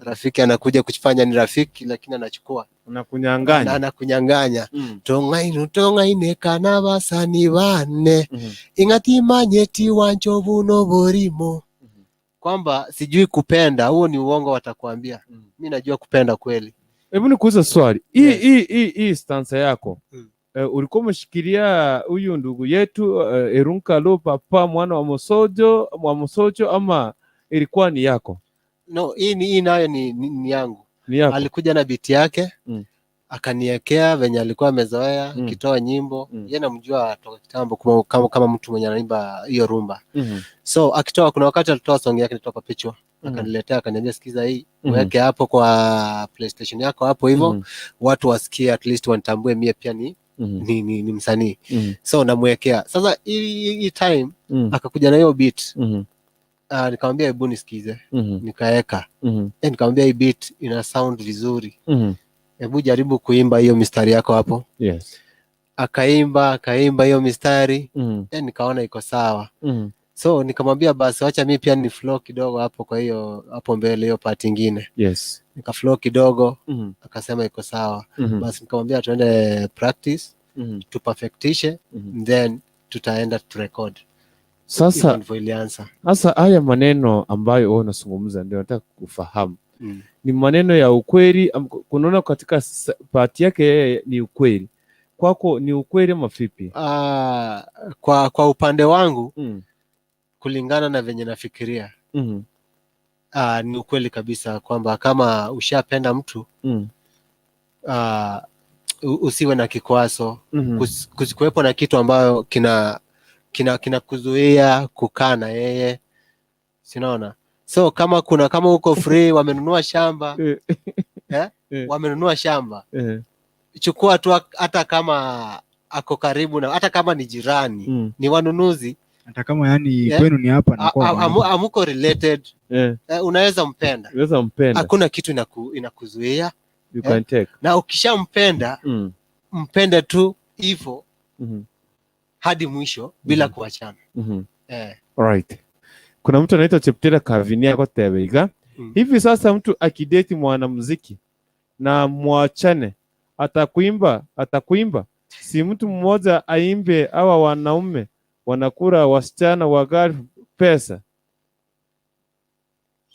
Rafiki anakuja kufanya ni rafiki lakini anachukua. Anakunyang'anya. Anakunyang'anya. Tonga inu tonga ine kana basani bane. Ingati manyeti wancho buno borimo. Kwamba sijui kupenda, huo ni uongo watakwambia. Mimi najua kupenda kweli. Hebu nikuulize swali. Hii stanza yako. Ulikuwa umeshikilia huyu ndugu yetu Erunkalo papa mwana wa Mosojo, ama ilikuwa ni yako? No, hii nayo ni yangu. Ni yako. Alikuja na beat yake akaniekea venye alikuwa amezoea kitoa nyimbo. Yeye namjua toka kitambo kama mtu mwenye anaimba hiyo rumba. So akitoa, kuna wakati alitoa song yake ilitoka Pichwa. Akaniletea akaniambia sikiza hii, weke hapo kwa PlayStation yako hapo hivyo, watu wasikie, at least wanitambue mie pia ni ni msanii. So namwekea. Sasa hii time akakuja na hiyo beat. Nikamwambia hebu nisikize. Nikaeka. Nikamwambia hii beat ina sound vizuri. Hebu jaribu kuimba hiyo mistari yako hapo. Yes. Akaimba hiyo mistari. Nikaona iko sawa. So nikamwambia basi acha mimi pia ni flow kidogo hapo, kwa hiyo hapo mbele hiyo part nyingine. Yes. Nika flow kidogo. Akasema iko sawa. Basi nikamwambia tuende practice, tu perfectishe, then tutaenda tu record. Sasa sasa haya maneno ambayo wewe unazungumza ndio nataka kufahamu. Ni maneno ya ukweli? Kunaona katika part yake yeye ni ukweli. Kwako ni ukweli ama vipi? Kwa upande wangu kulingana na venye nafikiria ni ukweli kabisa kwamba kama ushapenda mtu usiwe na kikwazo, kusikuwepo na kitu ambayo kina kuzuia kukaa na yeye, sinaona. So kama kuna kama uko free, wamenunua shamba wamenunua shamba, chukua tu, hata kama ako karibu na hata kama ni jirani, ni wanunuzi, hata kama yani kwenu ni hapa na kwa amuko related, unaweza mpenda, unaweza mpenda, hakuna kitu inakuzuia. You can take. Na ukishampenda mpende tu hivyo hadi mwisho bila kuachana. Alright. Kuna mtu anaitwa Cheptera Kavinia kwa Tebeiga. Hivi sasa mtu akidate mwanamuziki na muachane, atakuimba. Si mtu mmoja aimbe, hawa wanaume wanakula wasichana wa gari pesa.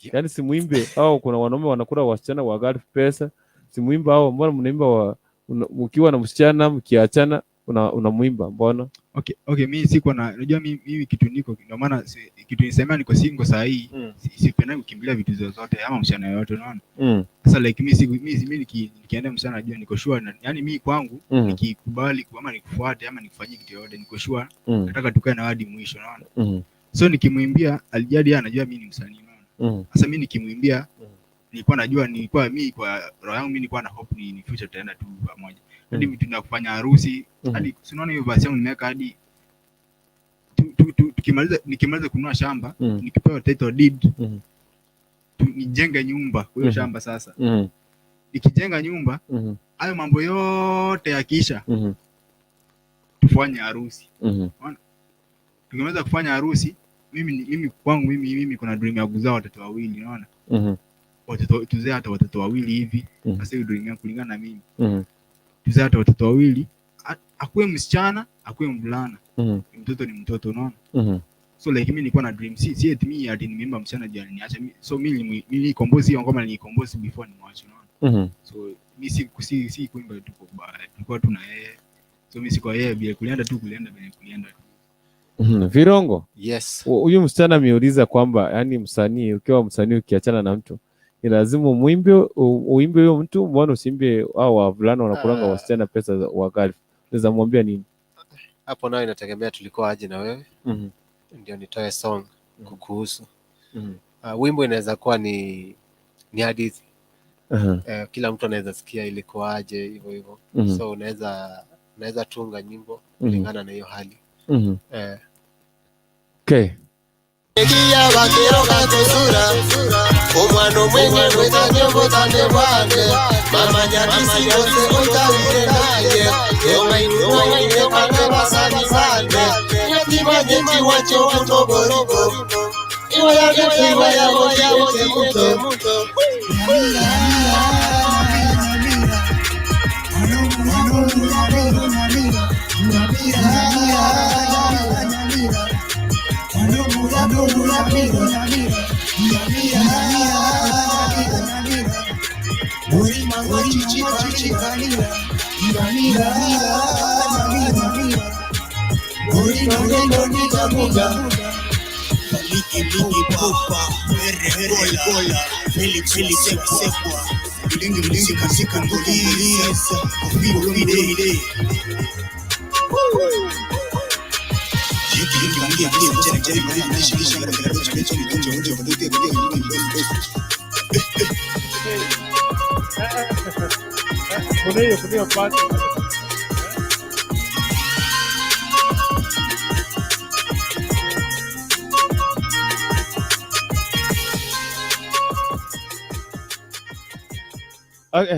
Yaani simuimbe au kuna wanaume wanakula wasichana wa gari pesa. Simuimba hao, mbona mnaimba mkiwa na msichana mkiachana unamuimba mbona? Okay, mimi siko na, unajua mimi kitu niko, ndio maana kitu nisema niko single saa hii, sipenda kukimbilia vitu zozote ama msichana yoyote, unaona? Sasa like mimi nikienda msichana najua niko sure, yani mimi kwangu nikikubali ama nikufuate ama nikufanyie kitu yoyote niko sure nataka tukae na hadi mwisho, unaona? So nikimwimbia alijadi anajua mimi ni msanii, unaona? Sasa mimi nikimwimbia nilikuwa najua, nilikuwa mimi kwa roho yangu mimi nilikuwa na hope ni future tutaenda tu pamoja. Hadi vitu na kufanya harusi, hadi unaona hiyo verse yangu nimeweka hadi tukimaliza, nikimaliza kununua shamba, nikipewa title deed, nijenge nyumba kwa hiyo shamba sasa. Nikijenga nyumba, hayo mambo yote yakiisha, tufanye harusi. Unaona? Tukimaliza kufanya harusi, mimi kwangu mimi kuna dream ya kuzaa watoto wawili, unaona? Watoto tuzaa hata watoto wawili hivi. Sasa hiyo dream yangu kulingana na mimi. Tuzaa hata watoto wawili, akuwe msichana, akuwe mvulana. Mtoto ni mtoto, unaona? So like mimi nilikuwa na dream, si eti mimi ati nimeimba msichana juu aliniacha. So mimi nilicompose hiyo ngoma, nilicompose before nimwache, unaona. So mimi si kuimba tu kwa ubaya, tulikuwa tu na yeye. So mimi si kwa yeye bila kulienda tu, kulienda bila kulienda tu. Virongo. Yes. Huyu msichana ameuliza kwamba yani msanii, ukiwa msanii ukiachana na mtu ni lazima muimbe, uimbe huyo mtu, mbona usiimbe hao wavulana wanakulanga wasichana pesa wa gari? Unaweza mwambia nini? Hapo nayo inategemea tulikuwa aje na wewe. Ndio nitoe song kukuhusu. Wimbo inaweza kuwa ni hadithi. Kila mtu anaweza sikia ilikuwa aje hivyo hivyo. So unaweza tunga nyimbo kulingana na hiyo hali. Okay.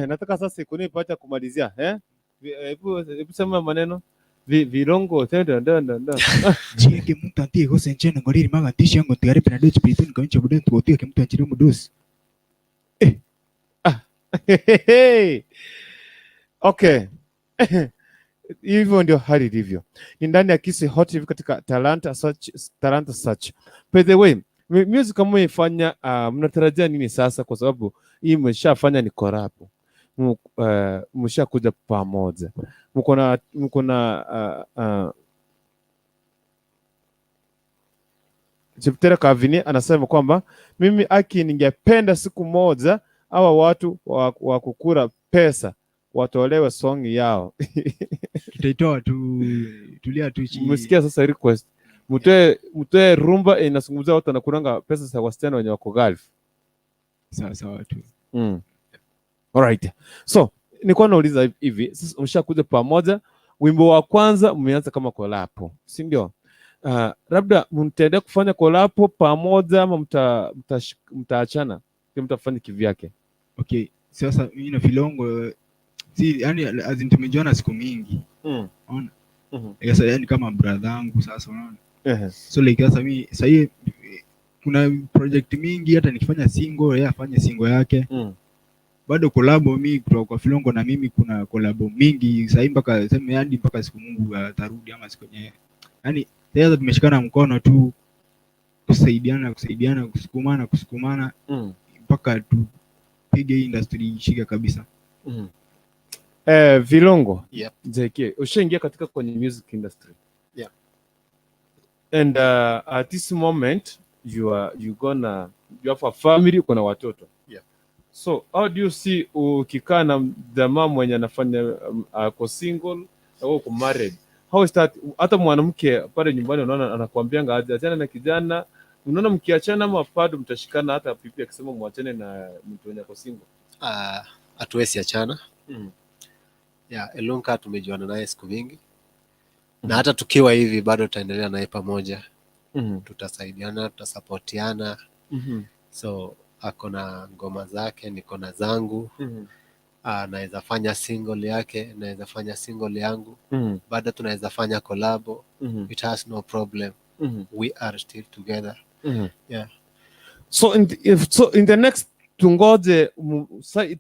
Nataka sasa kunipata kumalizia, eh? Hebu sema maneno. Virongo tendo ndo ndo ndo. Jieke mtu antie gose nchena ngoriri maga tishi yango tigare pena dochi pitun kancho budan tuotia ke mtu anchiri mudosi. Okay. Hivyo ndio hali ilivyo. Ni ndani ya Kisii Hot TV katika Talanta Search, Talanta Search. By the way, music kama mmeifanya, mnatarajia nini sasa, kwa sababu hii mmeshafanya ni collab. Mshakuja pamoja. Mko na Cheptera Kavini anasema kwamba mimi aki ningependa siku moja hawa watu wa kukura pesa watolewe song yao. Tutaitoa tu, tulia tu chini. Msikia sasa request. Mtoe rumba inazungumzia watu wanakuranga pesa za wasichana wenye wako Gulf. Sawa sawa tu. Alright. So, nilikuwa nauliza hivi, sasa mshakuja pamoja, wimbo wa kwanza mmeanza kama collab, si ndio? Labda mtaendelea kufanya collab pamoja ama mtaachana? Mtafanya kivyake? Okay, sasa mimi na Filongo si yani as in tumejuana siku mingi. Unaona? Sasa yani kama brother yangu sasa, unaona? So like sasa mimi sasa kuna project mingi, hata nikifanya single yeye afanye single yake. Bado collab mimi kutoka kwa Filongo na mimi kuna collab mingi sasa mpaka sema yani mpaka siku Mungu atarudi ama siku yenyewe. Yani sasa tumeshikana mkono tu kusaidiana kusukumana mpaka tupige hii industry ishike kabisa. Vilongo. Yep. JK, ushaingia katika kwenye music industry. Yeah. And at this moment you have a family, uko na watoto. Yeah. So how do you see ukikaa na jamaa mwenye anafanya ako single au uko married? How is that? Hata mwanamke pale nyumbani unaona anakuambianga achana na kijana, unaona mkiachana ama bado mtashikana hata pipi akisema muachane na mtu mwenye ako single? Hatuwezi achana. Yeah, Elunka tumejuana naye siku mingi. Na hata tukiwa hivi bado tutaendelea naye pamoja. Tutasaidiana, tutasapotiana. So ako na ngoma zake, niko na zangu. Naweza fanya single yake, naweza fanya single yangu. Bado tunaweza fanya collab. It has no problem. We are still together. Yeah. So in the next tungoje,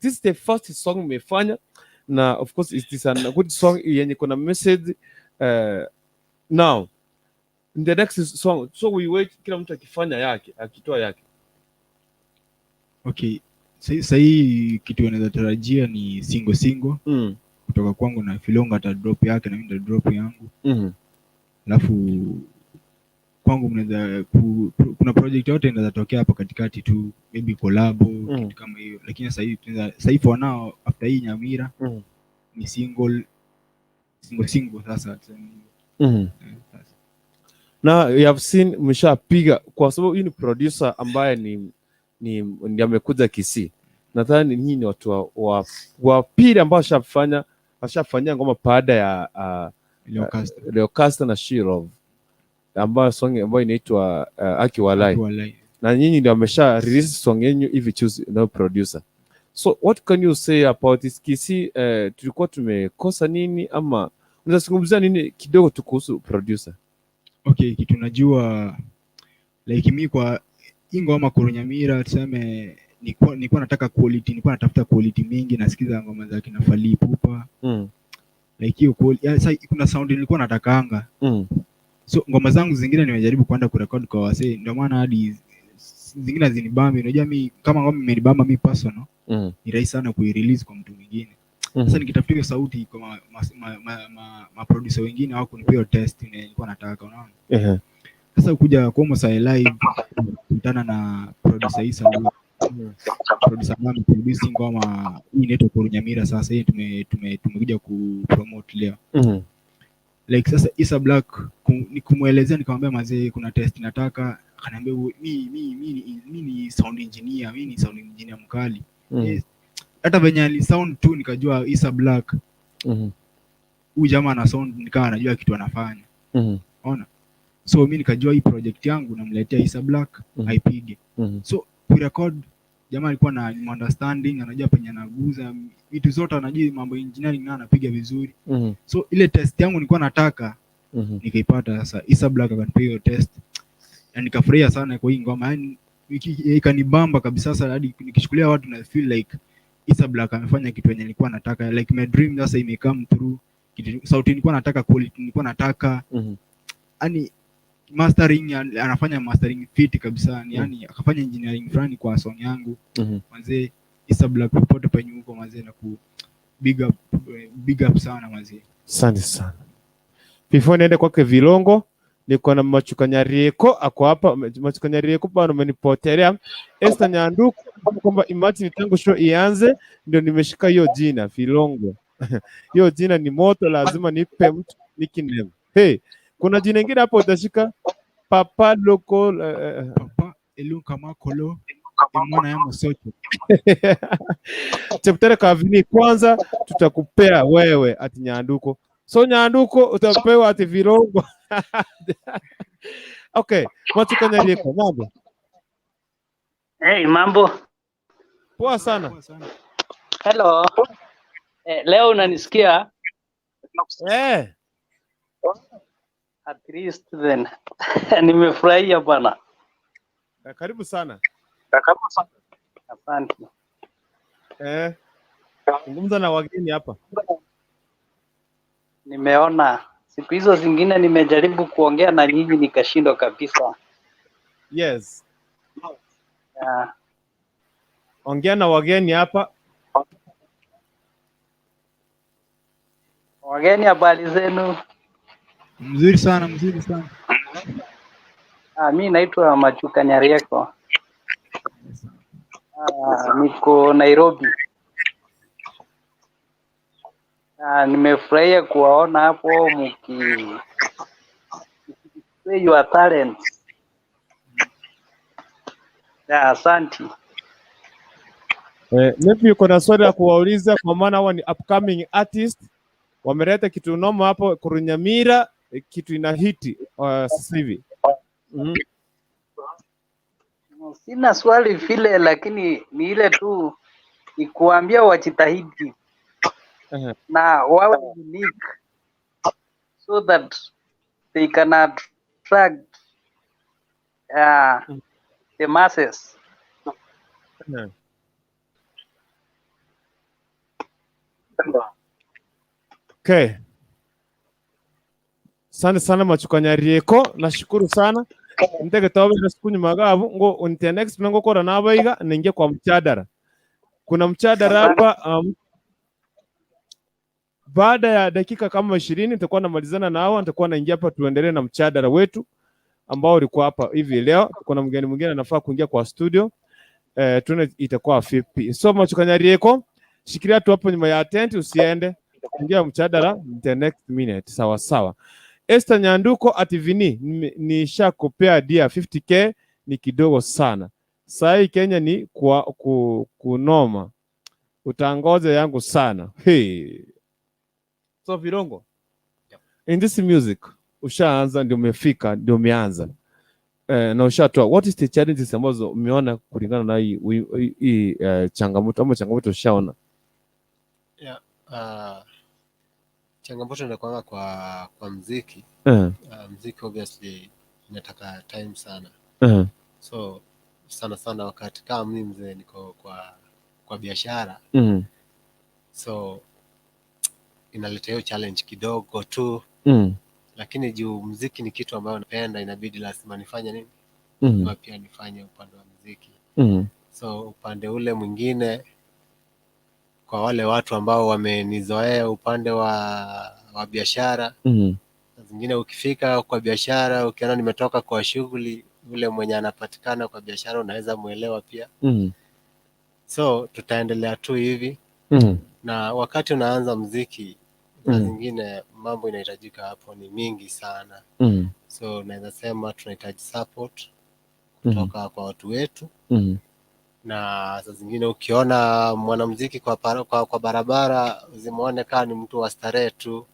this is the first song mmefanya, na of course it is a good song yenye kuna message. Now In the next song, so we wait kila mtu akifanya yake, akitoa yake. Okay, sahii kitu anaweza tarajia ni single single kutoka kwangu, na Filonga ata drop yake na mimi nita drop yangu. Alafu kwangu mnaweza kuna project yote inaweza tokea hapa katikati tu, maybe collab, kitu kama hiyo, lakini sasa hivi tunaweza, sasa hivi for now, after hii Nyamira ni single single single sasa tuseme hivyo. Eh, sasa. Na you have seen mshapiga, kwa sababu hii ni producer ambaye ni amekuja Kisii. Nadhani nyinyi ni watu wa pili ambao washafanyia ngoma baada ya Leocastor. Leocastor na Shirov, ambayo song ambayo inaitwa Aki Walai. Aki Walai. Na nyinyi ndio amesha release song yenu hivi choose no producer. So what can you say about this Kisii? Tulikuwa tumekosa nini, ama unazungumzia nini kidogo tu kuhusu producer? Okay, kitu najua, like mi kwa hii ngoma Kurunyamira, tuseme nilikuwa nataka quality, nilikuwa natafuta quality mingi, nasikiza ngoma za kina Fally Ipupa. Like hiyo quality, sasa kuna sound nilikuwa natakanga. So ngoma zangu zingine nimejaribu kwenda kurekodi kwa wasee, ndio maana hadi zingine hazinibambi. Unajua mi kama ngoma imenibamba mi personal, ni rahisi sana kuirelease kwa mtu mwingine. Sasa nikitafuta hiyo sauti kwa ma producer wengine hawakunipea hiyo test yenye nilikuwa nataka, unaona? Sasa kuja kwa Mosa Live, kukutana na producer Isa Lu, producer ambaye ameproduce ngoma hii inaitwa Kurunyamira. Sasa hii tumekuja ku promote leo. Like sasa Isa Black ni kumuelezea, nikamwambia, "Mazee, kuna test nataka." Akaniambia, "Mi ni sound engineer, mi ni sound engineer mkali." Yes. Hata venye ali sound tu nikajua Isa Black, huyu jamaa ana sound nikawa anajua kitu anafanya. Ona, so mi nikajua hii project yangu namletea Isa Black aipige. So kurecord, jamaa alikuwa na understanding, anajua penye anaguza vitu zote, anajua mambo ya engineering na anapiga vizuri. So ile test yangu nilikuwa nataka nikaipata. Sasa Isa Black akanipea hiyo test na nikafurahia sana kwa hii ngoma, yani ikanibamba kabisa. Sasa hadi nikichukulia watu na feel like Isa Black amefanya kitu yenye nilikuwa nataka, like my dream sasa ime come through. Kitu, sauti nilikuwa nataka, quality nilikuwa nataka, yani mastering, anafanya mastering fit kabisa, yani akafanya engineering fulani kwa song yangu. Manzee, Isa Black, popote penye huko manzee, na ku big up, big up sana manzee. Asante sana. Before niende kwake Vilongo, niko na Machuka Nyarieko ako hapa. Machuka Nyarieko bado amenipotelea. Esther Nyanduku kwamba imagine tangu show ianze ndio nimeshika hiyo jina Vilongo. Hiyo jina ni moto, lazima nipe mtu nickname. Hey, kuna jina ingine hapo utashika, Papa Loko Papa Eluka Makolo mwana ya Mosocho. Cheptere Kavini, kwanza tutakupea wewe ati Nyanduko. So Nyanduko utapewa ati Vilongo. Okay, Machuka Nyarieko, mambo? Hey, mambo. Poa sana. Hello. Eh, leo unanisikia? Eh. At least then. Nimefurahia bwana. Karibu sana. Asante. Eh. Zungumza na wageni hapa. Nimeona siku hizo zingine nimejaribu kuongea na nyinyi nikashindwa kabisa. Yes. Yeah. Ongea na wageni hapa. Wageni, habari zenu? Mzuri sana, mzuri sana. Ah, mi naitwa Machuka Nyarieko. Ah, niko Nairobi. Ah, nimefurahia kuwaona hapo mki display your talents. Yeah, asante. Eh, maybe uko na swali la kuwauliza kwa maana hawa ni upcoming artist, wameleta kitu noma hapo Kurunyamira, kitu ina hiti sasa hivi. Sina swali vile, lakini ni ile tu ni kuambia wajitahidi na wawe unique so that they can attract the masses. Okay. Asante sana Machukanyarieko, nashukuru sana. Ndege tawe na siku nyuma gabu ngo unte next nango kora nabaiga ningie kwa mchadara. Kuna mchadara hapa baada ya dakika kama 20 nitakuwa namalizana na hao, nitakuwa naingia hapa tuendelee na mchadara wetu ambao ulikuwa hapa hivi leo. Kuna mgeni mwingine anafaa kuingia kwa studio. Tuone itakuwa vipi. So Machukanyarieko, shikilia tu hapo nyuma ya tent usiende. Ingia mchadara the next minute. Sawa sawa. Esther Nyanduko ati Vini nishakupea dia 50k ni kidogo sana. Sai Kenya ni kwa kunoma. Utangoze yangu sana. Hey. So Virongo. Yep. In this music ushaanza ndio umefika ndio umeanza. Na ushatoa, what is the challenges ambazo umeona kulingana na hii changamoto ama changamoto ushaona? Yeah, changamoto inakuwa kwa muziki. Muziki obviously inataka time sana. So sana sana wakati kama mimi mzee niko kwa biashara. So inaleta hiyo challenge kidogo tu. Lakini juu muziki ni kitu ambayo napenda, inabidi lazima nifanye nini? Na pia nifanye upande wa muziki. So upande ule mwingine kwa wale watu ambao wamenizoea upande wa biashara. Zingine ukifika kwa biashara ukiona nimetoka kwa shughuli, ule mwenye anapatikana kwa biashara unaweza muelewa pia. So tutaendelea tu hivi. Na wakati unaanza muziki zingine mambo inahitajika hapo ni mingi sana. So naweza sema tunahitaji support kutoka kwa watu wetu. Na saa zingine ukiona mwanamuziki kwa barabara usimuone kama ni mtu wa starehe tu.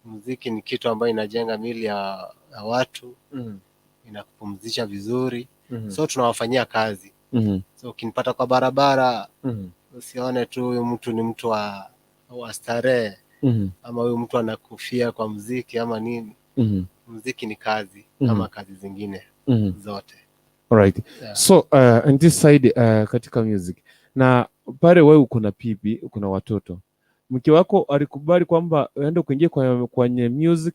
Muziki ni kitu ambayo inajenga miili ya watu. Inakupumzisha vizuri. So tunawafanyia kazi. So ukinipata kwa barabara usione tu huyu mtu ni mtu wa starehe. Ama huyu mtu anakufia kwa muziki ama nini. Muziki ni kazi kama kazi zingine zote. Alright. Yeah. So in this side katika music na pale wewe uko na pipi, uko na watoto. Mke wako alikubali kwamba uende kuingia kwenye music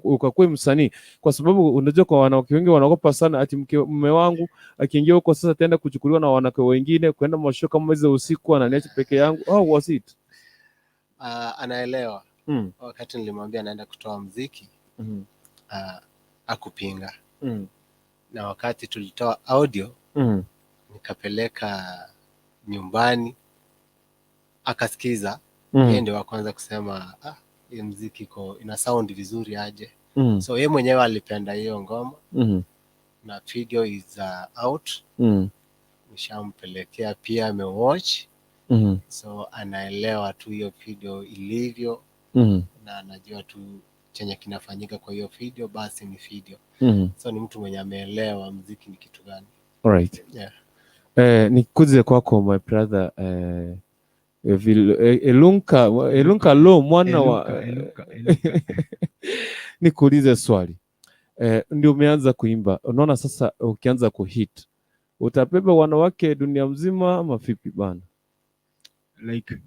ukakuwe msanii? Kwa sababu unajua kwa wanawake wengi wanaogopa sana ati mume wangu akiingia huko sasa ataenda kuchukuliwa na wanawake wengine kwenda mashow kama hizo usiku ananiacha peke yangu. How was it? Anaelewa. Wakati nilimwambia naenda kutoa muziki akupinga. Na wakati tulitoa audio nikapeleka nyumbani akasikiza. Yeye ndio wa kwanza kusema hii muziki iko ina sound vizuri aje. So yeye mwenyewe alipenda hiyo ngoma. Na video is out. Nishampelekea pia amewatch. So anaelewa tu hiyo video ilivyo. Na anajua tu chenye kinafanyika kwa hiyo video, basi ni video. So ni mtu mwenye ameelewa muziki ni kitu gani. Alright. Yeah. Nikuje kwako my brother Elunka lo mwana wa Elunka. Nikuulize swali. Ndio umeanza kuimba. Unaona sasa ukianza kuhit utabeba wanawake dunia mzima ama vipi bana? Like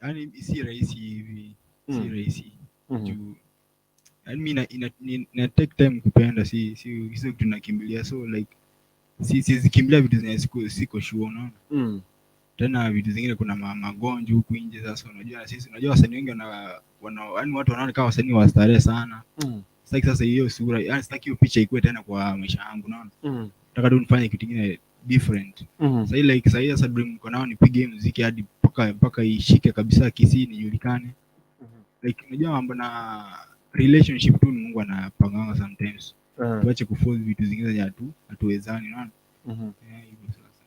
yani si rahisi hivi, si rahisi. Juu yani mimi na take time kupenda, si kitu nakimbilia. So like si kimbilia vitu zenye siko sure, unaona. Tena vitu zingine kuna magonjwa huku nje sasa, unajua na sisi unajua wasanii wengi wana yani watu wanaona kama wasanii wa starehe sana. Sitaki sasa hiyo sura, yani sitaki hiyo picha ikuwe tena kwa maisha yangu, unaona. Nataka tu nifanye kitu kingine different. Sasa like sasa dream niko nao nipige muziki hadi mpaka ishike kabisa Kisii nijulikane. Like unajua mambo na relationship tu Mungu anapanganga sometimes. Tuache kuforce vitu zingine zenye hatuwezani, unaona. Hivyo sasa.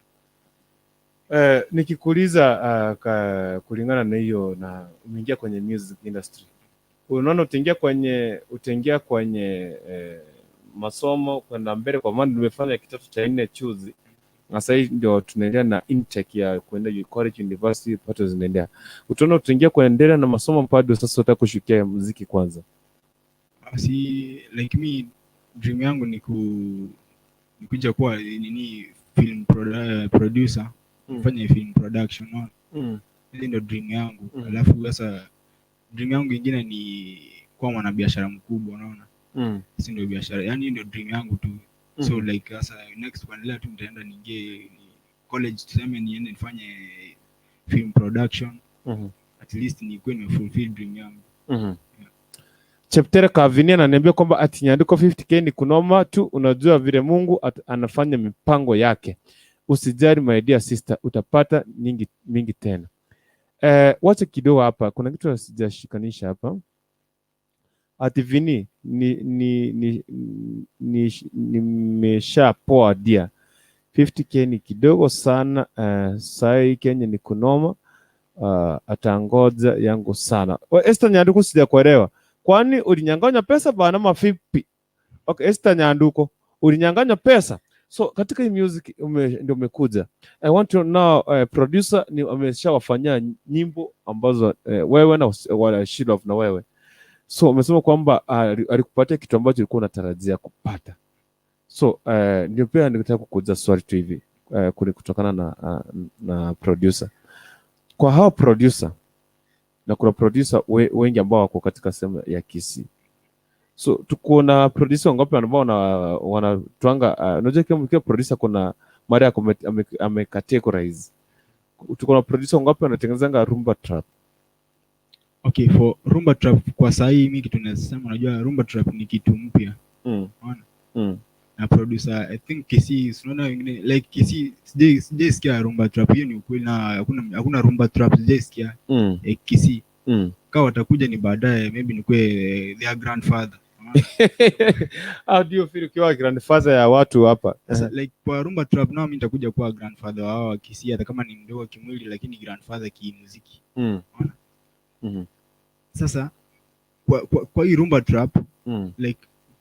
Nikikuuliza kulingana na hiyo na umeingia kwenye music industry. Unaona utaingia kwenye masomo kwenda mbele, kwa maana nimefanya kitatu cha 4 chuzi. Na sasa ndio tunaendelea na intake ya kwenda college university pato zinaendelea. Utaona utaingia kuendelea na masomo bado sasa utakushukia muziki kwanza. Si like me dream yangu ni kuja kuwa nini film producer, kufanya film production, unaona. Hiyo ndio dream yangu. Alafu sasa Dream yangu ingine ni kuwa mwanabiashara mkubwa, unaona. Si ndio biashara, yani ndio dream yangu tu. So like sasa next kuendelea tu nitaenda niingie college, tuseme niende nifanye film production. At least nikuwe nimefulfill dream yangu. Yeah. Cheptere Kavini ananiambia kwamba ati Nyandiko 50k ni kunoma tu, unajua vile Mungu anafanya mipango yake. Usijali my dear sister, utapata nyingi mingi tena. Wacha kidogo hapa, kuna kitu sijashikanisha hapa. Ati Vini ni nimeshapoa dia. 50k ni kidogo sana. Sai Kenya ni kunoma. Atangoja yangu sana. Esther Nyanduko, sijakuelewa. Kwani ulinyang'anywa pesa bana mafipi? Okay, Esther Nyanduko, ulinyang'anywa pesa. So katika hii music ndio umekuja. I want to know producer ni ameshawafanyia nyimbo ambazo wewe na wala Shilov na wewe. So umesema kwamba alikupatia kitu ambacho ulikuwa unatarajia kupata. So ndio pia ningetaka kukuuliza swali tu hivi kutokana na producer. Kwa hao producer, na kuna producer wengi ambao wako katika sehemu ya Kisii. So tuko na producer wangapi ambao wanatuanga, unajua kila producer kuna mara amecategorize. Tuko na producer wangapi wanatengenezanga rumba trap? Okay, for rumba trap kwa saa hii mimi kitu nasema, unajua rumba trap ni kitu mpya. Unaona? Na producer I think Kisii, unaona wengine like Kisii sijaisikia rumba trap, hiyo ni ukweli, na hakuna rumba trap sijaisikia. Kisii. Kama watakuja ni baadaye, maybe nikue their grandfather. How do you feel ukiwa grandfather ya watu hapa? Sasa, like kwa rumba trap nao mimi nitakuja kuwa grandfather wao Kisii, hata kama ni mdogo kimwili lakini grandfather kimuziki. Unaona? Sasa kwa hii rumba trap like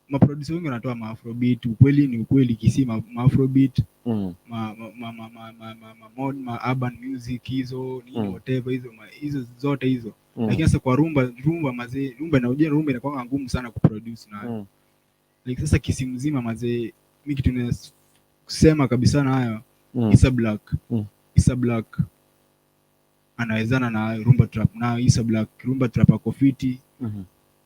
maproducer wengi wanatoa ma afrobeat, ukweli ni ukweli Kisii ma afrobeat, ma ma ma ma ma ma mod, ma urban music hizo nini whatever hizo hizo zote hizo. Lakini sasa kwa rumba mazee, rumba na ujana rumba inakuwa ngumu sana kuproduce na like sasa Kisii mzima mazee, mimi kitu ninasema kabisa na hayo Issa Black. Issa Black anawezana na rumba trap, na Issa Black rumba trap ako fiti.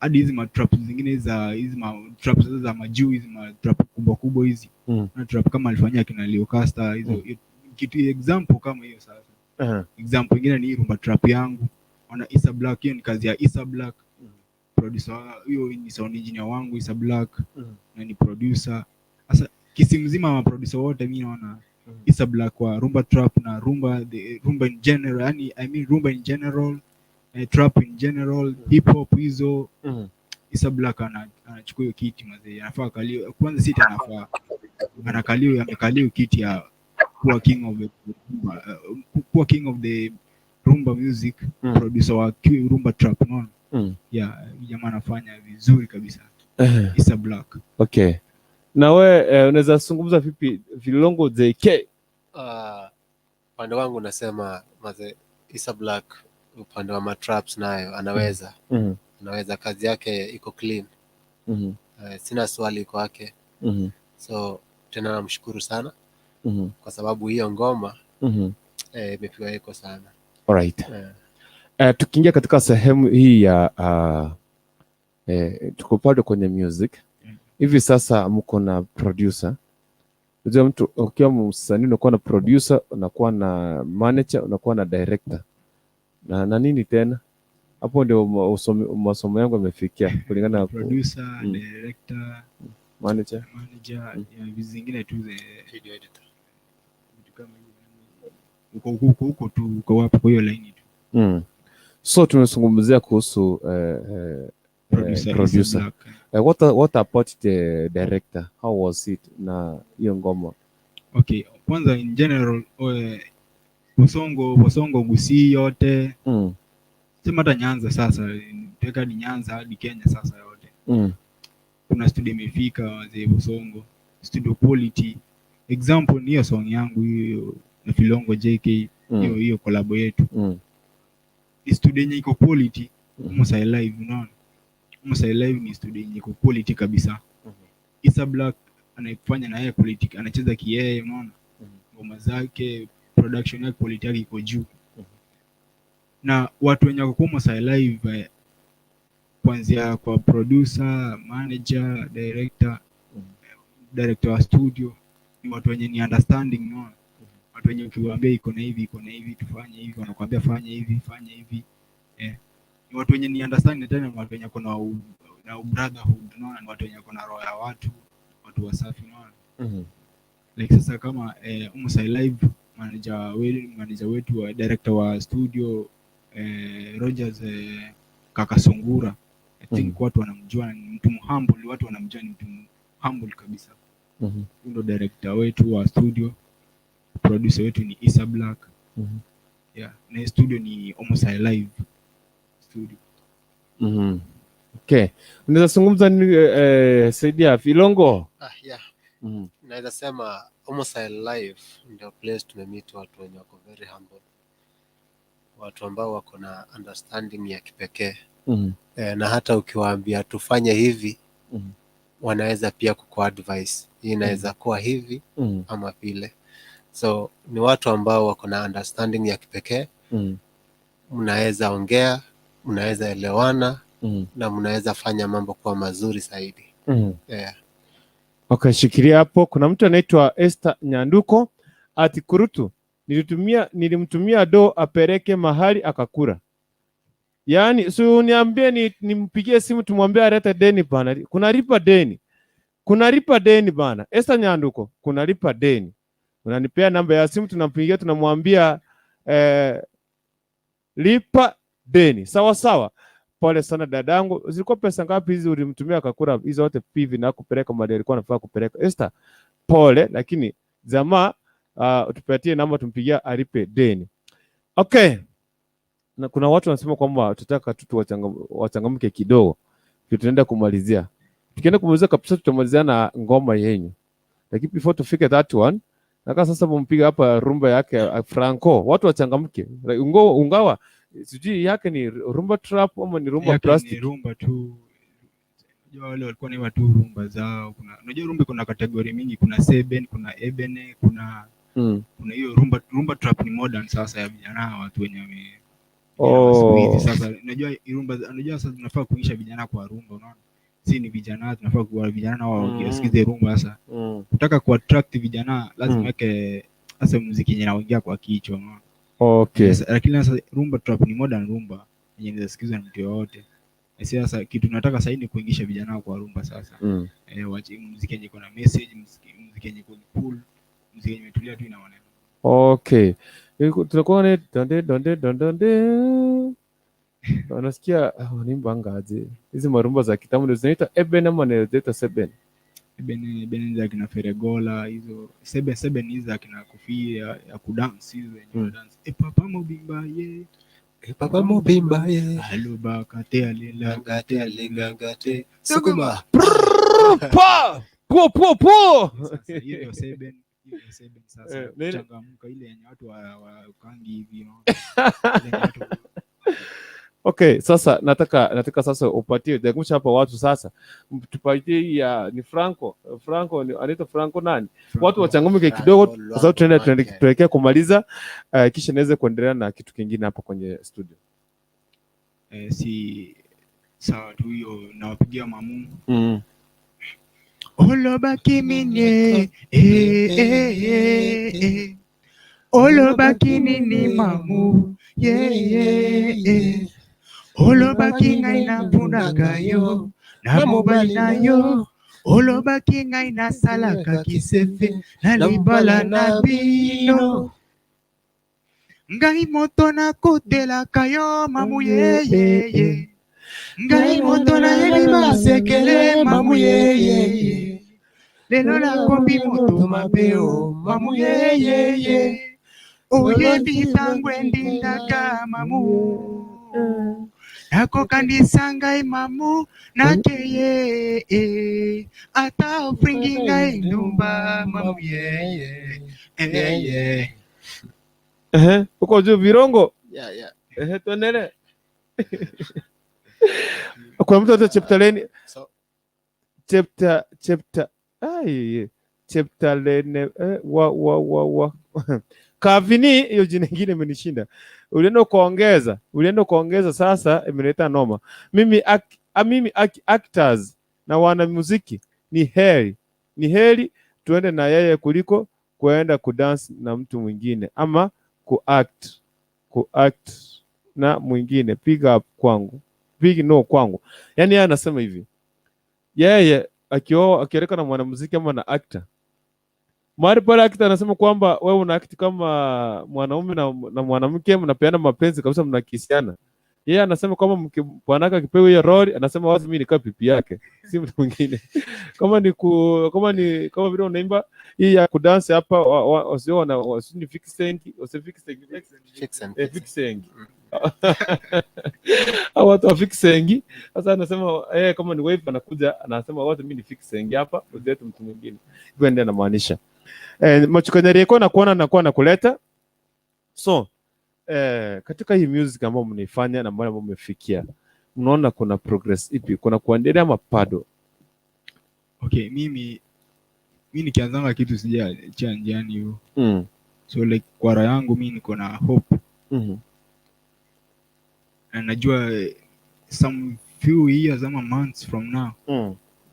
Hadi hizi ma trap zingine za hizi ma trap za majuu, hizi ma trap kubwa kubwa hizi. Na trap kama alifanyia kina Leo Caster hizo kitu example kama hiyo sasa. Example nyingine ni rumba trap yangu. Ona Issa Black, hiyo ni kazi ya Issa Black. Producer hiyo ni sound engineer wangu Issa Black. Na ni producer. Sasa Kisii mzima ma producer wote mimi naona Issa Black kwa rumba trap na rumba rumba in general, yani I mean rumba in general, trap in general, hip hop hizo. Issa Black anachukua hiyo kiti mazee, anafaa kalio kwanza, sita anafaa anakalio, amekalio kiti ya kuwa king of the rumba, kuwa king of the rumba music, producer wa rumba trap, unaona? Yeah, jamaa anafanya vizuri kabisa. Issa Black. Okay. Na wewe unaweza zungumza vipi Vilongo JK? Upande wangu nasema maze Issa Black upande wa matraps nayo anaweza. Anaweza, kazi yake iko clean. Sina swali kwake. So tena namshukuru sana. Kwa sababu hiyo ngoma imepigwa iko sana. All right. Tukiingia katika sehemu hii ya tuko bado kwenye music. Hivi sasa mko na producer. Unajua mtu ukiwa msanii unakuwa na producer, unakuwa na manager, unakuwa na director. Na nini tena? Hapo ndio masomo yangu yamefikia kulingana na producer, director, manager, vitu zingine tu ze video editor. Vitu kama hivyo. Uko tu uko hapo kwa hiyo line tu. So tumezungumzia kuhusu producer. What about the director? How was it na hiyo ngoma? Okay, kwanza in general Bosongo Gusii yote. Sema hata Nyanza sasa, teka ni Nyanza hadi Kenya sasa yote. Kuna studio imefika wazee Bosongo, studio quality. Example ni hiyo song yangu hiyo na Filongo JK, hiyo collab yetu. Ni studio yenye iko quality, Musa Live, unaona? Musa Live ni studio yenye iko quality kabisa. Issa Black anaifanya na yeye quality, anacheza kiyeye, unaona? Ngoma zake, production yake, quality yake iko juu. Na watu wenye wako Musa Live Kuanzia kwa producer, manager, director, director wa studio, ni watu wenye ni understanding, unaona. Watu wenye ukiwaambia iko na hivi, iko na hivi, tufanye hivi, wanakuambia fanya hivi, fanya hivi. Ni watu wenye ni understanding, tena ni watu wenye kuna na brotherhood, unaona, ni watu wenye kuna roho ya watu, watu wasafi, unaona. Like sasa kama Omosae Live, manager wetu wa director wa studio, Rogers, Kaka Sungura, I think watu wanamjua, ni mtu humble, watu wanamjua ni mtu humble kabisa. Huyu ndo director wetu wa studio. Producer wetu ni Isa Black. Yeah, na studio ni Omosae Live studio. Okay. Unaweza zungumza ni saidia Filongo? Yeah. Naweza sema Omosae Live ndio place tumemeet watu wenye wako very humble, watu ambao wako na understanding ya kipekee. Na hata ukiwaambia tufanye hivi, wanaweza pia kukuadvise hii inaweza kuwa hivi ama vile. So ni watu ambao wako na understanding ya kipekee. Mnaweza ongea, mnaweza elewana na mnaweza fanya mambo kuwa mazuri zaidi. Yeah. Okay, shikilia hapo. Kuna mtu anaitwa Esther Nyanduko ati kurutu nilimtumia do apeleke mahali akakura. Yaani si uniambie nimpigie simu tumwambie alete deni bana. Kuna lipa deni. Kuna lipa deni bana. Esther Nyanduko, kuna lipa deni. Unanipea namba ya simu, tunampigia tunamwambia lipa deni. Sawa sawa. Pole sana dadangu. Zilikuwa pesa ngapi hizi ulimtumia akakura hizo wote pivi na kupeleka mahali alikuwa anafaa kupeleka? Esther, pole, lakini jamaa tupatie namba tumpigia alipe deni. Okay. Na kuna watu wanasema kwamba tutataka tu wachangamke kidogo. Tutaenda kumalizia. Tukienda kumalizia kabisa tutamalizia na ngoma yenyu. Lakini before tufike that one, naka sasa mumpiga hapa rumba yake Franco. Watu wachangamke. Ungawa sijui yake ni rumba trap ama ni rumba yake plastic. Ni rumba tu. Unajua wale walikuwa ni watu rumba zao. Kuna unajua rumba kuna kategori mingi, kuna seben, kuna ebene, kuna kuna hiyo rumba trap ni modern sasa ya vijana, watu wenye wame sasa unajua rumba, unajua sasa tunafaa kuisha vijana kwa rumba, unaona. Si ni vijana tunafaa kuwa vijana wao wasikize rumba sasa. Kutaka ku attract vijana lazima weke sasa muziki yenye inaingia kwa kichwa, unaona. Okay. Yes, lakini sasa rumba trap ni modern rumba yenye inasikizwa na mtu yoyote. Sasa kitu tunataka sasa ni kuingisha vijana kwa rumba sasa. Wache muziki yenye iko na message, muziki yenye iko cool, muziki yenye imetulia tu ina maneno. Okay. Tunakuwa ni donde donde donde donde. Unasikia wanaimba ngaje? Hizi marumba za kitambo ndio zinaitwa eben ama zinaitwa seben? Eben za kina Feregola hizo, seben hizo za kina kofia ya kudance hizo yenye dance. Papa mobimba ye. Papa mobimba ye. Aluba kate alela gate alela gate. Sukuma. Pa! Po po po. Hiyo ndio seben. Hiyo ndio seben sasa. Changamka ile yenye watu wa kangi hivi. Okay, sasa nataka sasa upatie jakusha hapa watu sasa. Tupatie ya ni Franco. Franco ni anaitwa Franco nani? Franco. Watu wachangamke kidogo kwa sababu tunaenda tuelekea kumaliza, kisha niweze kuendelea na kitu kingine hapa kwenye studio. Si sawa tu hiyo nawapigia mamu. Olobaki mine Olobaki nini mamu ye Olobaki ngai napunaka yo na mobali na yo Olobaki ngai nasalaka kisefe na libala na bino Ngai moto nakotelaka yo mamu ye ye ye Ngai moto nayebi basekele mamu ye ye ye Lelo nakomi moto mabe o mamu ye ye ye Oyebi tango endindaka mamu Nakokandisa ngai mamu nakeye Ata ofringi ngai ndumba mamu ye ye ye. Uko juu virongo? Yeah, yeah. Tuendelee. Kuna mtu chapter leni chapter ai chapter lene wa Kavini, hiyo jina nyingine imenishinda. Ulienda kuongeza sasa imeleta noma. Mimi Mimi actors na wanamuziki ni heri. Ni heri tuende na yeye kuliko kuenda kudance na mtu mwingine ama kuact na mwingine. Piga up kwangu. Big no kwangu. Yaani yeye anasema hivi. Yeye akioa akioleka na mwanamuziki ama na actor. Mahali pale actor anasema kwamba wewe una act kama mwanaume na mwanamke, mnapeana mapenzi kabisa, mnakisiana. Yeye anasema kwamba bwanake akipewa hiyo role, anasema wazi mimi nikaa pipi yake, si mtu mwingine. Kama ni ku, kama ni kama vile unaimba hii ya kudance hapa, wasio wana wasio ni fixing, wasio fixing, fixing. Hao watu wa fixing. Sasa anasema kama ni wife anakuja anasema wote mimi ni fixing hapa, usilete mtu mwingine. Hivyo ndio anamaanisha. Machukanyari na kuona na kuwa nakuleta. So katika hii music ambayo mnaifanya na ambayo mmefikia, mnaona kuna progress ipi? Kuna kuendelea ama bado? Okay, mimi nikianzanga kitu sijaachia njiani hiyo. So like kwa raha yangu mimi niko na hope. Na najua some few years ama months from now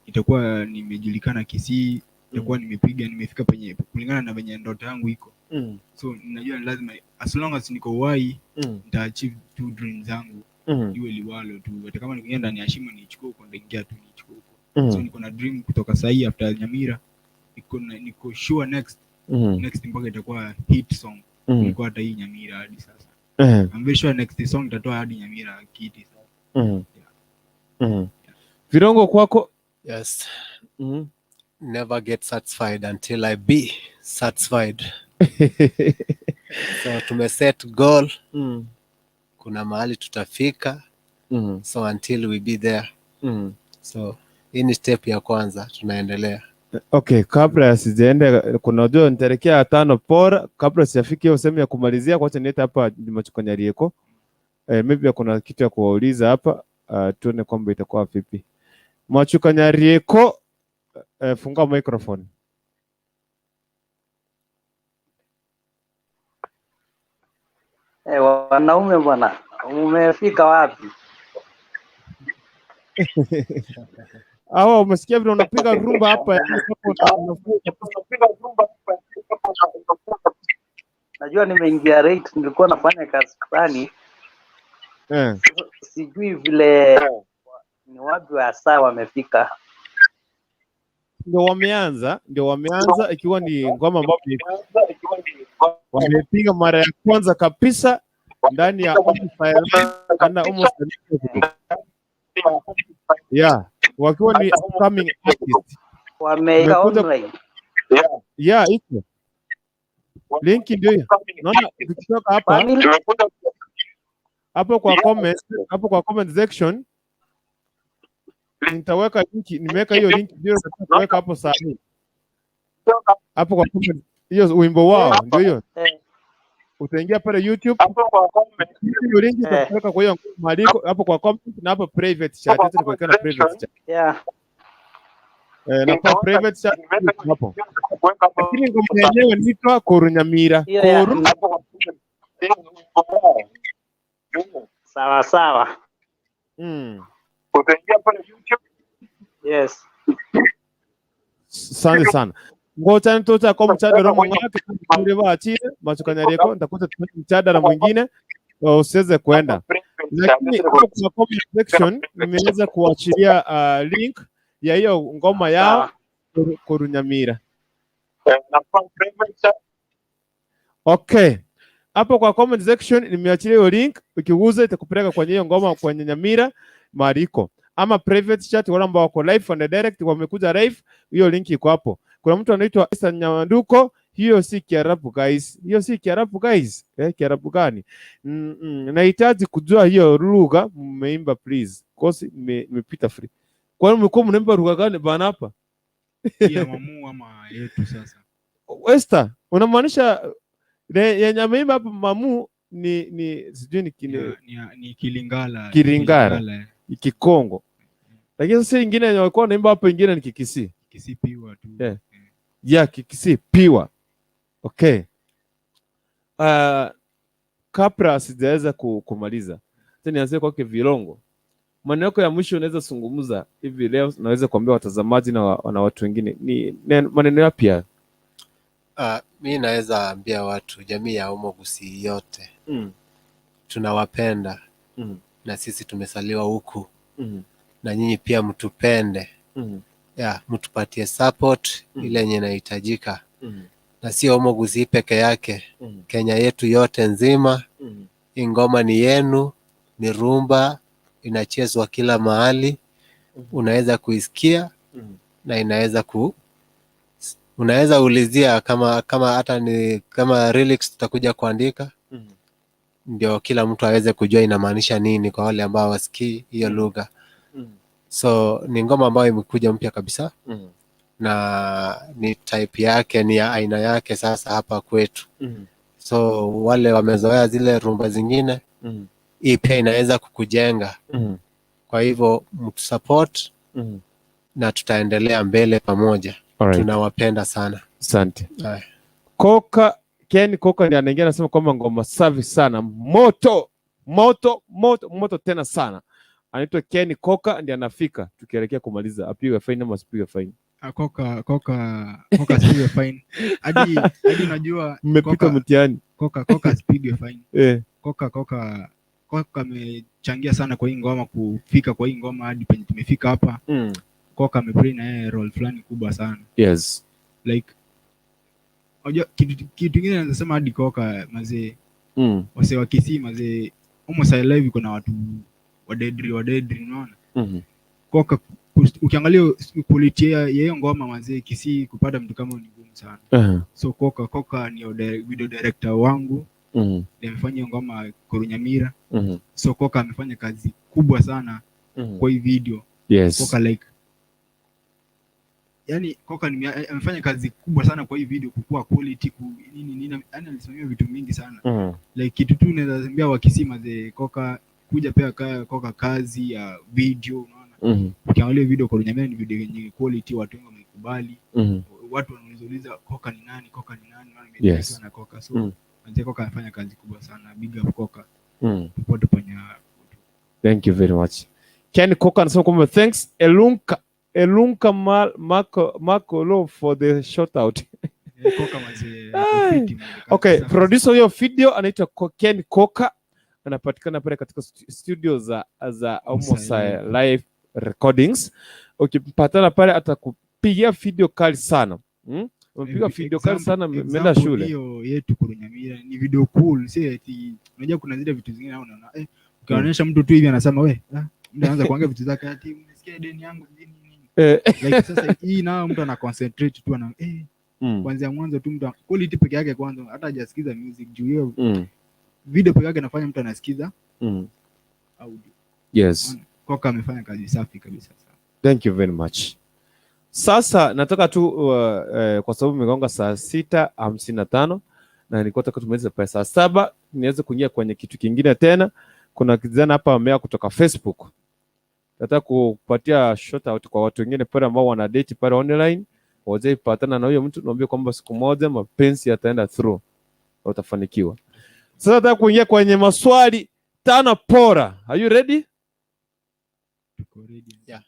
itakuwa nimejulikana Kisii, itakuwa nimepiga, nimefika penye kulingana na venye ndoto yangu iko. So najua lazima as long as niko uhai nita achieve two dreams zangu. Iwe liwalo tu. Hata kama nikienda ndani ya shimo niichukue huko, nitaingia tu niichukue huko. So niko na dream kutoka sahi after Nyamira, niko sure next next mpaka itakuwa hit song. Niko hata hii Nyamira hadi sasa. I'm very sure next song itatoa hadi Nyamira kiti sasa. Virongo kwako? Yes. Never get satisfied until I be satisfied. So tumeset goal. Kuna mahali tutafika. So until we be there. So hii ni step ya kwanza, tunaendelea. Okay, kabla sijaenda kuna jua nitaelekea 5 pora, kabla sijafika hiyo sehemu ya kumalizia, kwacha niete hapa Machukanyarieko. Maybe kuna kitu ya kuwauliza hapa, tuone kwamba itakuwa vipi. Machukanyarieko, funga microphone. Wanaume bwana, umefika wapi? Hawa umesikia vile unapiga rumba hapa? Najua nimeingia rate, nilikuwa nafanya kazi fulani. Sijui vile ni wapi hasa wamefika. Ndio wameanza ikiwa ni ngoma ambayo wamepiga mara ya kwanza kabisa ndani ya yeah, wakiwa ni upcoming artist. Wameiga online. Yeah, iko link ndio hiyo. Naona ukitoka hapa hapo kwa comment, hapo kwa comment section nitaweka link, nimeweka hiyo link ndio nitaweka hapo saa hii. Hapo kwa comment hiyo wimbo wao ndio hiyo. Utaingia pale YouTube hapo kwa comment, hiyo link itaweka kwa hiyo maandiko hapo kwa comment na hapo private chat, hizo ni kwa na private chat. Yeah. Na kwa private chat hapo. Lakini ngoma yenyewe inaitwa Korunyamira. Koru. Sawa sawa. Utaingia pale YouTube. Yes. Asante sana. Ngoja nitocha kwa mchadara mwingine kule baachie Machukanyarieko, nitakuta mchadara mwingine usiweze kwenda. Lakini kwa comment section nimeweza kuachilia link ya hiyo ngoma yao Korunyamira. Okay. Hapo kwa comment section nimeachilia hiyo link, ukiguza itakupeleka kwenye hiyo ngoma kwenye Nyamira mariko. Ama private chat wale ambao wako live on the direct wamekuja live, hiyo link iko hapo. Kuna mtu anaitwa Esther Nyamanduko, hiyo si Kiarabu guys. Hiyo si Kiarabu guys. Kiarabu gani? Nahitaji kujua hiyo lugha mmeimba please. Cause nimepita free. Kwa nini mlikuwa mnaimba lugha gani bana hapa? Ya mamu ama yetu sasa. Esther, unamaanisha yenye ameimba hapa mamu ni sijui ni ni Kilingala. Kilingala. Kikongo. Lakini sasa nyingine yenye walikuwa wanaimba hapo ingine ni Kikisii. Kikisii piwa tu. Yeah. Yeah, Kikisii piwa. Okay. Kabla sijaweza kumaliza. Sasa nianzie kwake Vilongo. Maneno yako ya mwisho unaweza zungumza hivi leo, naweza kuambia watazamaji na watu wengine ni maneno yapi? Mi naweza ambia watu jamii ya Omogusii yote tunawapenda na sisi tumesaliwa huku na nyinyi pia mtupende mtupatie support ile yenye inahitajika na sio Omogusii peke yake Kenya yetu yote nzima. Ingoma ni yenu, ni rumba inachezwa kila mahali, unaweza kuisikia na inaweza unaweza ulizia kama hata ni kama lyrics tutakuja kuandika ndio kila mtu aweze kujua inamaanisha nini kwa wale ambao wasikii hiyo lugha. So ni ngoma ambayo imekuja mpya kabisa na ni type yake, ni ya aina yake sasa hapa kwetu. So wale wamezoea zile rumba zingine, hii pia inaweza kukujenga. Kwa hivyo mtusupport na tutaendelea mbele pamoja. Alright. Tunawapenda sana. Asante. Koka Ken Koka ndiye anaingia anasema kwamba ngoma safi sana, moto moto moto moto tena sana. Anaitwa Ken Koka ndiye anafika tukielekea kumaliza. Apigwe fine ama asipigwe fine? Koka asipigwe fine. Hadi unajua mmepika mtihani. Koka asipigwe fine. Koka amechangia sana kwa hii ngoma, kufika kwa hii ngoma hadi penye tumefika hapa. Koka ameplay na yeye role fulani kubwa sana. Yes. Like unajua kitu kingine naweza sema hadi Koka mazee wase wa Kisii mazee almost live kuna watu wadedri unaona. Koka ukiangalia quality ya hiyo ngoma mazee Kisii kupata mtu kama ni ngumu sana. So Koka ni video director wangu. Amefanya ngoma Korunyamira. So Koka amefanya kazi kubwa sana kwa hii video. Yes. Koka like yani Koka amefanya kazi kubwa sana kwa hii video, kukua quality nini nini, yani alisimamia vitu mingi sana. Like kitu tu naweza ambia wa Kisii mazee Koka kuja pia Koka kazi ya video unaona. Ukiangalia video Korunyamira ni video yenye quality, watu wengi wameikubali. Watu wanauliza Koka ni nani, Koka ni nani, yes. Na Koka so manze Koka anafanya kazi kubwa sana. Big up Koka. Popote penye. Thank you very much. Ken Koka anasema kwamba thanks Elunka Marco Lo for the shout out. Koka manze. Okay, producer hiyo video anaitwa Ken Koka, anapatikana pale katika studio za Omosai Live Recordings. Ukipatana pale atakupigia video kali sana. Umepiga video kali sana mmeenda shule. Hiyo yetu Korunyamira ni video cool, si eti unajua kuna zile vitu zingine unaona ukionyesha mtu tu hivi anasema we, mtu anaanza kuanga vitu zake ati umesikia deni yangu nini nini. Like sasa hii nao mtu ana concentrate tu ana kuanzia mwanzo tu mtu quality peke yake kwanza hata hajasikiza music juu hiyo video peke yake inafanya mtu anasikiza audio. Yes. Koka amefanya kazi safi kabisa. Thank you very much. Sasa nataka tu kwa sababu imegonga saa 6:55 na nilikuwa nataka tumalize pale saa 7 niweze kuingia kwenye kitu kingine tena. Kuna kijana hapa amea kutoka Facebook. Nataka kupatia shout out kwa watu wengine pale ambao wana date pale online, waje patana na huyo mtu niambie kwamba siku moja mapenzi yataenda through na utafanikiwa. Sasa nataka kuingia kwenye maswali 5 pora. Are you ready? Tuko ready. Yeah.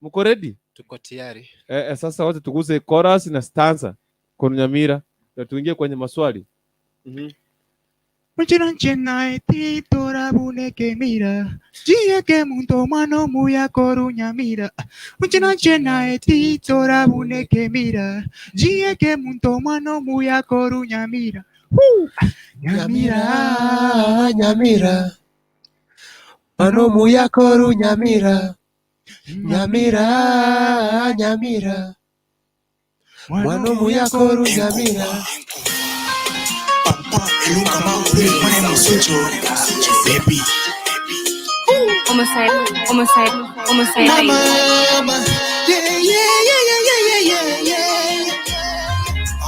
Mko ready? Tuko tayari. Sasa wote tuguze chorus na stanza Korunyamira na tuingie kwenye maswali. Mchinanchena etitora buneke mira jieke muntu mano muya Korunyamira. Mchinanchena etitora buneke mira jieke muntu mano muya Korunyamira. Nyamira nyamira mano muya Korunyamira. Nyamira nyamira mano muya Korunyamira. Baby. Omosai. Mama, yeah, yeah, yeah, yeah, yeah, yeah.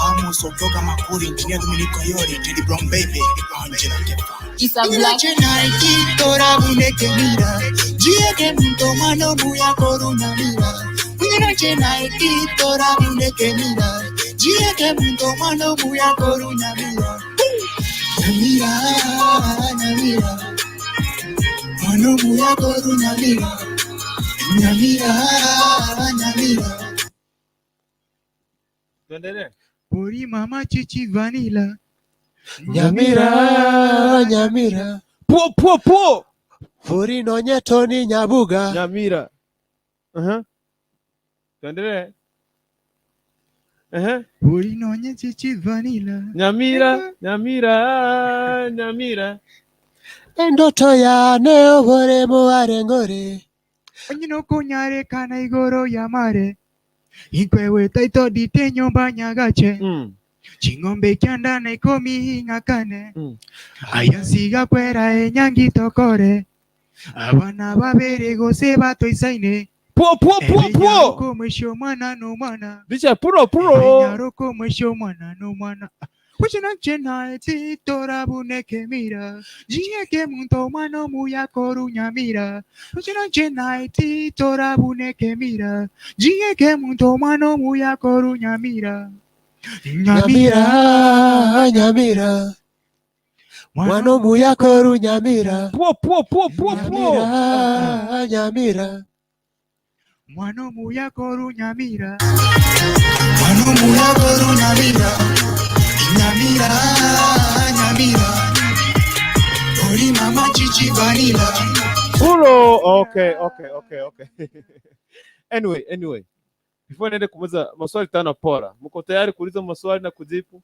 Amos Otoka Makuri, Engineer Dominico Yori, Teddy Brown Baby, Angela Kefa. Isa Black. Nyamira, nyamira, Mwanomu yako Nyamira, Nyamira, Nyamira. Tuendelee. Pori mama chichi vanilla. Nyamira, Nyamira. Po po po. Pori nonye Tony Nyabuga. Nyamira. Tuendelee. Pori nonye chichi vanilla. Nyamira, Nyamira, Nyamira. Endoto ya neobore muarengore. Onyino kunyare kana igoro ya mare. Inkwewe taito dite nyumba nyagache. Chingombe kyanda na ikomi ngakane. Ayansiga kwera enyangi tokore. Abana babere gose batoisaine. Po po po po. Ko mwisho mwana no mwana. Dicha puro puro. Nyaroko mwisho mwana no mwana. Kuchina chena titora buneke mira. Jieke muntu mwana muya koru nyamira. Kuchina chena titora buneke mira. Jieke muntu mwana muya koru nyamira. Nyamira, Nyamira. Mwana muya koru Nyamira. Po po po po po. Nyamira, Nyamira. Mwana muya koru Nyamira. Mwana muya koru Nyamira. Nyamira, Nyamira. Ori mama chichi vanilla. Puro. Okay. Anyway. Before niende kumuuliza maswali tano pora. Mko tayari kuuliza maswali na kujibu?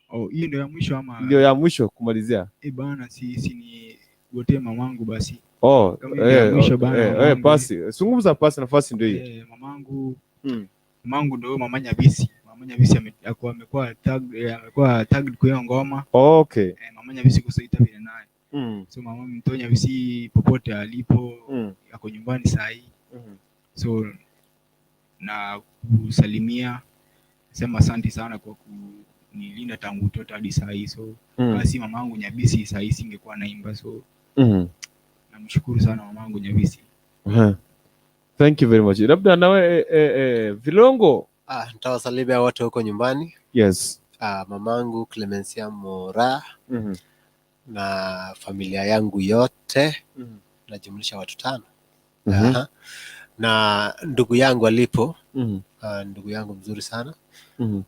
Oh, hii ndio ya mwisho ama? Ndio ya mwisho kumalizia. Eh bana, si ni gote mamangu basi. Oh, ya mwisho bana. Basi, zungumza pasi, nafasi ndio hiyo. Mamangu. Mamangu ndio mama Nyabisi. Mama Nyabisi amekuwa tag kwa hiyo ngoma. Okay. Mama Nyabisi kusoita vile naye. So mama mtoto Nyabisi popote alipo, ako nyumbani saa hii. So na kusalimia, sema asante sana kwa kunilinda tangu utoto hadi saa hii. So basi mamangu Nyabisi saa hii singekuwa naimba. So namshukuru sana mamangu Nyabisi. Thank you very much. Labda nawe Vilongo. Nitawasalimia wote huko nyumbani. Yes. Mamangu Clemencia Mora na familia yangu yote. Najumlisha watu 5. Na ndugu yangu alipo, ndugu yangu mzuri sana.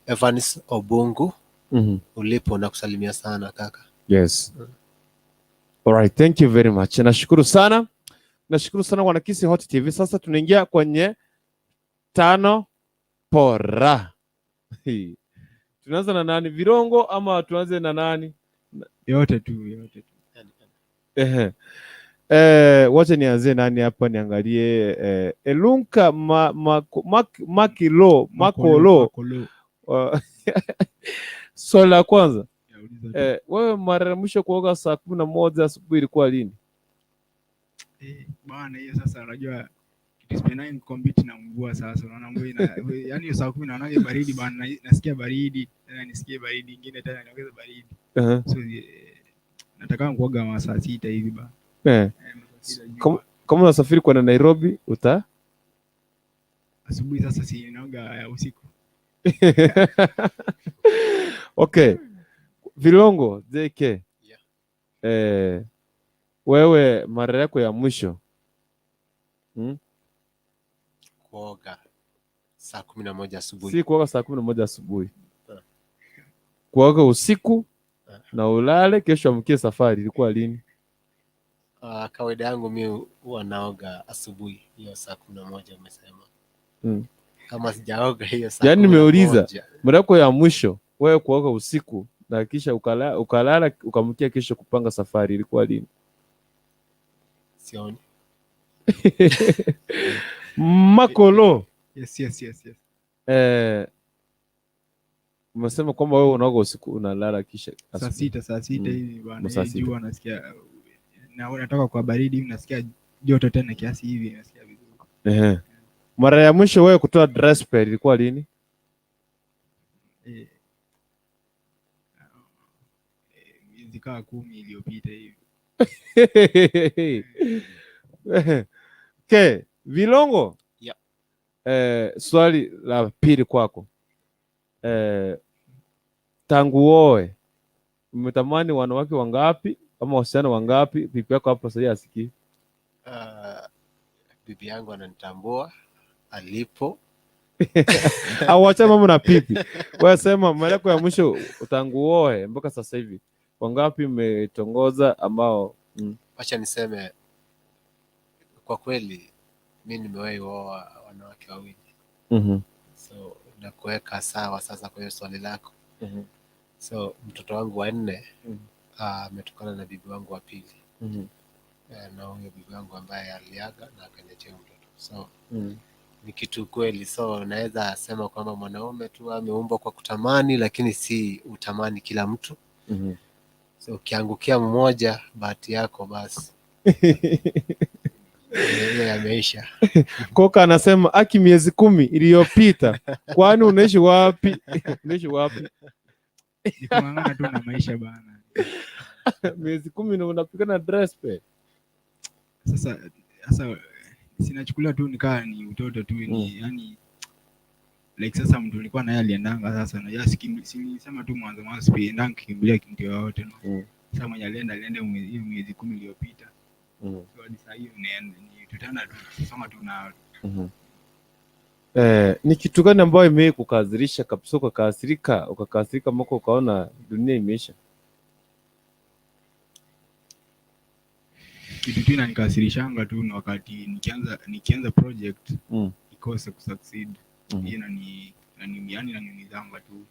Evans Obungu, ulipo na kusalimia sana kaka. Yes. All right, thank you very much. Nashukuru sana. Nashukuru sana wana Kisii Hot TV. Sasa tunaingia kwenye tano pora. Tunaanza na nani? Virongo ama tuanze na nani? Yote tu. Wacha nianze nani hapa niangalie. Elunka Makolo. Swali la kwanza. Wewe mara mwisho kuoga saa 11 asubuhi ilikuwa lini? Bana hiyo sasa unajua kitu compete na mvua sasa unaona mvua ina yani saa 10 naona baridi bana, nasikia baridi tena nisikie baridi nyingine tena niongeze baridi. So nataka kuoga masaa 6 hivi bana. Kama unasafiri kwenda Nairobi uta asubuhi sasa si naoga ya usiku. Okay. Vilongo JK. Yeah. Wewe mara yako ya mwisho kuoga saa 11 asubuhi. Si kuoga saa 11 asubuhi. Kuoga usiku na ulale kesho amkie safari ilikuwa lini? Kawaida yangu mimi huwa naoga asubuhi hiyo saa 11 umesema. Kama sijaoga hiyo saa. Yaani nimeuliza mara yako ya mwisho wewe kuoga usiku na kisha ukalala ukamkia kesho kupanga safari ilikuwa lini? Sioni. Makolo. Yes. Umesema kwamba wewe unaoga usiku unalala kisha saa 6 hivi bwana. Jua nasikia na natoka kwa baridi nasikia joto tena kiasi hivi nasikia vizuri. Mara ya mwisho wewe kutoa dress pad ilikuwa lini? Miezi kama 10 iliyopita hivi. Okay, Vilongo. Yeah. Swali la pili kwako. Tangu oe umetamani wanawake wangapi ama wasichana wangapi? Pipi yako hapo sasa asikii. Bibi yangu ananitambua alipo. Au acha mambo na pipi. Wewe sema mara yako ya mwisho tangu uoe mpaka sasa hivi wangapi mmetongoza ambao Wacha niseme kwa kweli mi nimewahi oa wanawake wawili. So nakuweka sawa sasa kwa hiyo swali lako. So mtoto wangu wa nne ametokana na bibi wangu wa pili. Na huyo bibi wangu ambaye aliaga na akaniachia mtoto. So ni kitu kweli. So naweza sema kwamba mwanaume tu ameumbwa kwa kutamani, lakini si utamani kila mtu. So ukiangukia mmoja, bahati yako basi hiyo yameisha. Koka anasema aki miezi 10 iliyopita. Kwani unaishi wapi? Unaishi wapi? Ni kung'ang'ana tu na maisha bana. Miezi 10 na unapiga na dress pe. Sasa sinachukulia tu nikaa ni utoto tu ni yani like sasa mtu nilikuwa naye aliendanga sasa na silisema tu mwanzo siendanga kukimbilia mtu yoyote no. Sasa mwenye alienda hiyo miezi 10 iliyopita. So hadi sasa hiyo ni tutaenda tu tusoma tu na Ni kitu gani ambayo imekukasirisha kabisa ukakasirika mpaka ukaona dunia imeisha? Kitu tu inanikasirishanga tu ni wakati nikianza project ikose kusucceed. Hiyo inaniumizanga tu.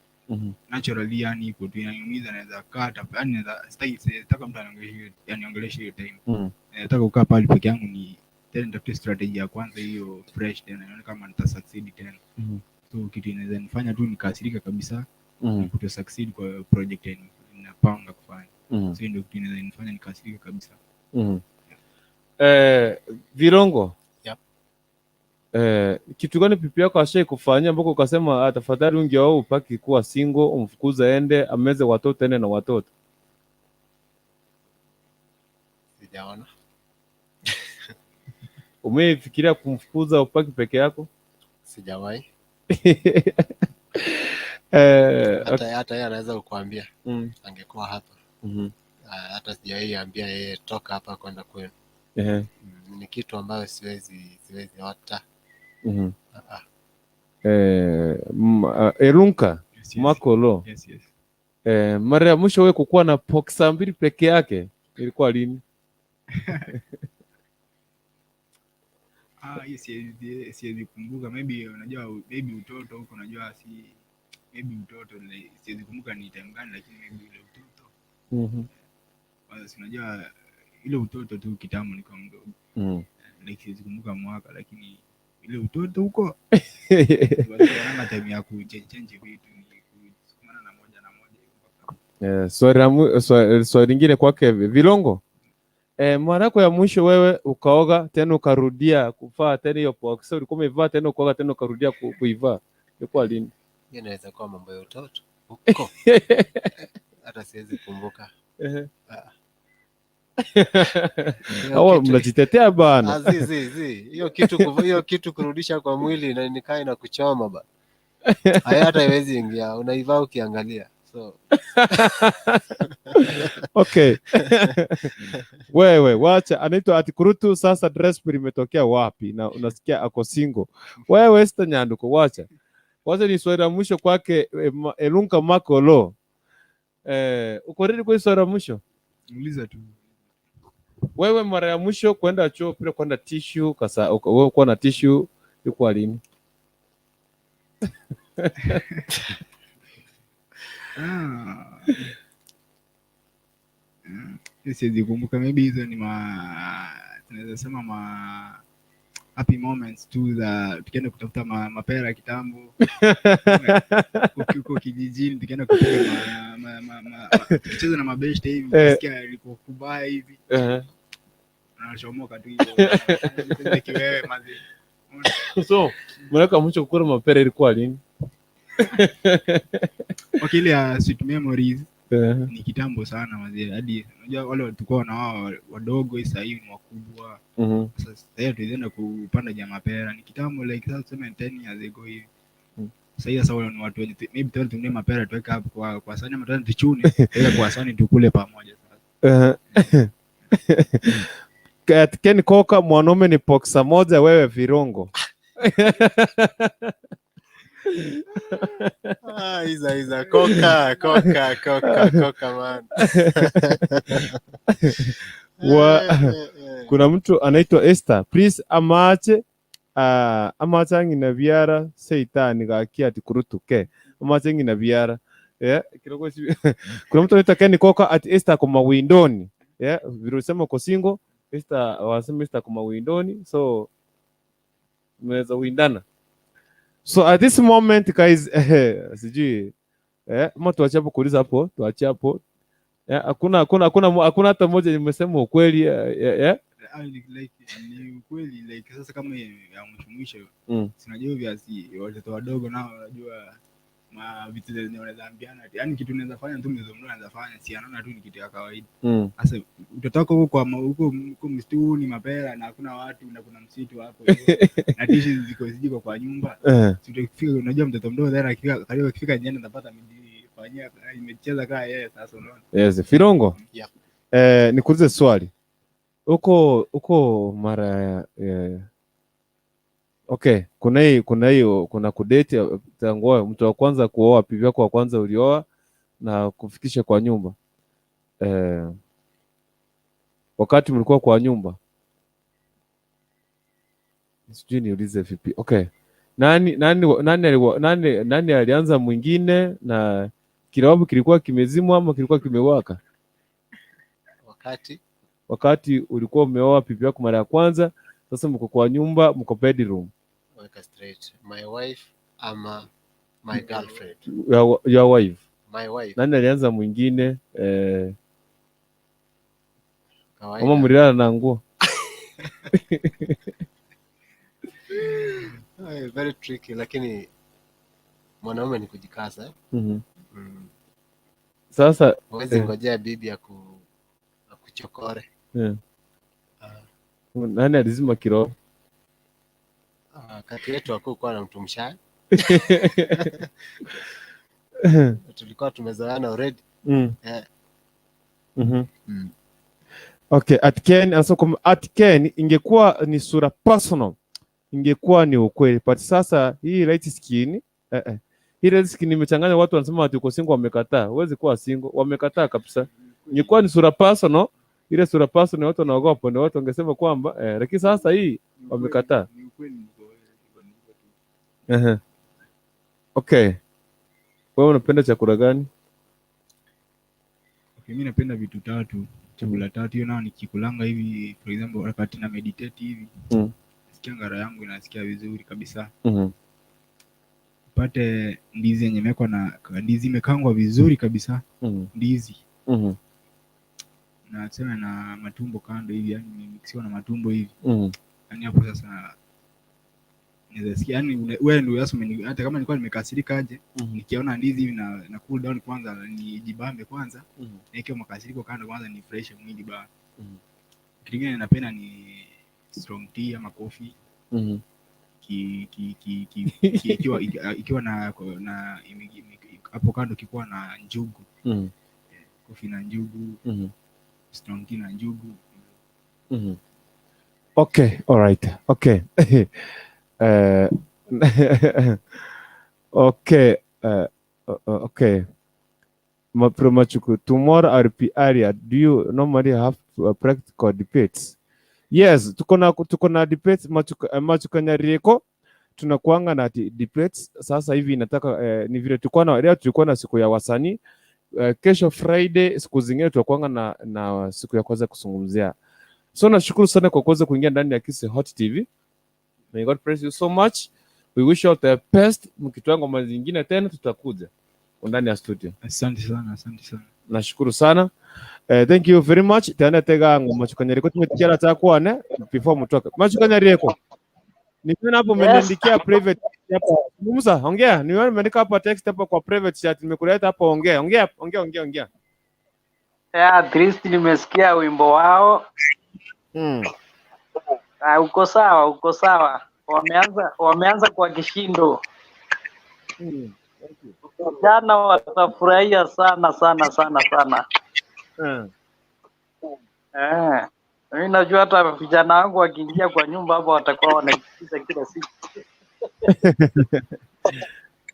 Naturally yani iko tu inaniumiza, naweza kata yani naweza sitaki mtu aniongeleshe hiyo time. Nataka kukaa pale peke yangu ni tena nitafute strategy ya kwanza hiyo fresh tena nione kama nita succeed tena. So kitu inaweza nifanya tu nikasirika kabisa kuto succeed kwa project ninapanga kufanya. So ndio kitu inaweza nifanya nikasirika kabisa. Virongo. Yep. Kitu gani pipi yako ashai kufanyia mpaka ukasema tafadhali ungeoa upaki kuwa single, umfukuze ende ameze watoto ende na watoto? Sijaona. Umefikiria kumfukuza upaki peke yako? Sijawahi. Hata yeye anaweza kukuambia. Angekuwa hapa. Hata sijawahi ambia yeye toka hapa kwenda kwenu. Ni kitu ambayo siwezi hata. Elunka. Yes. Makolo. Yes. Mara ya mwisho wewe kukuwa na boxer mbili peke yake ilikuwa lini? Hiyo siwezi kumbuka. Maybe unajua maybe utoto huko unajua si maybe utoto siwezi kumbuka ni time gani, lakini maybe ile utoto. Kwanza unajua ile utoto tu kitambo nilikuwa mdogo. Like siwezi kumbuka mwaka, lakini ile utoto huko wala time ya kuchange vitu ni kusukumana na moja na moja. Swali lingine kwake Vilongo. Mara yako ya mwisho wewe ukaoga tena ukarudia kuvaa tena hiyo boxer ulikuwa umevaa tena ukaoga tena ukarudia kuivaa ilikuwa lini? Hiyo inaweza kuwa mambo ya utoto huko. Hata siwezi kumbuka. Hawa mnajitetea bana. Zi. Hiyo kitu kurudisha kwa mwili na nikaa na kuchoma bana. Haya hata haiwezi ingia, unaivaa ukiangalia. So okay. Wewe wacha anaitwa Atikurutu sasa dress imetokea wapi na unasikia ako single. Wewe sita nyanduko wacha. Wacha ni swali la mwisho kwake Elunka Makolo. Uko ready kwa swali la mwisho? Uliza tu. Wewe mara ya mwisho kwenda choo bila kwenda tissue kasa wewe kwa na tissue ilikuwa lini? Siwezi kumbuka. Maybe hizo ni tunaweza sema happy moments tu za tukienda kutafuta mapera kitambo. Huko kijijini tukienda kupiga tukicheza na mabeshte hivi, ukisikia ilikuwa kubaya hivi. Unachomoka tu hivyo. Kiwewe mazi. So, mara mwisho kukula mapera ilikuwa lini? Okay, ile ya sweet memories ni kitambo sana mzee. Hadi unajua wale walikuwa na wao wadogo sasa hivi ni wakubwa. Sasa sasa tulienda kupanda jamaa mapera ni kitambo, like sasa tuseme 10 years ago hivi. Sasa hivi sasa wale ni watu wenye maybe tuende mapera tuweka hapo kwa sahani ama tuende tuchune ile kwa sahani tukule pamoja sasa. Ken Koka, mwanaume ni poksa moja, wewe virongo. Ah, iza iza koka koka koka koka man. Kuna mtu anaitwa Esther, please amache amache ngina biara seitani gakia ati kurutuke amache ngina biara. Yeah, kidogo kuna mtu anaitwa Ken Koka ati Esther kwa mawindoni. Yeah, virusema uko single, Esther wasema Esther kwa mawindoni, so mnaweza windana. So at this moment guys, sijui ama tuache hapo kuuliza hapo, tuache hapo. Hakuna hata mmoja nimesema ukweli. Like ni ukweli, like sasa kama ya mwisho mwisho, si unajua viasi watoto wadogo nao unajua ma vitu zenye wanaweza ambiana, yani kitu unaweza fanya tu mzee mdogo anaweza fanya, si anaona tu ni kitu ya kawaida. Sasa utatoka huko kwa huko msitu ni mapera na hakuna watu na kuna msitu hapo na tishi ziko ziko kwa nyumba. Si utafika, unajua mtoto mdogo tena akifika karibu akifika njiani atapata mjifanyia imecheza kaa yeye sasa, unaona. Yes, Firongo. Yeah. Nikuulize swali. Uko mara okay, kuna kudate tangu mtu wa kwanza kuoa, bibi yako wa kwanza ulioa na kufikisha kwa nyumba. Wakati mlikuwa kwa nyumba, sijui niulize vipi. Okay. Nani alianza mwingine na kilabu kilikuwa kimezimwa ama kilikuwa kimewaka? Wakati ulikuwa umeoa bibi yako mara ya kwanza, sasa mko kwa nyumba, mko bedroom. Weka straight. My wife ama my girlfriend? Your wife. My wife. Nani alianza mwingine? Kama mlilala na nguo. Very tricky, lakini mwanaume ni kujikaza. Sasa huwezi ngojea bibi akuchokore. Nani alizima kiroho? Kati yetu hakukuwa na mtu mshaa. Tulikuwa tumezoeana already. Okay, at Ken, at Ken ingekuwa ni sura personal, ingekuwa ni ukweli. But sasa hii light skin, hii light skin imechanganya watu, wanasema ati uko single, wamekataa. Huwezi kuwa single, wamekataa kabisa. Ingekuwa ni sura personal, ile sura personal watu wanaogopa, ndio watu wangesema kwamba lakini sasa hii wamekataa. Okay. Wewe unapenda chakula gani? Okay, mimi napenda vitu tatu. Chakula tatu hiyo nao nikikulanga hivi, for example wakati na meditate hivi. Nasikia ngara yangu inasikia vizuri kabisa. Pate ndizi yenye imewekwa na ndizi imekangwa vizuri kabisa. Ndizi. Na tuseme na matumbo kando hivi, yani mixiwa na matumbo hivi. Yani hapo sasa naweza sikia, yani wewe ndio sasa hata kama nilikuwa nimekasirika aje, nikiona ndizi hivi na cool down kwanza, nijibambe kwanza, niweke makasiriko kando kwanza, ni fresh mwili ba. Kitu kingine napenda ni strong tea ama coffee. Ikiwa na hapo kando kikuwa na njugu. Coffee na njugu. Strong tea na njugu. Okay, all right. Okay. Okay. Okay. Machuku, tomorrow I'll be area. Do you normally have practical debates? Yes, tuko na debates Machuka Nyarieko. Tunakuanga na debates. Sasa hivi nataka ni vile tulikuwa na leo, tulikuwa na siku ya wasanii. Kesho Friday, siku zingine tutakuanga na siku ya kwanza kuzungumzia. So nashukuru sana kwa kuweza kuingia ndani ya Kisii Hot TV. May God bless you so much. We wish you all the best. Mkitoa ngoma zingine tena tutakuja ndani ya studio. Asante sana, asante sana. Nashukuru sana. Thank you very much. Tena tega ngoma Machuka Nyarieko tumetikia takwane before mtoke. Machuka Nyarieko. Nimeona hapo umeniandikia private hapa. Musa, ongea. Nimeona umeandika hapa text hapa kwa private chat. Nimekuleta hapa, ongea. Ongea, ongea, ongea, ongea. Yeah, at least nimesikia wimbo wao. Uko sawa, uko sawa. Wameanza kwa kishindo. Vijana watafurahia sana sana sana sana. Mimi najua hata vijana wangu wakiingia kwa nyumba hapo watakuwa wanaisikiza kila siku.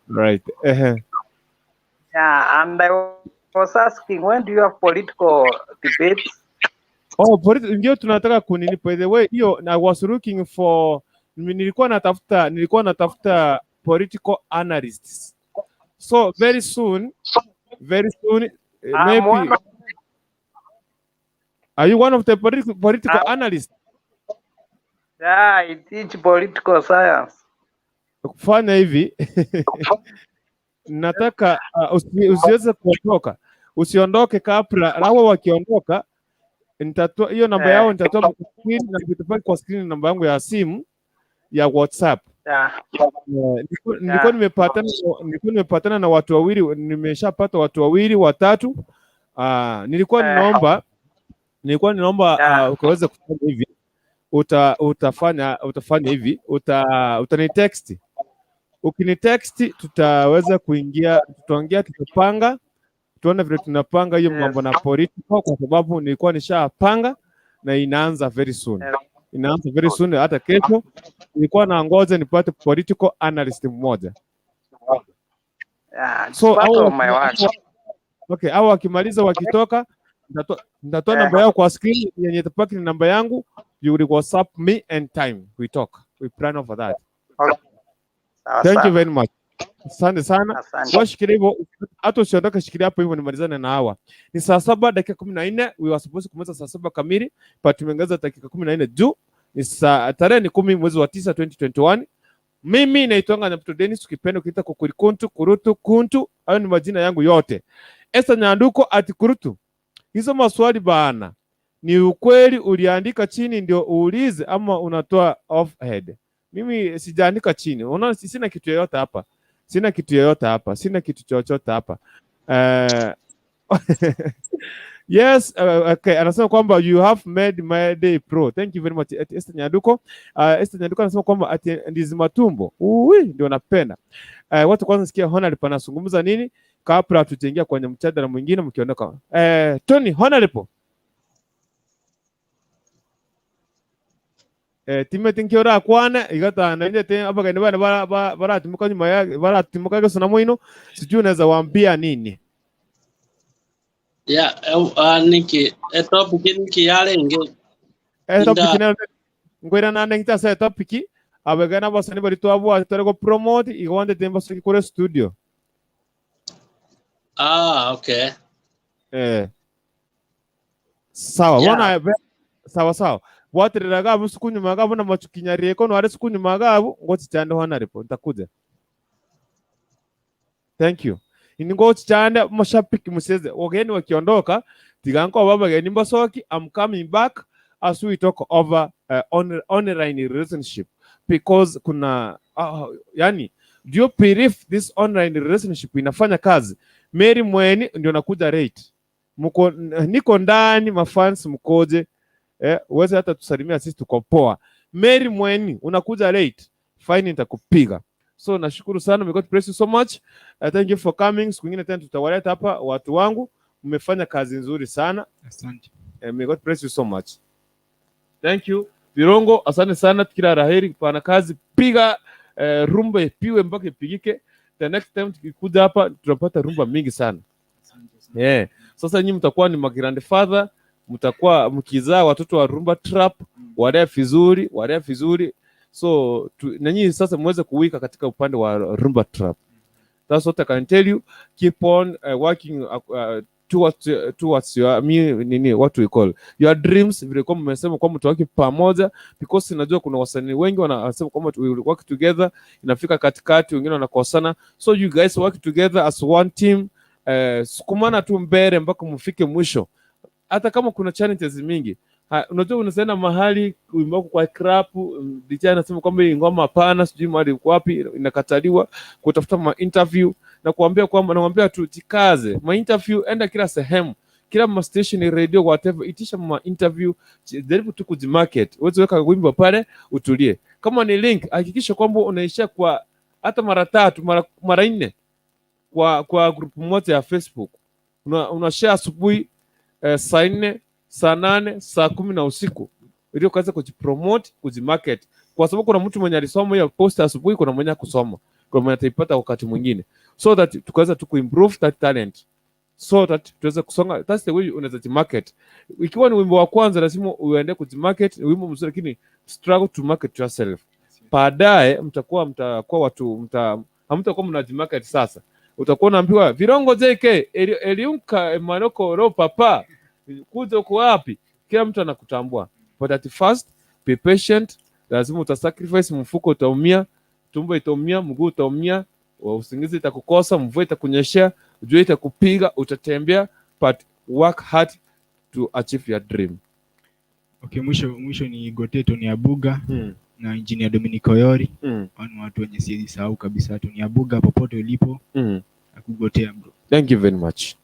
Right. Yeah, and I was asking, when do you have political debates? Oh, ndio tunataka kunini, by the way, hiyo I was looking for, nilikuwa natafuta political analysts. So very soon, very soon, I'm maybe one of, are you one of the political analysts? Yeah, I teach political science. Kufanya hivi, nataka usiweze kuondoka, usiondoke kabla hawa wakiondoka, nitatoa hiyo namba yao, nitatoa kwa screen na nitapaki kwa screen namba yangu ya simu ya WhatsApp. Nilikuwa nimepatana na watu wawili, nimeshapata watu wawili watatu. Nilikuwa ninaomba ukaweza kufanya hivi, utafanya hivi, utanitext. Ukinitext tutaweza kuingia, tutaongea, tutapanga, tuone vile tunapanga hiyo mambo na political, kwa sababu nilikuwa nishapanga na inaanza very soon. Inaanza very soon, hata kesho. Nilikuwa nangoja nipate political analyst mmoja. Yeah, it's So part hao of my work. Okay, hao wakimaliza wakitoka, nitatoa namba yao kwa screen yenye itabaki ni namba yangu. You will WhatsApp me and time we talk. We plan over that. Okay. Sawa Thank you sawa. very much. Asante sana. Asante. Washikilia hivyo, hata usiondoke, shikilia hapo hivyo nimalizane na hawa. Ni saa 7:14. We were supposed kumaliza saa 7 kamili, but tumeongeza dakika 14 juu. Ni saa tarehe ni 10 mwezi wa 9 2021. Mimi naitwanga Nyabuto Dennis, ukipenda ukiita Kukurikuntu, Kurutu, Kuntu, hayo ni majina yangu yote. Esther Nyanduko ati Kurutu. Hizo maswali bana, ni ukweli uliandika chini ndio uulize ama unatoa off head? Mimi sijaandika chini. Unaona sina kitu yoyote hapa. Sina kitu yoyote hapa. Sina kitu chochote hapa. Yes, okay. Anasema kwamba you have made my day, pro. Thank you very much, ati Esther Nyanduko. Esther Nyanduko anasema kwamba ati ndizi matumbo. Uwi, ndio napenda. Watu kwanza sikia Honorable anazungumza nini kabla tujaingia kwenye mjadala mwingine mkiondoka. Tony Honorable. Timothy nkiora kwana igatana nje abageni bana baratimuka nyuma ya baratimuka gose na mwino, sijui unaweza waambia nini? Yeah, niki topic niki yarenge? Topic Inda na ngwira nande ngita topic abagana basani bari twabwa tore go promote igwande temba soki kure studio. Ah, okay. Sawa. Bona sawa sawa, bwatirira gabu siku nyuma gabu na machukinyarieko no ari siku nyuma gabu ngochichande honorable, nitakuja. Thank you. Ngochichande mashabiki museze wageni wakiondoka tiganko babageni mbasoki. I'm coming back as we talk over online relationship because kuna yani, do you believe this online relationship inafanya kazi? Mary Mweni ndio nakuja rate. Mko niko ndani, mafans mkoje? Uweze hata tusalimia, sisi tuko poa. Mary Mweni unakuja late, fine nitakupiga. So nashukuru sana, may God bless you so much. Thank you for coming. Siku nyingine tena tutawaleta hapa watu wangu. Mmefanya kazi nzuri sana. Asante. May God bless you so much. Thank you. Virongo, asante sana, kila laheri, pana kazi, piga rumba ipiwe mpaka ipigike. The next time tukikuja hapa tunapata rumba mingi sana. Yeah. Sasa nyinyi mtakuwa ni magrandfather, mtakuwa mkizaa watoto wa rumba trap, walea vizuri, walea vizuri. So na nyinyi sasa muweze kuwika katika upande wa rumba trap. That's what I can tell you. Keep on working towards your mi, nini, what we call your dreams. Vile kwa mmesema kwamba tuwake pamoja, because najua kuna wasanii wengi wanasema kwamba we will work together, inafika katikati wengine wanakosana. So you guys work together as one team. Sukumana tu mbele mpaka mfike mwisho, hata kama kuna challenges mingi. Ha, unajua unaenda mahali wimbo wako kwa club, DJ anasema kwamba hii ngoma hapana, sijui mahali uko wapi, inakataliwa kutafuta ma interview na kuambia kwamba, nakwambia tu jikaze, ma interview enda kila sehemu, kila ma station radio, whatever, itisha ma interview, jaribu tu kujimarket. Uweze weka wimbo pale utulie. Kama ni link, hakikisha kwamba unaishia kwa hata mara tatu, mara nne kwa group moja ya Facebook. Una share asubuhi, saa 4, saa 8, saa 10 na usiku ili ukaweza kujipromote, kujimarket, kwa sababu kuna mtu mwenye alisoma hiyo post asubuhi, kuna mwenye kusoma, kuna mwenye ataipata wakati mwingine, so that tukaweza tu kuimprove that talent so that tuweze kusonga. That's the way unaweza jimarket. Ikiwa ni wimbo wa kwanza, lazima uende kujimarket, ni wimbo mzuri, lakini struggle to market yourself. Baadaye mtakuwa watu hamtakuwa mnajimarket sasa. Utakuwa unaambiwa Virongo JK Eliunka Manoko ro papa kuja uko wapi? Kila mtu anakutambua. But at first be patient, lazima utasacrifice, mfuko utaumia, tumbo itaumia, mguu utaumia, usingizi itakukosa, mvua itakunyeshea, jua itakupiga, utatembea, but work hard to achieve your dream. Okay, mwisho mwisho ni Gote Tony Abuga na Engineer Dominic Oyori. Hao ni watu wenye siwezi sahau kabisa. Tony Abuga, popote ulipo, nakugotea, bro. Thank you very much.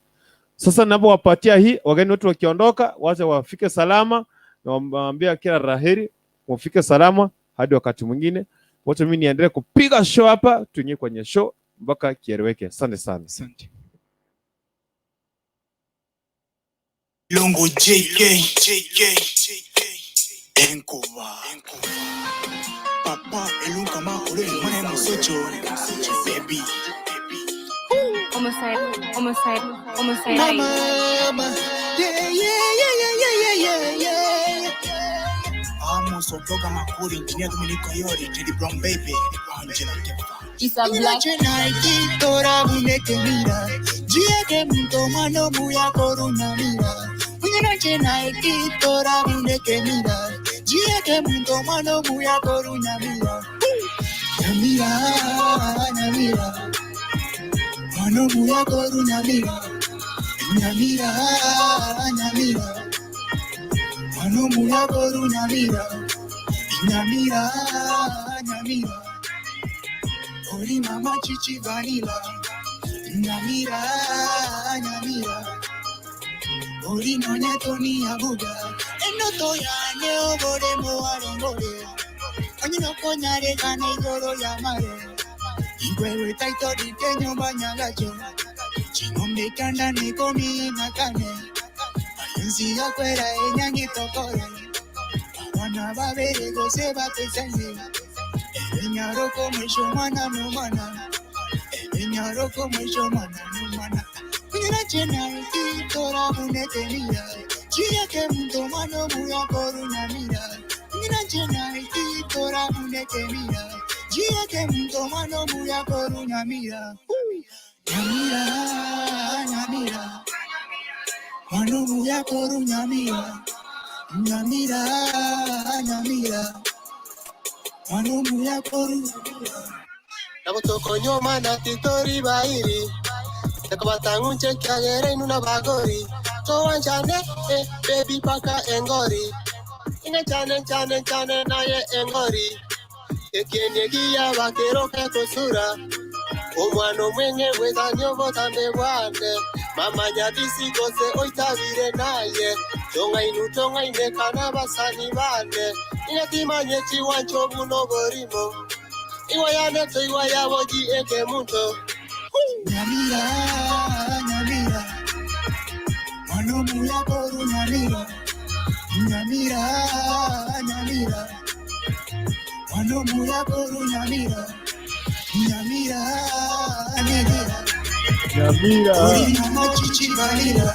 Sasa ninapowapatia hii, wageni wetu wakiondoka, wacha wafike salama, na waambia kila laheri, wafike salama hadi wakati mwingine. Wacha mimi niendelee kupiga show hapa, tuingie kwenye show mpaka kieleweke. Asante sana. Asante. Longo JK JK Enkuba Papa Elunka Makole Mwana Musocho Baby. Homicide, homicide, homicide. Mama, yeah, yeah. Amos Otoga Makuri, Engineer Dominico Yori, Teddy Brown Baby, Angela Kefa. It's a black. Tora buneke mira, jieke mto mano muya koruna mira. Unyanache na tora buneke mira, jieke mto mano muya koruna mira. Nyamira, nyamira, mano muya koruna mira. Nyamira, nyamira, mano muya koruna mira. Nyamira, nyamira. Ori mama chichi vanilla. Nyamira, nyamira. Ori nonya toni abuga. Eno toya ne obore mo arongore. Onye no konyare kana igoro ya mare. Ingwewe taito ditenyo banyagacho. Chingombe kanda ne komi makane. Ayenzi akwera enyangi tokore. Abana babere gose batesanye. Enyaroko mwisho mwana no mwana. Enyaroko mwisho mwana no mwana. Kunyana chena itora bunete mira. Chia ke mto mano muya korunya mira. Kunyana chena itora bunete mira. Chia ke mto mano muya korunya mira. Nyamira, nyamira. Mano muya korunya mira. Nyamira, nyamira. Mano muya korunya mira. Nabotokonyoma na titori bairi. Nakabatangunche kyagere nuna bagori. Towanchane baby paka engori. Ine chane chane chane naye engori. Ekenyegia bakero kekosura. Omwana omwenge wezanyo botambe bwane. Mama nyabisi gose oitabire naye. Tongainu tongaine kana basani bane. Inatimanye chiwancho buno borimo. Iwayane to iwayaboji eke muntu. Nyamira, nyamira. Mano muya koru nyamira. Nyamira, nyamira. Mano muya koru nyamira. Nyamira, nyamira. Nyamira. Ori mama chichi vanilla.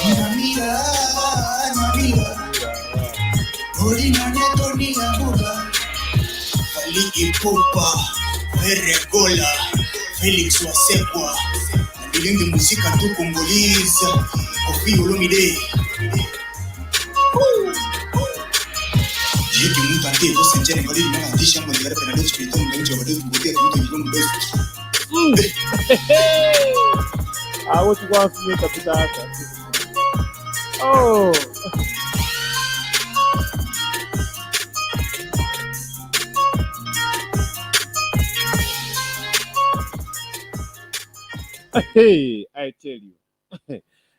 Nyamira, nyamira. Ori nane toni abuga. Fally Ipupa, Ferre Gola, Felix Wasekwa, Bilenge Muzika tu Congolese, Koffi Olomide. Jiki muntu ante to senjene bali mwana tisha mo digara pena dochi pito ngi jogo dochi ngote mtu ngi dochi. Ah, what you want from me kabisa hapa. Oh. Hey, I tell you.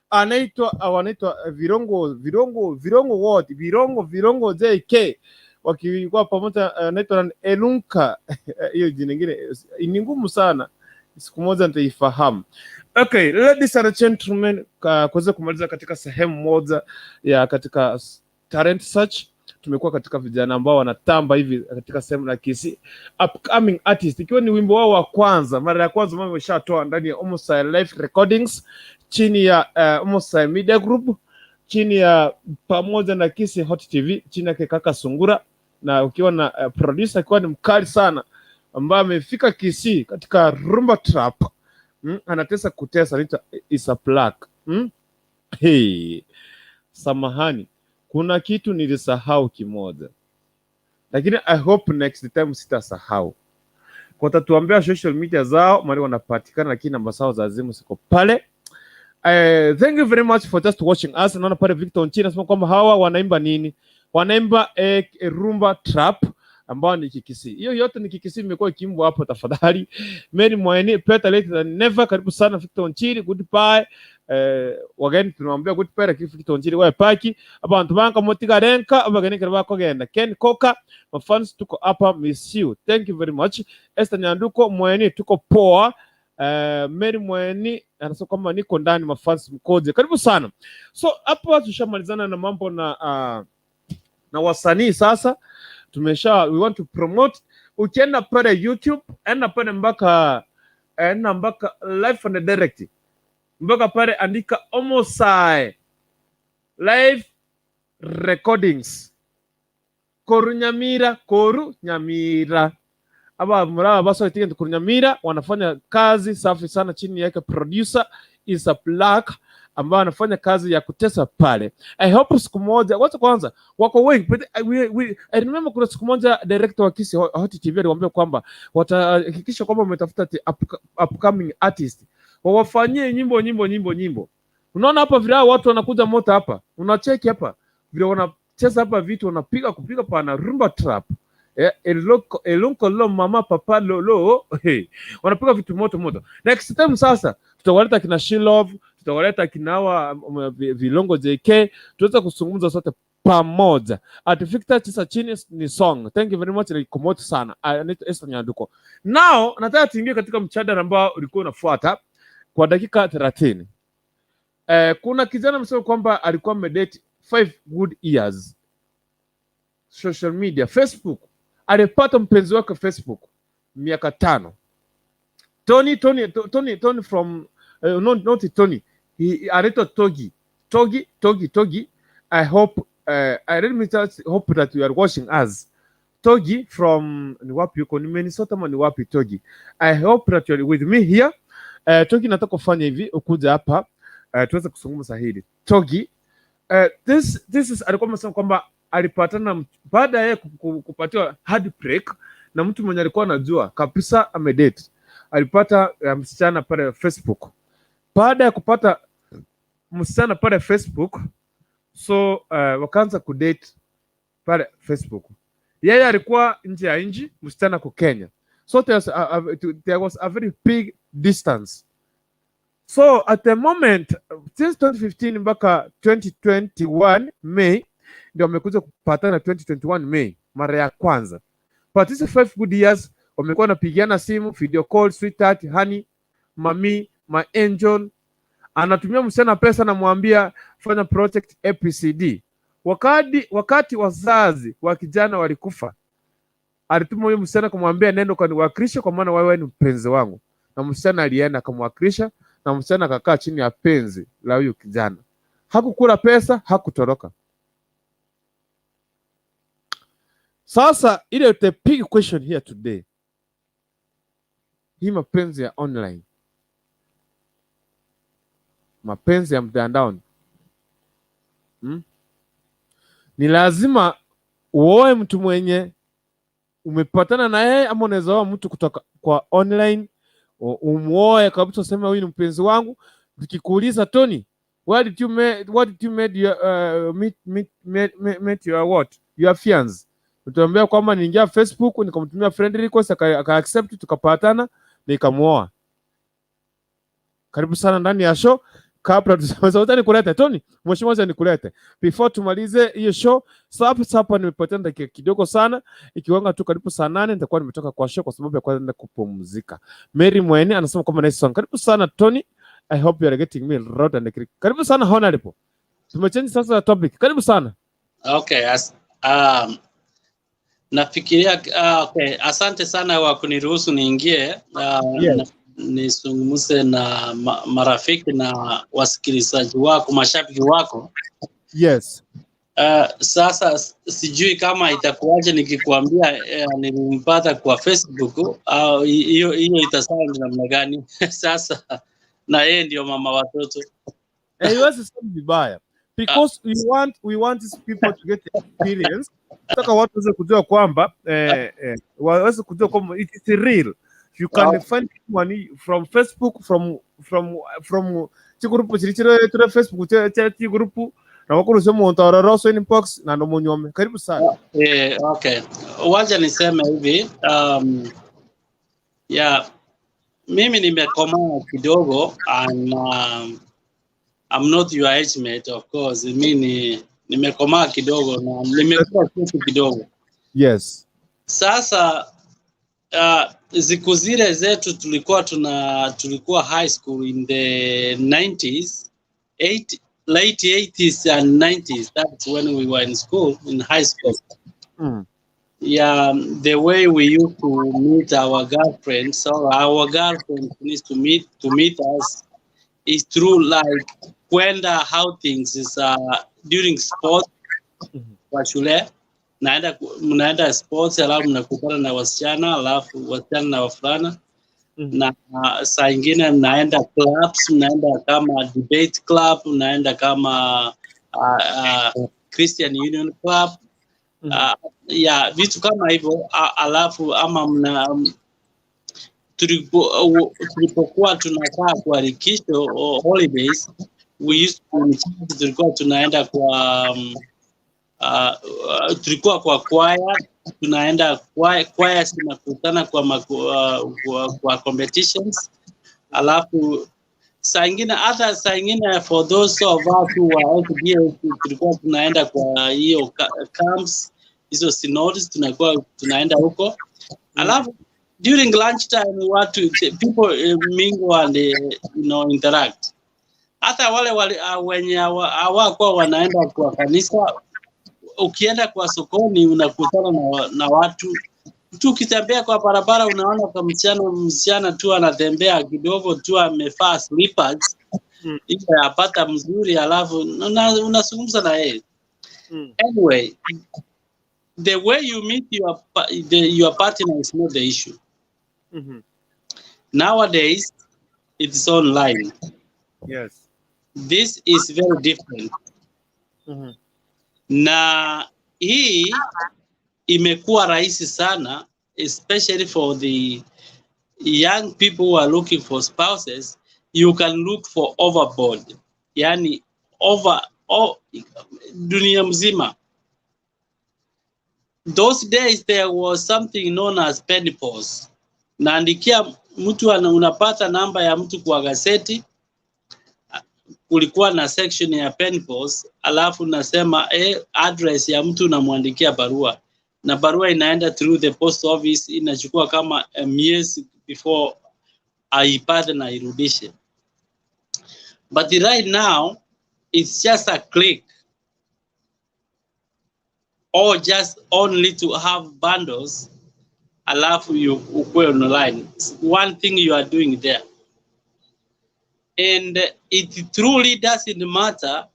Anaitwa wanaitwa Virongo Virongo Virongo what? Virongo Virongo JK wakikuwa pamoja, anaitwa Elunka. Hiyo jina lingine ni ngumu sana. Siku moja nitaifahamu. Okay, ladies and gentlemen, kuweza kumaliza katika sehemu moja ya katika talent search, tumekuwa katika vijana ambao wanatamba hivi katika sehemu la Kisii, upcoming artist, ikiwa ni wimbo wao wa kwanza, mara ya kwanza ambao wameshatoa ndani ya Omosai Life Recordings chini ya Omosai Media Group, chini ya pamoja na Kisii Hot TV, chini yake kaka Sungura, na ukiwa na producer akiwa ni mkali sana ambaye amefika Kisii katika Rumba Trap, anatesa kutesa, anaitwa Isa Black. Hey, samahani, kuna kitu nilisahau kimoja, lakini I hope next time sitasahau. Watatuambia social media zao mahali wanapatikana, lakini namba zao za simu ziko pale. Thank you very much for just watching us. Naona pale Victor Nchini anasema kwamba hawa wanaimba nini? Wanaimba rumba trap ambao ni Kikisii. Hiyo yote ni Kikisii imekuwa ikiimbwa hapo tafadhali. Mary Mwaeni, better late than never. Karibu sana Victor Nchini, goodbye. Wageni tunamwambia goodbye, lakini Victor Nchini wewe paki. Abantu banka motigarenka abageni kare bakogenda. Ken Koka, mafans tuko hapa, miss you. Thank you very much. Esther Nyanduko Mweni, tuko poa. Mary Mweni anasema kwamba niko ndani, mafans mkoje? Karibu sana. So hapa tushamalizana na mambo na wasanii sasa tumesha, we want to promote. Ukienda pale YouTube, enda pale mpaka, enda mpaka live and direct, mpaka pale andika Omosai Live Recordings Korunyamira, Korunyamira aba muraba baso tigende Korunyamira wanafanya kazi safi sana chini yake producer Isa Black ambao anafanya kazi ya kutesa pale. I hope siku moja, wacha kwanza wako wengi, but I remember kuna siku moja director wa Kisii Hot TV aliwaambia kwamba watahakikisha kwamba wametafuta upcoming artist wawafanyie nyimbo nyimbo nyimbo nyimbo. Unaona hapa vile hao watu wanakuja moto hapa, unacheki hapa vile wanacheza hapa vitu, wanapiga kupiga pana rumba trap, eloko elonko lo mama papa lolo, hey, wanapiga vitu moto moto. Next time sasa tutawaleta kina Shilov, tutawaleta kina hawa Vilongo JK, tuweze kuzungumza sote pamoja. At Victor Chisa chini ni song. Thank you very much, ni kumoto sana. Anaitwa Esther Nyanduko. Now nataka tuingie katika mjadala ambao ulikuwa unafuata kwa dakika 30. Kuna kijana amesema kwamba alikuwa amedate 5 good years social media Facebook, alipata mpenzi wake Facebook miaka 5. Tony Tony Tony Tony from not Tony, he anaitwa Togi Togi Togi Togi. I hope I really just hope that you are watching us. Togi from ni wapi yuko, ni Minnesota ama ni wapi Togi? I hope that you are with me here. Togi, nataka kufanya hivi, ukuja hapa tuweze kuzungumza hili. Togi, this is alikuwa amesema kwamba alipatana baada ya yeye kupatiwa heartbreak na mtu mwenye alikuwa anajua kabisa amedate. Alipata msichana pale Facebook. Baada ya kupata msichana pale Facebook, so wakaanza kudate pale Facebook. Yeye alikuwa nje ya nchi, msichana ko Kenya. So there was a very big distance. So at the moment since 2015 mpaka 2021 May ndio wamekuja kupatana 2021 May mara ya kwanza. But these 5 good years wamekuwa wanapigiana simu, video call, sweetheart, honey, mami, my angel. Anatumia msichana pesa, namwambia fanya project ABCD. Wakati wazazi wa kijana walikufa, alituma huyo msichana kumwambia nenda ukaniwakilishe, kwa maana wewe ni mpenzi wangu. Na msichana alienda akamwakilisha, na msichana akakaa chini ya penzi la huyu kijana. Hakukula pesa, hakutoroka. Sasa ile the big question here today, hii mapenzi ya online, mapenzi ya mtandaoni, Ni lazima uoe mtu mwenye umepatana na yeye, ama unaweza oa mtu kutoka kwa online, umuoe kabisa, useme huyu ni mpenzi wangu. Tukikuuliza Tony, where did you what did you made your, meet, meet, meet, meet, meet your what? Your fiance. Utaambia kwamba niingia Facebook nikamtumia friend request, aka accept, tukapatana nikamuoa. Karibu sana ndani ya show. Kabla tuseme nikulete Tony, mheshimiwa acha nikulete. Before tumalize hiyo show, sasa hapa nimepotea dakika kidogo sana, ikiwanga tu karibu saa 8 nitakuwa nimetoka kwa show kwa sababu ya kwenda kupumzika. Mary Mweni anasema kwamba nice song. Karibu sana Tony. I hope you are getting me loud and clear. Karibu sana Honorable. Tumechange sasa topic. Karibu sana. Okay, nafikiria okay, asante sana kwa kuniruhusu niingie Yes. Nizungumze na marafiki na wasikilizaji wako, mashabiki wako. Yes. Sasa sijui kama itakuwaje nikikuambia nilimpata kwa Facebook au hiyo itasound namna gani? Sasa na yeye ndio mama watoto. Haiwezi sound vibaya because we want these people to get experience. Nataka watu waweze kujua kwamba waweze kujua kwamba it is real. You can find money from Facebook, from chigurupu chiri chiri Facebook cha chigurupu na wakuruse muntu aroroso inbox na ndo munyome. Karibu sana. Okay. Wacha niseme hivi, yeah, mimi nimekomaa kidogo and I'm not your age mate, of course. Mimi nimekomaa kidogo na nimekuwa kitu kidogo. Yes. Sasa siku zile zetu tulikuwa high school in the 90s, late 80s and 90s. That's when we were in school, in high school. Mm. Yeah, the way we used to meet our girlfriends, or our girlfriends needs to meet us, is through like kwenda outings is during sport kwa shule. Mnaenda sports alafu mnakutana na wasichana, alafu wasichana na wavulana. Na saa ingine mnaenda clubs, mnaenda kama debate club, mnaenda kama Christian Union Club. Yeah, vitu kama hivyo. Alafu ama tulipokuwa tunakaa kwa likizo holidays, we used to, tulikuwa tunaenda kwa tulikuwa kwa choir, tunaenda choir zinakutana kwa competitions. Alafu saa ingine hata saa ingine for those of us who were LDS, tulikuwa tunaenda kwa hiyo camps, hizo synods, tunakuwa tunaenda huko. Alafu during lunch time watu people mingle and you know, interact. Hata wale wenye hawakuwa wanaenda kwa kanisa, ukienda kwa sokoni unakutana na watu tu. Ukitembea kwa barabara unaona kwa msichana tu anatembea kidogo tu amevaa slippers ile apata mzuri, alafu unazungumza na yeye. Anyway, the way you meet your partner is not the issue. Nowadays it's online. Yes. This is very different. Na hii imekuwa rahisi sana, especially for the young people who are looking for spouses. You can look for overboard, yani over dunia mzima. Those days there was something known as pen pals. Naandikia mtu, unapata namba ya mtu kwa gazeti. Kulikuwa na section ya pen pals, alafu nasema address ya mtu, unamwandikia barua, na barua inaenda through the post office, inachukua kama miezi before aipate na irudishe. But right now it's just a click, or just only to have bundles, alafu you ukue online. One thing you are doing there. And it truly doesn't matter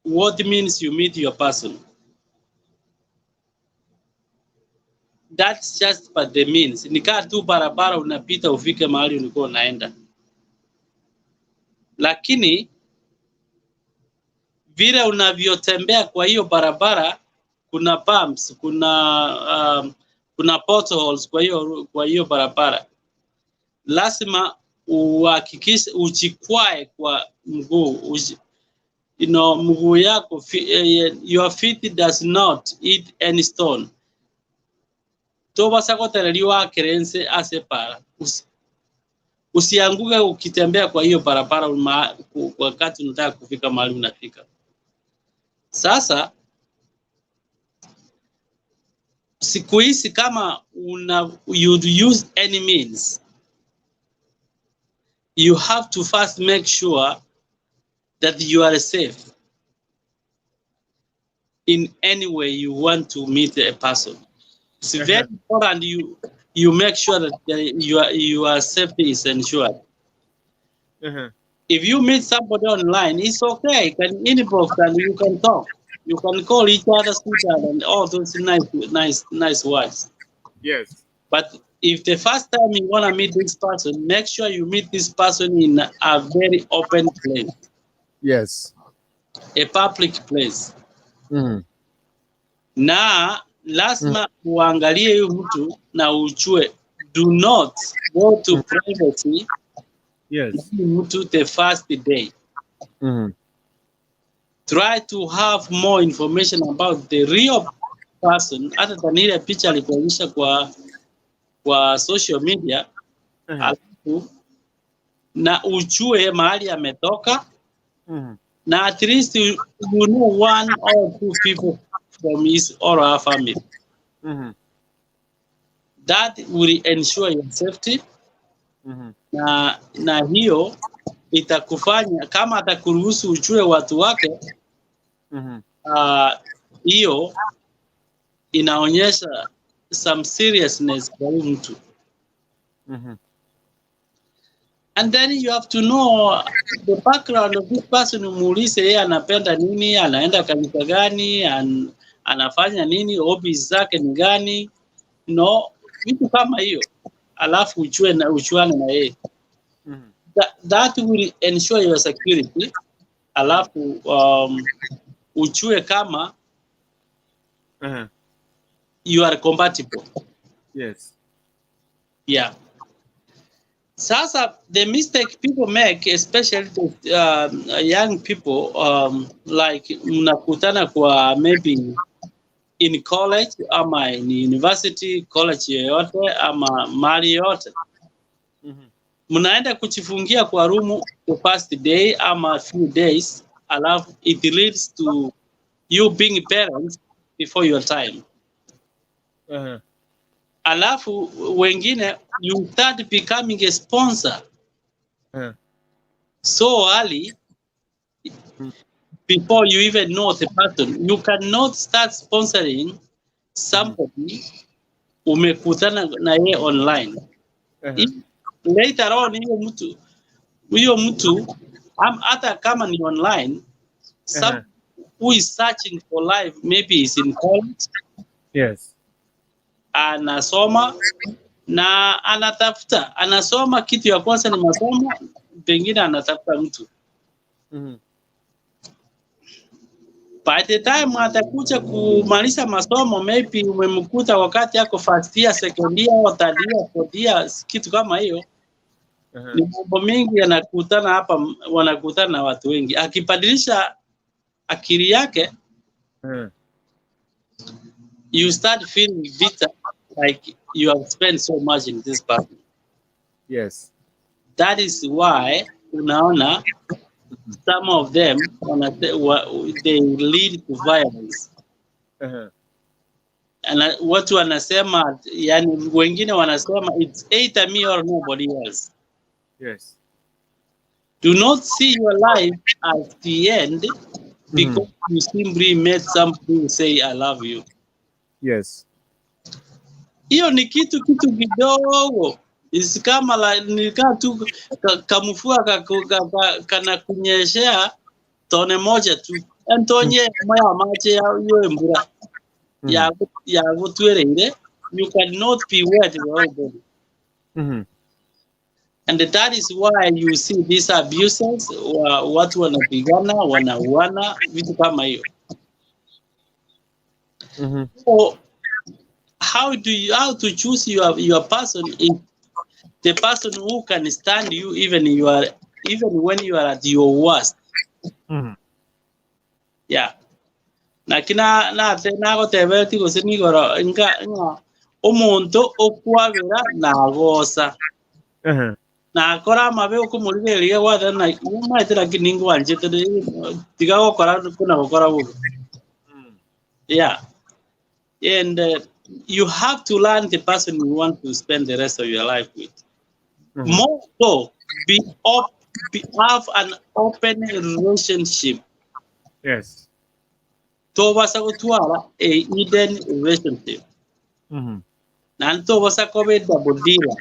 what means you meet your person. That's just but the means. Nikaa tu barabara unapita ufike mahali ulikuwa unaenda. Lakini vile unavyotembea kwa hiyo barabara, kuna bumps, kuna potholes kwa hiyo barabara. Lazima uhakikishe ujikwae kwa mguu. You know, mguu yako, your feet does not eat any stone. Toba sakotereriwa kerense asepara. Usianguke ukitembea kwa hiyo barabara wakati unataka kufika mahali unafika. Sasa siku hizi kama una you'd use any means, you have to first make sure that you are safe in any way you want to meet a person. It's very important you make sure that your safety is ensured. If you meet somebody online, it's okay. You can inbox and you can talk. You can call each other sweetheart and all those nice words. Yes. But if the first time you want to meet this person, make sure you meet this person in a very open place. Yes. A public place. Na lazima uangalie huyu mtu na ujue, do not go to privacy. Yes. Mtu the first day. Try to have more information about the real person other than ile picha alikuonyesha kwa social media. Alafu na ujue mahali ametoka. Na at least you know one or two people from his or her family. That will ensure your safety. Na hiyo itakufanya kama atakuruhusu ujue watu wake, hiyo inaonyesha some seriousness kwa huyu mtu. And then you have to know the background of this person. Umuulize yeye anapenda nini, anaenda kanisa gani, anafanya nini, hobbies zake ni gani, no, vitu kama hiyo. Alafu ujuane na yeye. That will ensure your security. Alafu ujue kama you are compatible. Yes. Yeah. Sasa the mistake people make, especially the young people, like mnakutana kwa maybe in college ama in university, college yoyote ama mali yoyote. Mnaenda kuchifungia kwa room the first day ama few days, alafu it leads to you being parents before your time. Alafu wengine you start becoming a sponsor so early before you even know the person. You cannot start sponsoring somebody umekutana na yeye online. If later on huyo mtu hata kama ni online, some who is searching for life, maybe is in college. Yes. Anasoma na anatafuta, anasoma kitu ya kwanza ni masomo, pengine anatafuta mtu. By the time atakuja kumaliza masomo, maybe umemkuta wakati yako first year, second year, or third year, fourth year, kitu kama hiyo. Ni mambo mengi yanakutana hapa, wanakutana na watu wengi. Akibadilisha akili yake, you start feeling bitter, like you have spent so much in this person. Yes. That is why unaona some of them they lead to violence. And watu wanasema, yani wengine wanasema it's either me or nobody else. Yes. Do not see your life at the end because you simply met somebody who say I love you. Yes. Hiyo ni kitu kidogo. Is kama nikaa tu kamfua kana kunyeshea tone moja tu. Entonye moya mache ya hiyo mbura. Ya gutwereire, you cannot be wet the whole body. And that is why you see these abuses, watu wanapigana, wanauana, vitu kama hiyo. So how to choose your person is the person who can stand you even when you are at your worst. Yeah. Na kina na te na gotebeti gose nigoro nga omonto okwabera na gosa. Na akora mabe okomorigereria gwatha na umaete lakini ngwanchete tiga gokora kuna gokora bubu. Yeah. And you have to learn the person you want to spend the rest of your life with. More so, have an open relationship. Yes. Tobasa gotwara a hidden relationship. Na ntobasa kobe double dealer.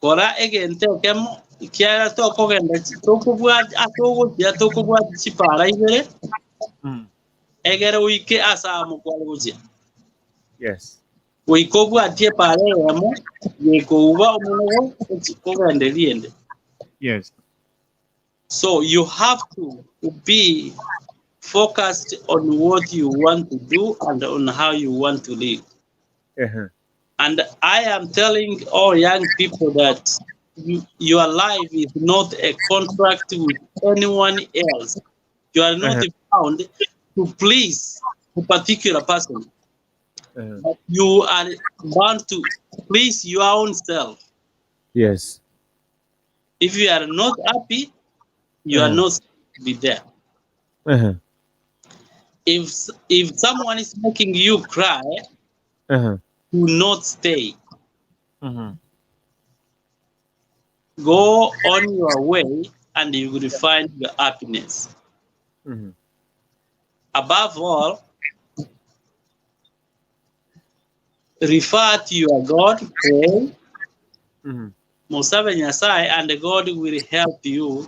Kora egente kemo kiara tokogenda tokobwa atogotia tokobwa chipara ibere. Egere wike asa mukwale gochia. Yes. Goikobwatie para eyemo gekouba omonogo kogenda riende. Yes. So you have to be focused on what you want to do and on how you want to live. And I am telling all young people that your life is not a contract with anyone else. You are not bound to please a particular person. But you are bound to please your own self. Yes. If you are not happy, you are not to be there. If someone is making you cry, do not stay. Go on your way and you will find your happiness. Above all, refer to your God, pray, Musabe Nyasaye, and God will help you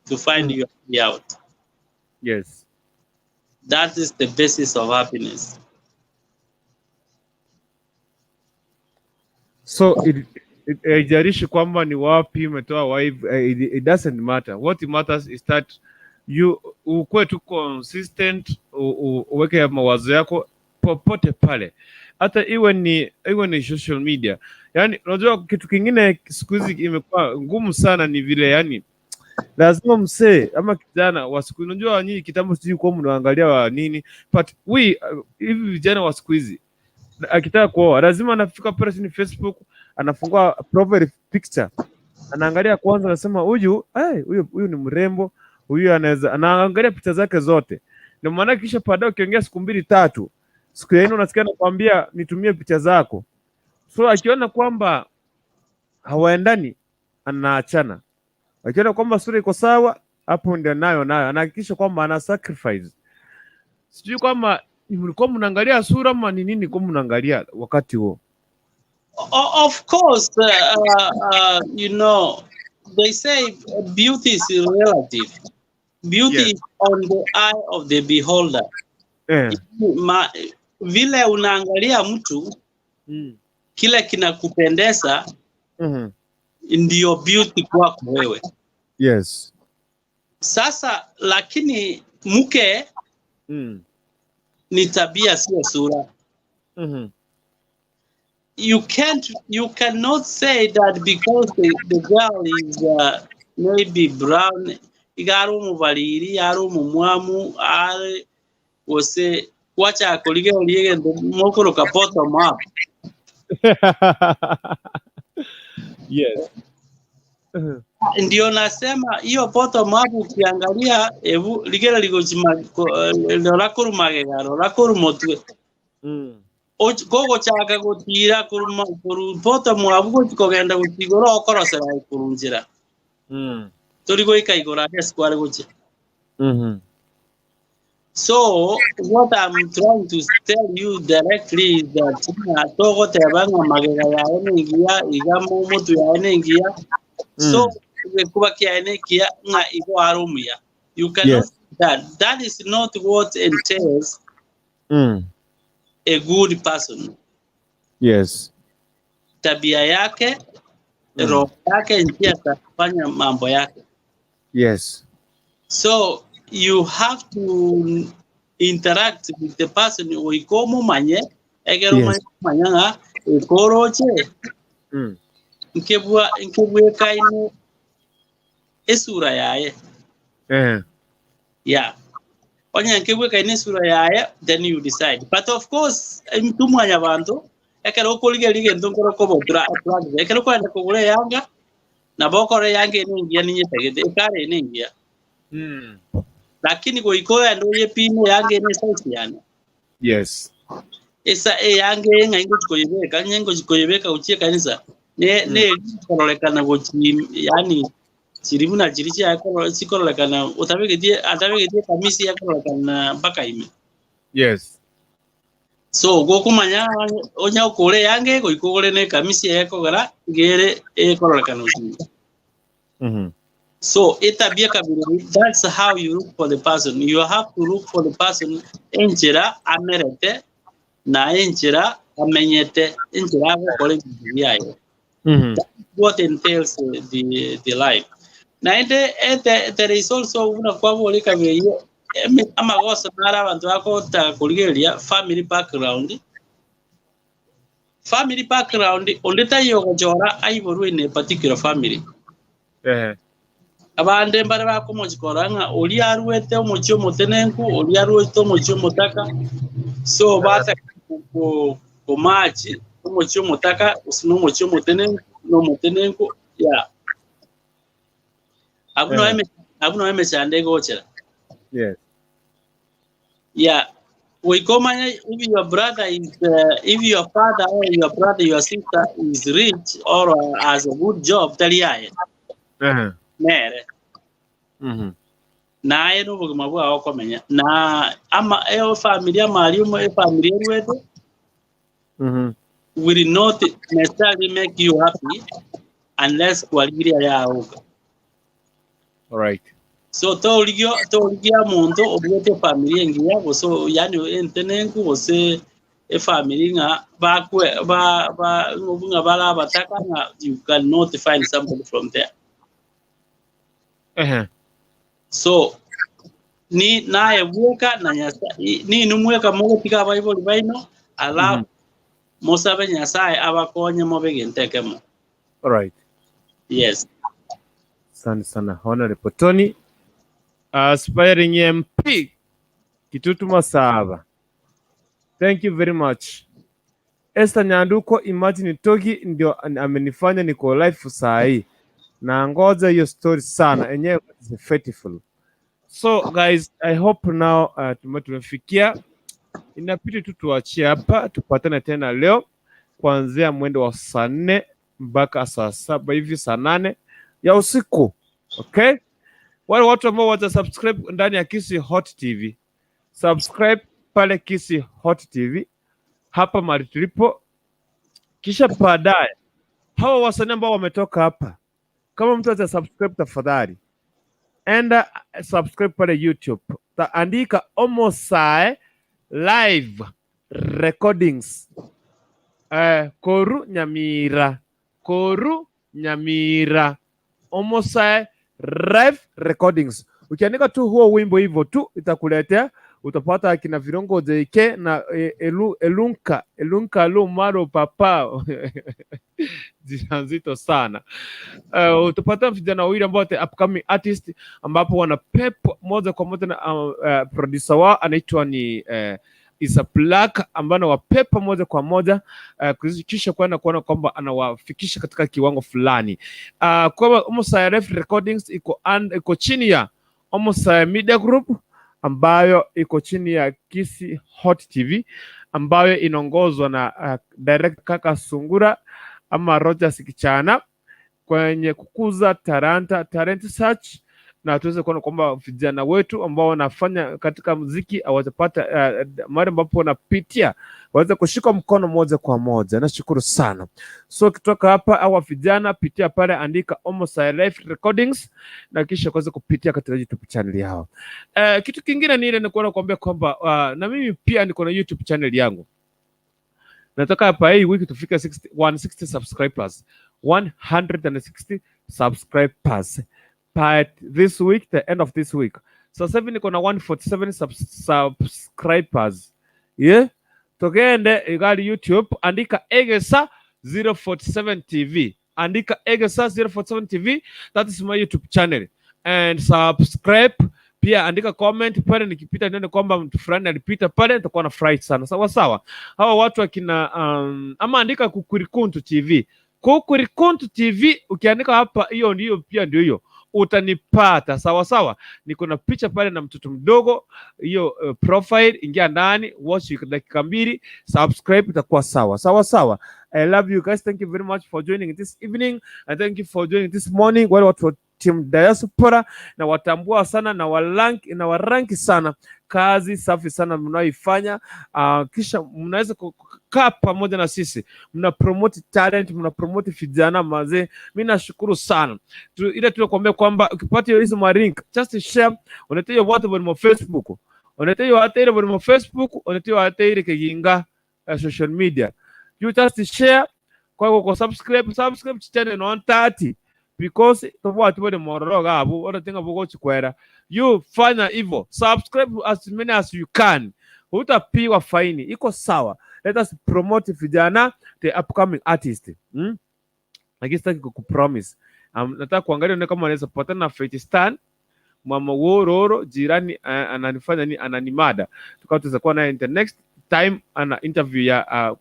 to find your way out. Yes. That is the basis of happiness. So it haijalishi kwamba ni wapi umetoa wife, it doesn't matter. What matters is that you ukuwe tu consistent, uweke mawazo yako popote pale, hata iwe ni social media. Yani unajua kitu kingine siku hizi imekuwa ngumu sana ni vile, yani lazima msee ama kijana wa siku, unajua nyinyi kitambo sijui kwa mnaangalia wa nini, but we hivi vijana wa siku hizi akitaka kuoa lazima anafika pale ni Facebook, anafungua profile picture, anaangalia kwanza, anasema huyu huyu ni mrembo, huyu anaweza, anaangalia picha zake zote. Ndio maana kisha baadaye ukiongea siku mbili tatu, siku ya nne unasikia anakuambia nitumie picha zako. So akiona kwamba hawaendani anaachana. Akiona kwamba sura iko sawa, hapo ndio nayo anahakikisha kwamba ana sacrifice. Sijui kwamba mlikuwa mnaangalia sura ama ni nini kwa mnaangalia wakati huo. Of course, you know, they say beauty is relative. Beauty Yes. is on the eye of the beholder. Vile unaangalia mtu, kile kinakupendeza ndio beauty kwako wewe. Yes. Sasa lakini mke ni tabia, sio sura. You cannot say that because the girl is maybe brown, igari umubariri, ari umumwamu, ari wose wacha akolige oliege mokoroka bottom up. Yes. Ndio nasema hiyo bottom up ukiangalia ebu ligera ligochima lorakurumagega lorakurumotwe. Gogochaka gutira kuruma bottom up gukogenda gutigoro okorosera ikurunjira. Turi goika igoro aria square gochia. So what I'm trying to tell you directly is that togoteba ng'a magega yae nengiya iga motu yae nengiya. So kuba kiae nengiya ng'a igo arumuya. You cannot Yes. that. That is not what entails a good person. Yes. Tabia yake, roho yake, njia za kufanya mambo yake. Yes. So you have to interact with the person oikomo manye egero Yes. manye manyanga ekoroche nkebwa nkebwekaine esura yaye. Yeah. Onye nkebwekaine esura yaye, then you decide. But of course mtumwanya bantu ekero okorigeria egento nkoro kobotura attract ekero kwenda kogura eyanga Nabo okore yange nengiya ninyetagete ekare nengiya. Lakini goikoya ndo yepime yange ne size yane. Yes. Esa eyange ng'a ingochikoyebeka nyengochikoyebeka uchie kanisa ne ne kororekana gochi, yani chiri buna chiri chiakoro chikororekana utabegetie atabegetie kamisi yakororekana mpaka ime. So gokumanya onya okore yange goikogore ne kamisi ekogera gere ekororekana uchi. So etabia kabiri, that's how you look for the person. You have to look for the person enchera amerete na enchera amenyete enchera agokora ebintu biaye. That's what entails the life. Na ende ete, there is also una kwabori kabiri amagoso nara abantu bakota kurigeria family background. Family background onde tayo gochora aiborwe in a particular family. Abande mbare bakomochikora ng'a oria arwete omochi omotenenku, oria arwete omochi omotaka, so bata komachi omochi omotaka gose na omochi omotenenku na omotenenku ya abwo no abwo no emechando egochera. Yeah, goikomanya if your brother is if your father or your brother, your sister is rich or has a good job, tari aye nere naye n'obogima bwago okomenya na ama eyo family amari omo efamily erwete will not necessarily make you happy unless kwarigiria yaoka. All right. So tourigio tourigia muntu obwete family engiya gose yani entenenku gose efamily ng'a bakwe ba ba ng'a bara bataka ng'a you cannot find somebody from there. So ni naye bweka na Nyasaye ni numweka mogotiga abaibori baino alafu mosabe Nyasaye abakonye mobegentekemo. All right. Yes. Asante sana, Honorable Tony, aspiring MP Kitutu Masaba. Thank you very much. Esther Nyanduko, imagine Togi ndio amenifanya niko live saa hii. Na ngoja hiyo story sana enyewe is faithful. So guys, I hope now tumefikia, inabidi tu tuachie hapa, tupatane tena leo kuanzia mwendo wa saa 4 mpaka saa 7 hivi, saa 8 ya usiku. Okay? Wale watu ambao wata subscribe ndani ya Kisii Hot TV, subscribe pale Kisii Hot TV hapa mahali tulipo, kisha baadaye hawa wasanii ambao wametoka hapa, kama mtu ata subscribe, tafadhali enda subscribe pale YouTube, taandika Omosae Live Recordings, Koru Nyamira, Koru Nyamira, Omosae Live Recordings. Ukiandika tu huo wimbo hivyo tu itakuletea, utapata akina Virongo JK na Elunka Elunka Lumaro Papa, jina nzito sana. Utapata vijana wawili ambao the upcoming artist ambapo wana pep moja kwa moja na producer wao anaitwa ni Isa Black ambaye anawapepa moja kwa moja kisha kwenda kuona kwamba anawafikisha katika kiwango fulani. Kwa Omosae Live Recordings iko chini ya Omosae Media Group ambayo iko chini ya Kisii Hot TV ambayo inaongozwa na director Kaka Sungura ama Rogers Kichana kwenye kukuza talanta, talent search, na tuweze kuona kwamba vijana wetu ambao wanafanya katika muziki hawajapata mahali ambapo wanapitia waweze kushika mkono moja kwa moja. Nashukuru sana. So kutoka hapa au vijana, pitia pale, andika Omosae Live Recordings na kisha kuweza kupitia katika YouTube channel yao. Kitu kingine ni ile ni kuona kuambia kwamba na mimi pia niko na YouTube channel yangu. Nataka hapa hii wiki tufike 60, 160 subscribers. 160 subscribers by this week, the end of this week. Sasa hivi niko na 147 subscribers. Yeah? Togende igali YouTube, andika Egesa 047 TV. Andika Egesa 047 TV, that is my YouTube channel. And subscribe. Pia andika comment pale, nikipita nione kwamba mtu fulani alipita pale, nitakuwa nafurahi sana. Sawa sawa. Hawa watu akina ama andika Kukwirikuntu TV. Kukurikuntu TV ukiandika hapa, hiyo ndio pia ndio hiyo utanipata. Sawa sawa, niko na picha pale na mtoto mdogo, hiyo profile. Ingia ndani, watch dakika 2, subscribe, itakuwa sawa sawa sawa. I love you guys, thank you very much for joining this evening and thank you for joining this morning. Wale watu wa team diaspora na watambua sana na waranki na waranki sana, kazi safi sana mnaoifanya. Kisha mnaweza kukaa pamoja na sisi, mna promote talent, mna promote vijana mazee. Mimi nashukuru sana tu, ile tunakuambia kwamba ukipata hizo ma link just share, unateyo watu bali mu Facebook, unateyo watu bali mu Facebook, unateyo watu ile kiginga social media, you just share kwa kwa subscribe channel 130 because tofauti bali mororo gabo unatenga bugo chikwera. You fanya hivyo, subscribe as many as you can, hutapigwa faini, iko sawa. Let us promote vijana, the upcoming artist. Lakini sitaki kukupromise. Nataka kuangalia nione kama naweza kupatana na Faith Stan mama Wororo jirani, ananifanya ni ananimada, tukawa tuweza kuwa naye in the next time ana interview ya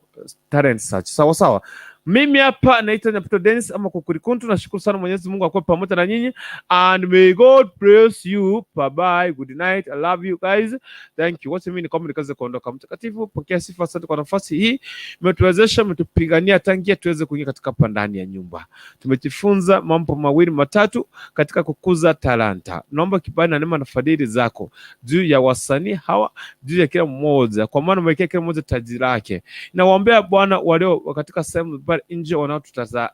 talent search. Sawa sawa. Mimi hapa naitwa Nyaputo Dennis ama Kukurikuntu. Nashukuru sana, Mwenyezi Mungu akuwe pamoja na nyinyi and may God bless you. Bye bye. Good night. I love you guys. Thank you. Wacha mimi nikombe nikaze kuondoka. Mtakatifu, pokea sifa, asante kwa nafasi hii. Umetuwezesha, umetupigania tangia tuweze kuingia katika hapa ndani ya nyumba. Tumejifunza mambo mawili matatu katika kukuza talanta. Naomba kibali na neema na fadhili zako juu ya wasanii hawa, juu ya kila mmoja, kwa maana umewekea kila mmoja taji lake. Nawaombea Bwana walio katika sehemu pale nje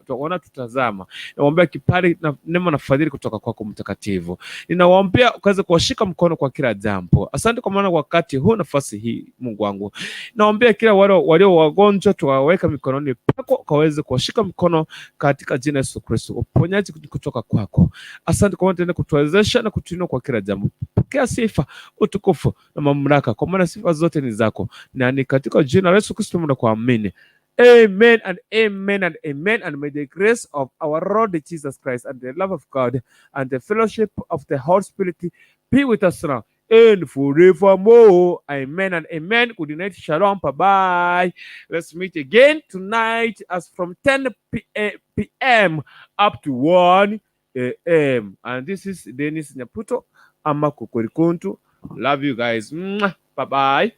wanaotutazama, nawaombea kibali na neema na fadhili kutoka kwako Mtakatifu. Ninawaombea ukaweze kuwashika mkono kwa kila jambo. Asante kwa maana wakati huu, nafasi hii, Mungu wangu, naombea kila wale walio wagonjwa, tuwaweka mikononi pako, ukaweze kuwashika mkono katika jina Yesu Kristo, uponyaji kutoka kwako. Asante kwa maana kutuwezesha na kutuinua kwa kila jambo. Pokea sifa, utukufu na mamlaka, kwa maana sifa zote ni zako, na ni katika jina la Yesu Kristo tunakuamini. Amen and amen and amen. And may the grace of our Lord Jesus Christ and the love of God and the fellowship of the Holy Spirit be with us now and forevermore. Amen and amen. Good night. Shalom. Bye bye. Let's meet again tonight as from 10 p.m. up to 1 a.m. And this is Dennis Nyaputo ama Kukurikuntu. Love you guys. Bye bye.